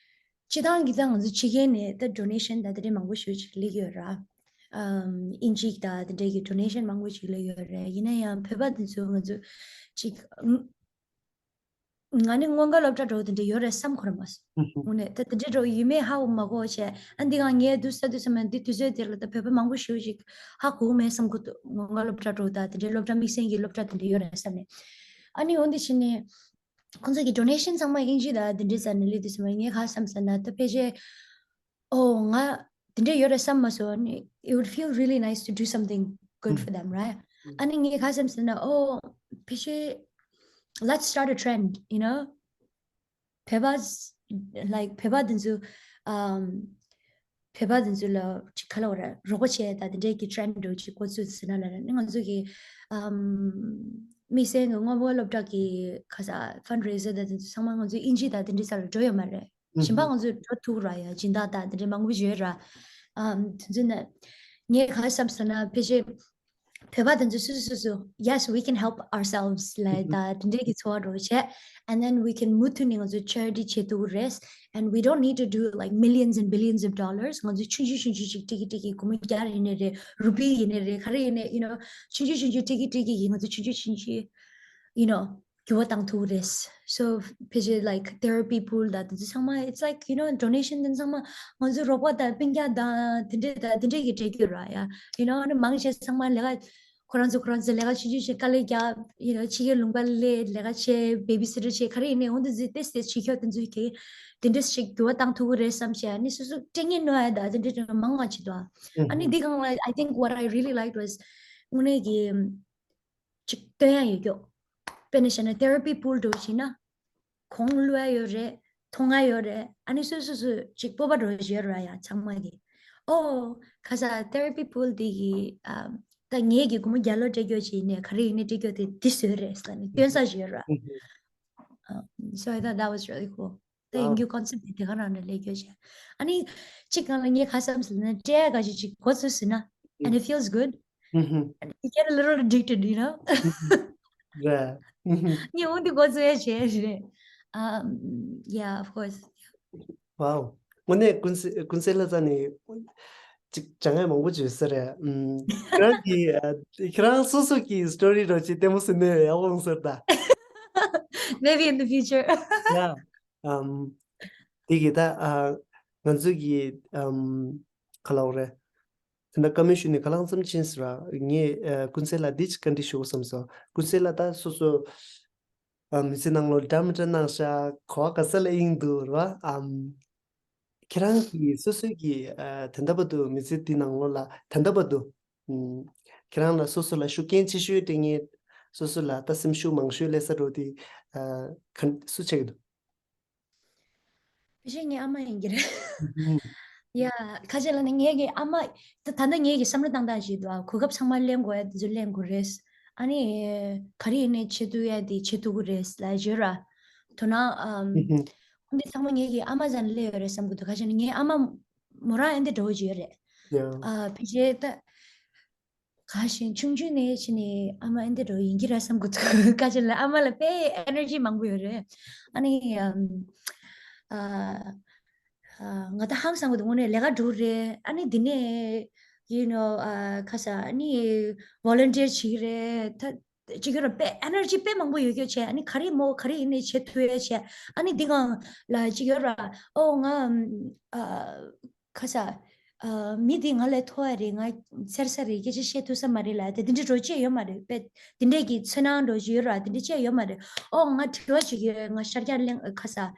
སྤྱི་བཏང་གི་ད་ང་ཚོ་ཕྱི་རྒྱལ་ནས་ད་ཌོ་ནེ་ཤན་ད་དེ་འདྲའི་མང་པོ་ཞིག་ཅིག་སླེབས་ཡོད་ར། ཨམ། ཨིན་ཇི་ད་དེ་འདྲའི་གི་ཌོ་ནེ་ཤན་མང་པོ་ཞིག་སླེབས་ཡོད་རེད། ཡིན་ན་ཡང་བོད་པ་དེ་ཚོ་ང་ཚོ་ཅིག་ང་ནི་སྔོན་འགོག་སློབ་གྲྭ་འགྲོ་དེ་འདྲ་ཡོད་རེད་བསམ་ཁོ་རང་མ་སོང་། དངོས་གནས་ད་དེ་འདྲ་འགྲོ་ཡོད་མེད་ཧ་གོ་མ་གོ་བྱས། ཨ་འདི་གང་ངས་དུས་ས་དུས་ས་མ་འདི་དུས་ཚོད་དེ་ལ་ད་བོད་པ་མང་པོ་ཞིག་ཅིག་ཧ་གོ་མེད་བསམ་གི་འདུག་སྔོན་འགོག་སློབ་གྲྭ་འགྲོ་ད་དེ་འདྲའི་སློབ་གྲྭ་དམིགས་བསལ་གྱི་སློབ་གྲྭ་དེ་འདྲ་ཡོད་རེད་བསམ་ནས། ཨ་ནི་འོན་ཏེ་ཕྱིན་ནས་ཁོང་ཚོ་གི་ཌོ་ནེ་ཤན་ཚང་མ་ཨིན་ཇི་ད་དེ་འདྲའི་ས་ནས་སླེབས་དུས་ས་མ་ངས་ཧ་བསམ་ས་ན་ད་ཕལ་ཆེར། ཨོ་ང་དེ་འདྲ་ཡོད་རེད་བསམ་མ་སོང་། ཨ་ནི་it would feel really nice to do something good for them, right? ཨ་ནི་ངས་ག་བསམ་སོང་ན། ཨོ་ཕལ་ཆེར་let's start a trend, you know? བོད་པ་like བོད་པ་དེ་ཚོ་ཨམ། བོད་པ་དེ་ཚོ་ལ་ཅིག་ག་ལབ་དགོས་རེད། རོགས་པ་བྱས་ད་དེ་འདྲའི་གི་ཊྲེན་འདྲ་ཅིག་འགོ་བཙུགས་ཟེར་ན་ལབ་ན་ནི་ང་ཚོ་གི་ཨམ། དམིགས་བསལ་གྱི་སྔོན་འགོག་སློབ་གྲྭ་གི་ག་ས་ཕན་རེ་ཟར་ད་དེ་ཚོ་ཚང་མ་ང་ཚོ་ཨིན་ཇི་ད་དེ་འདྲའི་ས་ལ་འགྲོ་ཡོད་མ་རེད། གཞན་པ་ང་ཚོས་འགྲོ་ཐུབ་ར་ཡ། སྦྱིན་བདག་དང་དེ་འདྲའི་མང་པོ་ཡོད་ར། ཨམ། དེ་ཚོ་ནས་ངས་ག་བསམ་སོང་ན་ཕལ་ཆེར་བོད་པ་དེ་ཚོ་སོ་སོ་སོ་སོ། Yes, we can help ourselves ལབ་ད་དེ་འདྲའི་གི་ཚོར་བ་འདྲ་བོ་བྱས། And then we can མུ་མཐུད་ནས་ང་ཚོ་ཆེ་རི་ཊི་བྱེད་ཐུབ་ཀྱི་རེད། And we don't need to do like millions and billions of dollars. ང་ཚོ་ཆུང་ཆུང་ཆུང་ཆུང་ཅིག་ཊི་ཀི་ཊི་ཀི་སྒོར་མོ་བརྒྱ་ཡིན་ནའི་རེད། རུ་པི་ཡིན་ནའི་རེད། ག་རེ་ཡིན་ནའི་you know ཆུང་ཆུང་ཆུང་ཆུང་ཊི་ཀི་ཊི་ཀི་གི་ང་ཚོ་ཆུང་ཆུང་ཆུང་ཆུང་you know འགྱུར་བ་བཏང་ཐུབ་ཀྱི་རེད། So ཕལ་ཆེར་like therapy pool དང་དེ་ཚོ་ཚང་མ་it's like you know donation དེ་ཚང་མ་ང་ཚོ་རོགས་པ་དང་སྤུན་ཀྱག་དང་དེ་འདྲས་དང་དེ་འདྲས་ཀྱི་འབྲེལ་རྒྱུ་ར་ཡ། You know ཨ་ནི་མང་ཆེ་ཚང་མ་ལས་ཀ་ཁོ་རང་ཚོ་ཁོ་རང་ཚོ་ལས་ཀ་ཆུང་ཆུང་བྱས་དཀའ་ལས་རྒྱབ། You know ཕྱི་རྒྱལ་ལུང་པ་སླེབས་ལས་ཀ་བྱས་བེ་བི་སི་ཊར་བྱས་ག་རེ་ཡིན་ནའི་འོང་དུ་འཛིན་ཏེ་སྟེ་ཕྱི་ཁྱོད་དེ་ཚོ་གིས་དེ་འདྲས་ཞིག་འགྱུར་བ་བཏང་ཐུབ་ཀྱི་རེད་བསམ་བྱས་ཨ་ནི་སོ་སོ་སྐད་ངན་ནོར་ཡ་ད་དེ་འདྲས་མང་བ་བྱེད་དོ། ཨ་ནི་འདི་གང་ལ་I think what I really liked was དངོས་གནས་ཀྱི་ཅིག་སྟོན་ཡ་ཡོད་ཀྱོག་དཔེར་ན་བཤད་ན་therapy pool འདྲ་བོ་ཞིག་ན་གོང་བླུག་ཡ་ཡོད་རེད། མཐོང་ཡ་ཡོད་རེད། ཨ་ནི་སོ་སོ་སོ་ཅིག་སྤོབས་པ་འདྲ་བོ་ཞིག་ཡོད་ར་ཡ་ཚང་མ་གི། ཨོ་ཁ་ས་therapy pool འདི་གི་ཨམ། ད་ངེད་ཀྱི་སྒོར་མོ་བརྒྱ་ལོ་སྤྲད་རྒྱུ་ཅིག་ཡིན་ནའི་ག་རེ་ཡིན་ནའི་སྤྲད་རྒྱུ་དེ་འདི་བཟོས་རེད་ཟེར་ནས་སྟོན་ས་ཞིག་ཡོད་ར། So I thought that was really cool. ད་ཡིན་རྒྱུ་concept དེ་དེ་ག་རང་ནས་ལས་རྒྱུ་བྱས། ཨ་ནི་གཅིག་སྒང་ལ་ངས་ག་བསམ་ཟེར་ན་སྤྲད་ཡ་ག་ཞིག་ཅིག་འགོ་ཚུགས་ཟིན་ན། And it feels good. And you get a little addicted, you know? རེད། ངས་འོང་དེ་འགོ་ཚུགས་ཡ་བྱས་རེད། Um, yeah, of course. Wow. དངོས་གནས་ཀུན་གསལ་ཀུན་གསལ་ལ་རྩ་ནས་ཅིག་སྦྱང་ཡ་མང་པོ་བྱོས་ས་རེད། ཨམ། ཁྱེད་རང་གི་ཨ། ཁྱེད་རང་སོ་སོ་གི་story་རོ་ཅིག་ལྟད་མོ་སུ་ནས་ཡག་པོ་ཡོང་ས་རེད་ད། Maybe in the future. Yeah. ཨམ། དེ་གི་ད་ཨ། ང་ཚོ་གི་ཨམ། ག་ལབ་རེད། དེ་འདྲ་བཀའ་མོལ་ཞུས་ནས་ག་ལང་ཙམ་ཕྱིན་ཟེར་ར། ངས་ཨ། ཀུན་གསལ་ལ་འདི་ཅིག་བཀའ་འདྲི་ཞུ་དགོས་བསམ་སོང་། ཀུན་གསལ་ལ་ད་སོ་སོ་ཨ། མི་ཚེ་ནང་ལོགས་འདྲ་མི་འདྲ་གནང་ཤག་གོ་བ་ག་ས་ལ་ཡིན་འདུག་ར། ཨམ། ཁྱེད་རང་གིས་སོ་སོའི་གི་ཨ། ད་ལྟ་བར་དུ་མི་ཚེ་འདི་ནང་ལོགས་ལ་ད་ལྟ་བར་དུ་ཨམ། ཁྱེད་རང་ལ་སོ་སོ་ལ་ཤུགས་རྐྱེན་ཆེ་ཤོས་སྤྲད་མཁན། སོ་སོ་ལ་ད་སེམས་ཤུགས་མང་ཤོས་སླེབས་ས་འགྲོ་དེ་ཨ། ག་སུ་ཆགས་ཀྱི་འདུག་ཕལ་ཆེར་ངའི་ཨ་མ་ཡིན་གྱི་རེད། ཡ། ཁ་ཆེ་ལ་ནི་ངའི་གི་ཨ་མ། ད་ད་ལྟ་ངའི་གི་བསམ་བློ་བཏང་སྟངས་ཤིག་འདུག་གོ་སྐབས་ཚང་མ་ལེན་དགོས་ཡ་དེ་ཚོ་ལེན་དགོས་རེད། ཨ་ནི། ག་རེ་ཡིན་ནའི་བྱེད་ཐུབ་ཡ་དེ་བྱེད་ཐུབ་ཀྱི་རེད་ལབ་བརྗོད་ར། དོ་སྣང་ཨམ། འདི་ཚང་མ་ངའི་གི་ཨ་མ་རྩ་ནས་སླེབས་ཡོད་རེད་བསམ་གྱི་འདུག་ཁ་ཆེ་ནི་ངའི་ཨ་མ་མོ་རང་ཨེ་འདི་འདྲ་བོ་ཅིག་ཡོད་རེད། ཨ་ཕལ་ཆེར་ད། ག་ཞིག་ཆུང་ཆུང་ནས་ཕྱིན་ནས་ཨ་མ་ཨེ་འདི་འདྲ་ཡིན་གྱི་རེད་བསམ་གྱི་འདུག་ཁ་ཆེ་ལ་ཨ་མ་ལ་དཔེ་ཨེ་ནར་ཇི་མང་པོ་ཡོད་རེད། ཨ་ནི་ཨམ། ཨ། ཨ། ང་ད་ཧང་སང་གི་འདུག་དངོས་གནས་ལས་ཀ་འགྲོ་རེད། ཨ་ནི་འདི་ནས་you know ཨ། ཁ་ས་ཨ་ནི་volunteer་བྱེད་ཀྱི་རེད། ད་ཅིག་ཡོད་ར་དཔེ་ཨེ་ནར་ཇི་དཔེ་མང་པོ་ཡོད་རྒྱུ་བྱས། ཨ་ནི་ག་རེ་མོ་ག་རེ་ཡིན་ནའི་བྱེད་ཐུབ་ཡ་བྱས། ཨ་ནི་འདི་སྒང་ལ་ཅིག་ཡོད་ར། ཨོ་ང་ཨ། ཁ་ས། ཨ། མི་འདི་ང་ལས་མཐོ་བ་རེད། ང་ཚེར་ས་རེད། སྐད་ཆ་བཤད་ཐུབ་ས་མ་རེད་ལ། དེ་འདི་འདྲ་འགྲོ་ཅེས་ཡོད་མ་རེད་པས། དེ་འདྲས་ཀྱི་ཚོར་སྣང་འགྲོ་ཅེས་ཡོད་ར། དེ་འདྲ་ཅེས་ཡོད་མ་རེད། ཨོ་ང་དྲི་བ་ཅིག་ཡོད། ང་ཤར་རྒྱག་གླེང་ཁ་ས།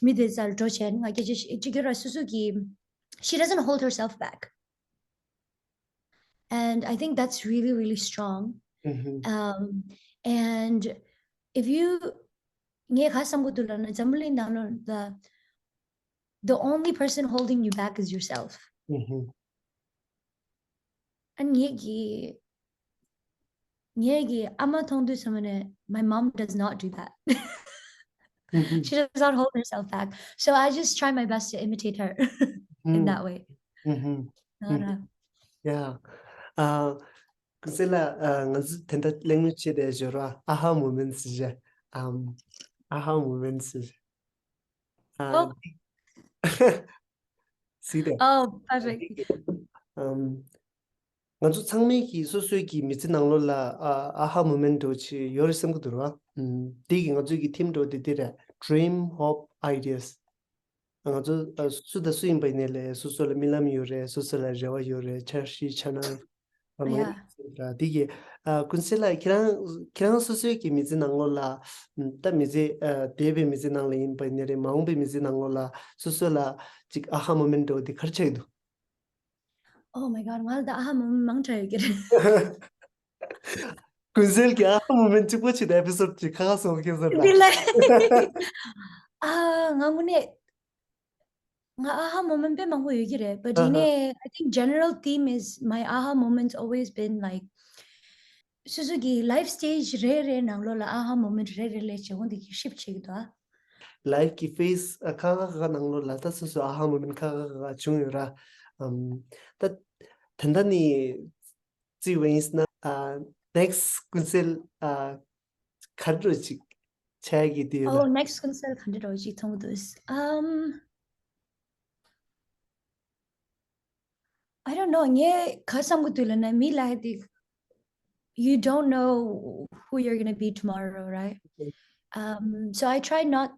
མི་དེ་རྩར་འགྲོ་བྱས་ང་སྐད་ཆ་ཅིག་ཡོད་ར། སོ་སོ་གི She doesn't hold herself back. And I think that's really, really strong. Um, and if you, ངས་ག་བསམ་གྱི་འདུག་ལབ་ན་འཛམ་བུ་གླིང་ནང་ལ་the, the only person holding you back is yourself. And ངེད་ཀྱི་ངེད་ཀྱི་ཨ་མ་མཐོང་དུས་ཙམ་ནས། My mom does not do that. She does not hold herself back. So I just try my best to imitate her in that way. ཡ། ཨ། ཀུན་གསལ་ལགས། ཨ། ང་ཚོ་དེ་འདྲ་གླེང་མོལ་བྱེད་བསྡད་ཡོད་ར། ཨ་ཧ་མོ་མེན་ཊི་ཟེར་བྱས། ཨམ། ཨ་ཧ་མོ་མེན་ཊི་ཟེར་བྱས། ཨ། ཨོ། སྲིད་དེ། Oh, perfect. ཨམ། ང་ཚོ་ཚང་མས་ཀྱིས་སོ་སོའི་གི་མི་ཚེ་ནང་ལོགས་ལ་ཨ། ཨ་ཧ་མོ་མེན་ཊི་འདྲ་བོ་ཅིག་ཡོད་རེད་བསམ་གྱི་འདུག་ར། ཨམ། དེ་གི་ང་ཚོའི་གི་ཐིམ་འདྲ་བོ་དེ་དེ་རེད། Dream, hope, ideas. ང་ཚོ་ཨ། སུ་དང་སུ་ཡིན་པ་ཡིན་ནའི་ལས་སོ་སོ་ལ་རྨི་ལམ་ཡོད་རེད། སོ་སོ་ལ་རེ་བ་ཡོད་རེད། འཆར་གཞི་འཆར་སྣང་མང་པོ་ཡོད་རེད། དེ་གི་ཨ། ཀུན་གསལ་ལགས། ཁྱེད་རང་ཁྱེད་རང་སོ་སོའི་གི་མི་ཚེ་ནང་ལོགས་ལ་ད་མི་ཚེ་ཨ། འདས་པའི་མི་ཚེ་ནང་ལ་ཡིན་པ་ཡིན་ནའི་རེད། མ་འོངས་པའི་མི་ཚེ་ནང་ལོགས་ལ་སོ་སོ་ལ་ཅིག་ཨ་ཧ་མོ་མེན་ཊི་འདྲ་བོ་དེ་ག་རེ་ཆགས་ཀྱི་འདུག Oh my God, ང་ལ་ད་ཨ་ཧ་མོ་མེན་ཊི་མང་དྲགས་ཡོད་ཀྱི་རེད། ཀུན་གསལ་གྱི་ཨ་ཧ་མོ་མེན་ཊི་གཅིག་པོ་ཅིག་དང་ཨེ་པི་སོ་ཌི་གཅིག་ཁ་ཁ་སོང་མཁན་ཟེར་ལ། འདི་ལ། ཨ། ང་དངོས་གནས། ང་ཨ་ཧ་མོ་མེན་ཊི་དཔེ་མང་པོ་ཡོད་ཀྱི་རེད། But ཡིན་ནའི་I think general theme is my aha moments always been like སོ་སོ་གི་life stage རེ་རེ་ནང་ལོགས་ལ་ཨ་ཧ་མོ་མེན་ཊི་རེ་རེ་ལས་བྱུང་འདི་གི་ཤིཕ་ཊི་བྱེད་ཀྱི་འདུག་ཨ། Life གི་ཕེ་སི་ཁ་ཁ་ཁ་ཁ་ནང་ལོགས་ལ་ད་སོ་སོ་ཨ་ཧ་མོ་མེན་ཊི་ཁ་ཁ་ཁ་ཁ་བྱུང་ཡོད་ར། ཨམ། ད་དེ་འདྲ་ནི་བརྩིས་པ་ཡིན་ན། ཨ། ནེག་སི་ཊི་ཀུན་གསལ། ཨ། ག་འདྲ་ཅིག་ཆགས་ཀྱི་འདུག་ཨོ། ནེག་སི་ཊི་ཀུན་གསལ་ག་འདྲ་ཅིག་མཐོང་གི་འདུག་ཨམ། I don't know. ངས་ག་བསམ་གྱི་འདུག་ལབ་ན། མི་ལ་ཧ་དེ། You don't know who you're gonna be tomorrow, right? Um, so I try not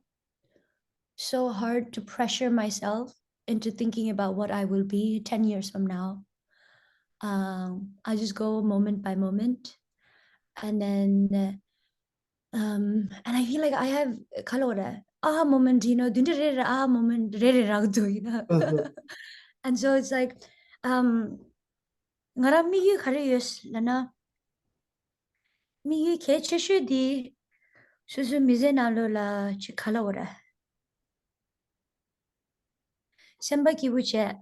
so hard to pressure myself into thinking about what I will be ten years from now. Um, I just go moment by moment. And then, uh, um, and I feel like I have color. Aha moment, you know, དེ་འདྲ་རེ་རེ། aha moment རེ་རེ་རག་འདུག you know. And so it's like, um, ང་རང་དམིགས་ཡུལ་ག་རེ་ཡོད་ལབ་ན། དམིགས་ཡུལ་གལ་ཆེ་ཤོས་དེ་སོ་སོའི་མི་ཚེ་ནང་ལོགས་ལ་ཅིག་ག་ལབ་དགོས་རེད། སེམས་པ་སྐྱིད་པོ་བྱས།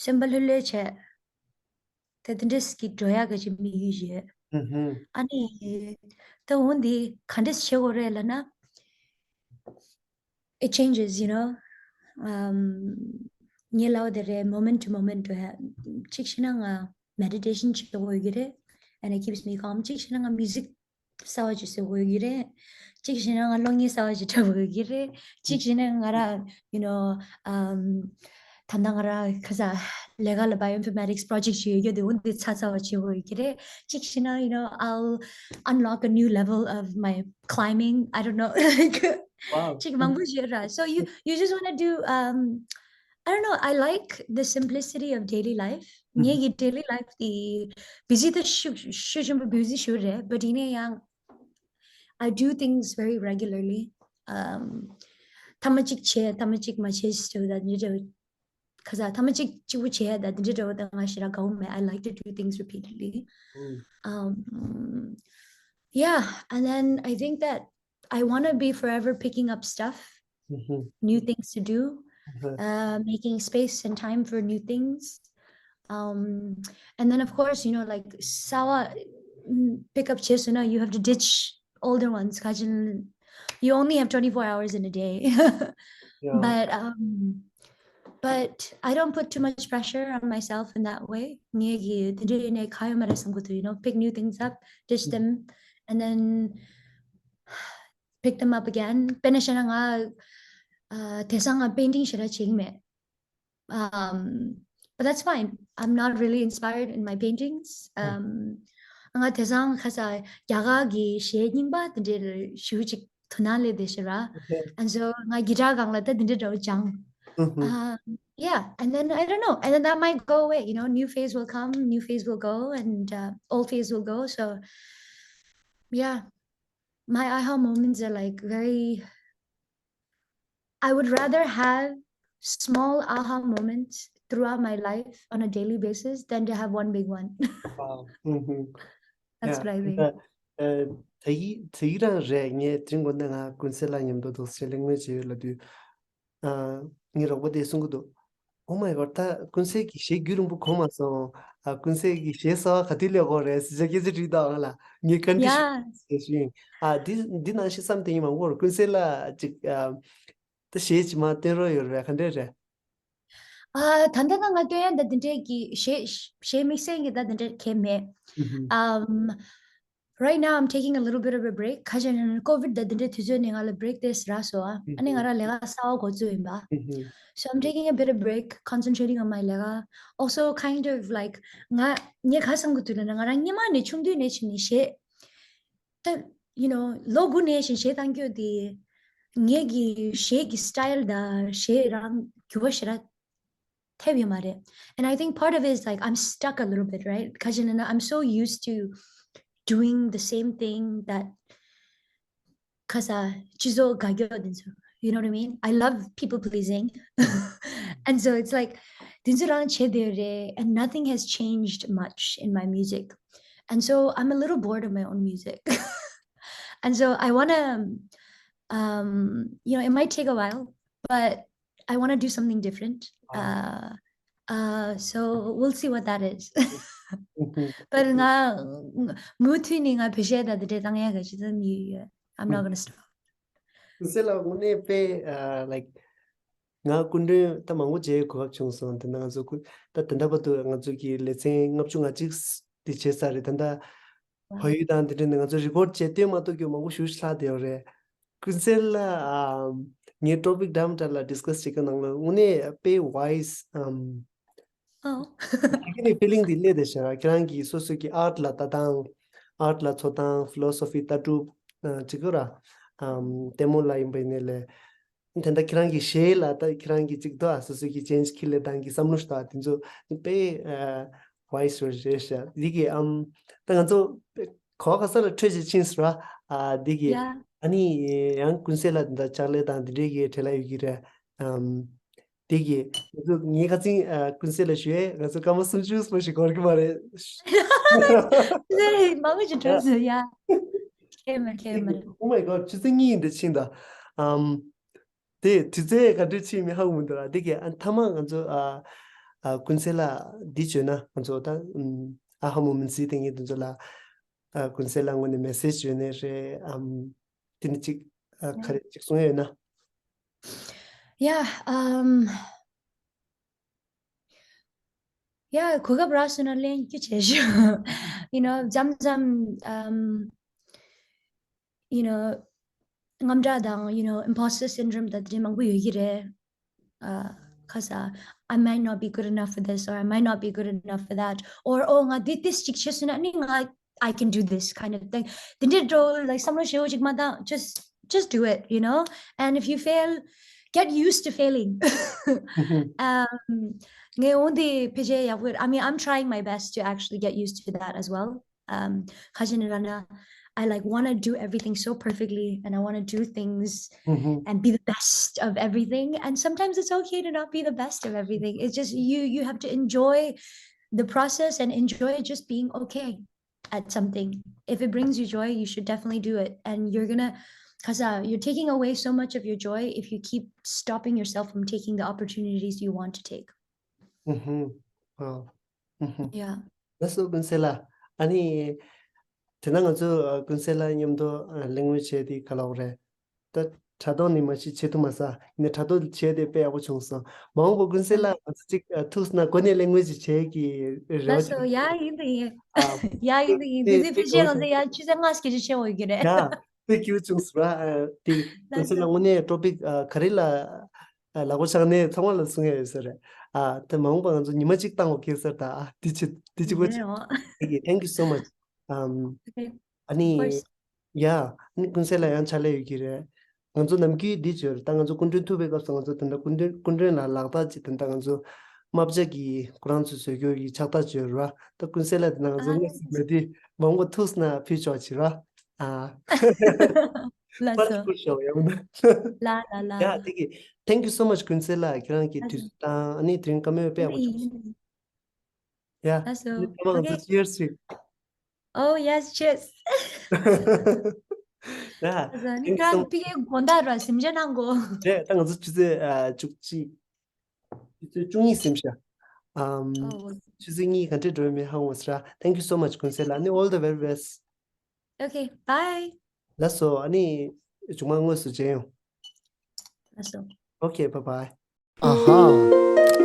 སེམས་པ་ལྷོད་ལྷོད་བྱས། ད་དེ་འདྲས་ཀྱི་འགྲོ་ཡག་གི་ཅིག་དམིགས་ཡུལ་ཡོད། ཨ་ནི་ད་འོ་འདི་ག་འདྲས་བྱེད་དགོས་རེད་ལབ་ན། It changes, you know. Um, ངས་ལབ་པ་དེ་རེད། moment to moment འགྲོ་ཡ། གཅིག་བྱས་ན་ང་meditation བྱེད་དགོས་ཀྱི་རེད། And it keeps me calm. གཅིག་བྱས་ན་ང་music གསར་པ་ཅིག་བཟོ་དགོས་ཀྱི་རེད། གཅིག་བྱས་ན་ང་གློག་བརྙན་གསར་པ་ཅིག་འཁྲབ་དགོས་ཀྱི་རེད། གཅིག་བྱས་ན་ང་རང་you know, um, ད་ལྟ་ང་རང་ཁ་ས་ལས་ཀ་ལ་bioinformatics project ཅིག་ཡོད་རྒྱུ་དེ་འོ་འདི་ཚ་ཚ་བ་བྱེད་དགོས་ཀྱི་རེད། གཅིག་བྱས་ན you know, I'll unlock a new level of my climbing. I don't know. Wow. གཅིག་མང་པོ་ཞིག་ར། So you you just want to do, um, I don't know, I like the simplicity of daily life. ངའི་གི་daily life དེ་busy ད་ཤུགས་ཤུགས་ཆེན་པོ་busy ཞིག་རེད། But ཡིན་ན་ཡང་I do things very regularly. Um, ཐ་མ་གཅིག་བྱས་ཐ་མ་གཅིག་མ་བྱས་ཞེས་བྱ་བ་དང་འདི་འདྲ་བ། ཁ་ས་ཐ་མ་གཅིག་གཅིག་པུ་བྱས་ད་འདི་འདྲ་འདྲ་བ་དང་ང་ཞེ་དྲག་དགའ་བོ་མེད། I like to do things repeatedly. Um, yeah, and then I think that I want to be forever picking up stuff, new things to do, uh, making space and time for new things. Um, and then, of course, you know, like, གསར་པ་pick up བྱས་སོང་ན you have to ditch older ones. ག་ཅིག you only have twenty-four hours in a day. But, um, but I don't put too much pressure on myself in that way. ངས་གི་དེ་འདྲ་ཡིན་ནའི་ག་ཡོད་མ་རེད་བསམ་གི་འདུག you know, pick new things up, ditch them, and then pick them up again. དཔེར་ན་བཤད་ན་ང་ཨ་དེང་སང་ང་painting ཞེ་དྲག་བྱེད་ཀྱི་མེད། Um, but that's fine. I'm not really inspired in my paintings. Um, ང་དེང་སང་ཁ་ས་རྒྱ་གར་གྱི་གཞས་རྙིང་པ་དེ་འདྲའི་ཞེ་པོ་ཅིག་དོ་སྣང་སླེབས་བསྡད་ཤག་ར། And so ང་guitar སྒང་ལ་ད་དེ་འདྲ་འདྲ་བོ་སྦྱངས། Um, yeah, and then I don't know, and then that might go away, you know, new phase will come, new phase will go, and uh, old phase will go. So, yeah, my aha moments are like very, I would rather have small aha moments throughout my life on a daily basis than to have one big one. Wow. That's what I think. ད་ཡིག་ད་ཡིག་རང་རེད། ངས་དྲིན་གོ་ན་ང་ཀུན་གསལ་ལ་མཉམ་དུ་འདུག་ཟེར་གླེང་མོལ་བྱས་ཡོད་ལབ་དུས། ཨ། ངའི་རོགས་པ་དེས་གསུང་གི་འདུག Oh my god, ད་ཀུན་གསལ་གྱི་གཞས་རྒྱུན་རིང་པོ་གོ་མ་སོང་། ཨ། ཀུན་གསལ་གྱི་གཞས་གསར་པ་ག་དུས་སླེབས་ཀྱི་ཡོད་རེད་ཟེར་བྱས་སྐད་ཆ་དྲིས་དང་ང་ལ། ངས་ག་འདྲ་ཞིག་ཟེར་ཞུས་ཡིན། ཨ། འདི་འདི་ནང་བཞིན་བསམ་དེ་ཡིན་མང་པོར་ཀུན་གསལ་ལ་ཅིག་ཨ། ད་གཞས་ཅིག་མར་བཏོན་རོགས་ཡོད་རེད། ག་འདྲ་རེད། ཨ། ད་ལྟ་ང་ང་བཏོན་ཡ་ད་འདི་འདྲས་ཀྱི་གཞས་གཞས་དམིགས་བསལ་གྱི་ད་འདི་འདྲས་གང་ཡང་མེད། ཨམ། Right now, I'm taking a little bit of a break. ག་ཅི་ན་COVID ད་འདི་འདྲའི་དུས་ཚོད་ནས་ང་ལ་break དེ་རག་སོང་ཨ། ཨ་ནི་ང་རང་ལས་ཀ་གསར་པ་འགོ་བཙུགས་ཡིན་པ། So I'm taking a bit of break, concentrating on my ལས་ཀ། Also, kind of like ང་ངས་ག་བསམ་གི་འདུག་ལབ་ན། ང་རང་སྔོན་མ་ནས་ཆུང་དུས་ནས་བྱས་ནས་གཞས་ད་you know, ལོ་དགུ་ནས་བྱས་ནས་གཞས་བཏང་རྒྱུ་དེ་ངའི་གི་གཞས་ཀྱི་style དང་གཞས་རང་འགྱུར་བ་ཞེ་དྲག་ཐེབས་ཡོད་མ་རེད། And I think part of it is like I'm stuck a little bit, right? ག་ཅི་ན་ན་I'm so used to doing the same thing that ཁ་ས་སྤྱི་ཚོགས་དགའ་སྐྱོ་དེ་ཚོ། You know what I mean? I love people pleasing. And so it's like དེ་ཚོ་རང་བྱེད་བསྡད་རེད། And nothing has changed much in my music. And so I'm a little bored of my own music. And so I want to, um, you know, it might take a while, but I want to do something different. Uh, uh, so we'll see what that is. But ང་མུ་མཐུད་ནས་ང་བེད་སྤྱོད་ད་དེ་འདྲ་བཏང་ཡ་ག་ཅི་ཙམ་ཡོད་ཡོད། I'm not gonna stop. ཀུན་གསལ་ལགས་དངོས་གནས་དཔེ་ཨ། like ང་སྐུ་མགྲོན་ད་མང་པོ་མཇལ་གོ་སྐབས་བྱུང་སོང་། དེ་ནང་ང་ཚོ་ཀུ་ད་དེ་འདྲ་བར་དུ་ང་ཚོ་གི་ལེ་ཚན་ལྔ་བཅུ་ང་གཅིག་དེ་བྱས་ཚར་རེད། ད་ལྟ་བལ་ཡུལ་དང་དེ་འདྲ་ནས་ང་ཚོ་record བྱས་སྟོན་མ་ཐུབ་རྒྱུ་མང་པོ་ཞེ་པོ་ཅིག་ལྷག་བསྡད་ཡོད་རེད། ཀུན་གསལ་ལགས་ཨ། ངའི་topic འདྲ་མི་འདྲ་ལ་discuss བྱེད་སྐབས་ནང་ལ་དངོས་གནས་དཔེ་wise ཨམ། ཨོ། ཁྱེད་ཀྱི་feeling དེ་སླེབས་བསྡད་ཤག་ཁྱེད་རང་གིས་སོ་སོ་གི་art ལ་ལྟ་སྟངས། art ལ་འཚོ་སྟངས། philosophy ལྟ་གྲུབ་ཅིག་གོ་ར། ལྟད་མོ་ལ་ཡིན་པ་ཡིན་ནའི་ལས། དེ་འདྲ་ཁྱེད་རང་གི་གཞས་ལ་ད་ཁྱེད་རང་གི་ཅིག་ད་སོ་སོ་གི་change ཁྱེར་ལས་སྟངས་ཀྱི་བསམ་བློ་ཞིག་ད་དེ་ཚོ་དཔེ་wise རེད་ཤག་འདི་གི་ཨམ། ད་ང་ཚོ་གོ་ག་ས་ལ་འཕྲོད་ཅིག་ཕྱིན་སོང་ར། འདི་གི་ཨ་ནི་ཡང་ཀུན་གསལ་ལགས་དེ་འདྲ་ཕྱག་ལས་དང་དེ་འདྲའི་གི་འབྲེལ་ལ་ཡོད་ཀྱི་རེད། ཨམ། དེ་གི་ང་ཚོ་ངའི་ཁ་སང་ཨ། ཀུན་གསལ་ལ་ཞུ་ཡས་ང་ཚོ་སྐར་མ་སུམ་ཅུ་ཙམ་ཞིག་འགོར་གི་མ་རེད། ལེ། མང་པོ་ཅིག་འགྲོ་སོང་ཡ། ཁྱད་མེད་ཁྱད་མེད། Oh my god, ཆུ་ཚོད་གཉིས་འདྲ་ཕྱིན་ད། ཨམ། དེ་དུས་ཚོད་ག་འདྲ་ཕྱིན་མིན་ཧ་གོ་མི་འདུག་ལ། དེ་གི་ཨ་མཐའ་མ་ང་ཚོ་ཨ། ཨ་ཀུན་གསལ་ལགས་འདི་བརྗོད་ན་ང་ཚོ་ད་ཨ་ཧ་མོ་མིན་སི་དེ་ངེད་དུ་ཚོ་ལ་ཨ་ཀུན་གསལ་ལགས་ངོས་ནས་མེ་སེ་ཇི་བརྗོད་ནས་རེད་ཨམ། དེ་ནི་གཅིག་ཨ་ག་རེ་གཅིག་གསུང་ཡ་ཡོད་ན། Yeah, um, yeah, གོ་སྐབས་རག་སོང་ན་ལན་རྒྱུ་བྱེད་ཤོག you know, མཚམས་མཚམས, um, you know, དངངས་སྐྲག་དང་, you know, imposter syndrome དང་དེ་འདྲ་མང་པོ་ཡོད་ཀྱི་རེད། ཨ་ཁ་ས། I might not be good enough for this, or I might not be good enough for that, or oh, ང་འདི་ཏིས་ཅིག་བྱེད་སོང་ན་ནི་ང་I can do this kind of thing. དེ་འདྲའི་འགྲོ་like བསམ་བློ་ཞེ་པོ་ཅིག་མ་བཏང་just just do it, you know, and if you fail, get used to failing. um, ངས་འོ་འདི་ཕལ་ཆེར་ཡག་པོ། I mean, I'm trying my best to actually get used to that as well. Um, ཁ་ཅིག་ནི་ར་ན། I like want to do everything so perfectly, and I want to do things and be the best of everything. And sometimes it's okay to not be the best of everything. It's just you you have to enjoy the process and enjoy just being okay at something. If it brings you joy, you should definitely do it. And you're gonna, cause uh, you're taking away so much of your joy if you keep stopping yourself from taking the opportunities you want to take. ཨུ་ཧུམ། ཨ། ཨུ་ཧུམ། Yeah. ལགས་སོ་ཀུན་གསལ་ལགས། ཨ་ནི། དེ་ན་ང་ཚོ་ཨ་ཀུན་གསལ་ལགས་མཉམ་དུ་ཨ་གླེང་མོལ་བྱས་ཏེ་ག་ལབ་དགོས་རེད། ད་དྲ་ཐོག་ནས་མ་གཞི་བྱེད་ཐུབ་མ་སོང་། ཡིན་ནའི་དྲ་ཐོག་བྱས་ཏེ་དཔེ་ཡག་པོ་བྱུང་སོང་། མ་འོངས་པ་ཀུན་གསལ་ལགས་ང་ཚོ་གཅིག་ཨ་ཐུག་སོང་ན་སྒོ་ནས་གླེང་མོལ་ཅིག་བྱེད་ཀྱི་རེ་བ་ལགས་སོ། ཡ་ཡིན་དང་ཡིན། ཡ་ཡིན་དང་ཡིན། དེ་ཚོའི་ཕལ་ཆེར་ང་ཚོ་ཡ་ཆུ་ཚོད་ལྔ་སྐད་ཆ་བཤད་འོས་ཀྱི་རེད། ཡ། དེ་སྐྱིད་པོ་བྱུང་སོང་ར། ཨ་དེ་ཀུན་གསལ་ལགས་དངོས་གནས་ཊོ་པིག་ཨ་ག་རེ་ལ་ཨ་ལག་པ་འཆང་ནས་ཚང་མ་ལ་གསུང་ཡ་ཡོད་ས་རེད། ཨ་དེ་མ་འོངས་པ་ང་ཚོ་ཉི་མ་གཅིག་བཏང་དགོས་ཀྱི་ས་རེད། ད་ཨ་དེ་ཅི་དེ་ཅི་གོ་ཅི། Thank you, thank you so much. ཨམ། ཨ་ནི། ཡ། ཨ་ནི་ཀུན་གསལ་ལགས་ཡང་ཕྱག་ལས་ཡོད་ཀྱི་རེད། ང་ཚོ་ནམ་རྒྱུན་འདི་བརྗོད་རེད། ད་ང་ཚོ་སྐུ་མགྲོན་ཐུག་པའི་སྐབས་སུ་ང་ཚོ་དེ་འདྲ་སྐུ་མགྲོན་སྐུ་མགྲོན་ལ་ལག་རྟགས་ཅིག་དེ་འདྲ་ང་ཚོ་རྨ་བྱ་གི་ཁོ་རང་ཚོས་བཟོས་རྒྱུ་གི་ཕྱག་རྟགས་བརྗོད་རེད་བ། ད་ཀུན་གསལ་ལགས་དེ་ནང་ང་ཚོ་ཨ་དངོས་སུ་མེད་དུས་མ་འོངས་པ་ཐུག་སོང་ན་ཕུལ་ཆོག་ཅིག་ར། ཨ། ལགས་སོ། ཕར་ཞོག་ཡོང་ན། ལ་ལ་ལ། ཡ་དེ་གི། Thank you so much ཀུན་གསལ་ལགས། ཁྱེད་རང་གི་དུས་ཚོད་དང་ཨ་ནི་དེ་རིང་བཀའ་མོལ་དཔེ་ཡག་པོ་བྱུང་སོང་། ཡ། ལགས་སོ། ཨ་ནི་ཐ་མ་ང་ཚོ་Okay. Cheers ཞིག Oh yes, cheers. ཡ། ལགས་སོ། ཨ་ནི་Thank you so ཁྱེད་རང་ཕ་གིའི་དགོང་དག་ར་གཟིམ་འཇག་གནང་གོ། རེད། ད་ང་ཚོ་ཆུ་ཚོད་ཨ་བཅུ་གཅིག་ཆུ་ཚོད་བཅུ་གཉིས་ཟིན་ཤག་ཨམ། Oh, okay. ཆུ་ཚོད་གཉིས་ག་འདྲས་འགྲོ་ཡོད་མེད་ཧ་གོ་མ་སོང་ར། Thank you so much ཀུན་གསལ་ལགས། ཨ་ནི་all the very best. Okay, bye. ལགས་སོ། ཨ་ནི་མཇུག་མ་དངོས་སུ་མཇལ་ཡོང་། ལགས་སོ། Okay, bye bye. ཨ་ཧ།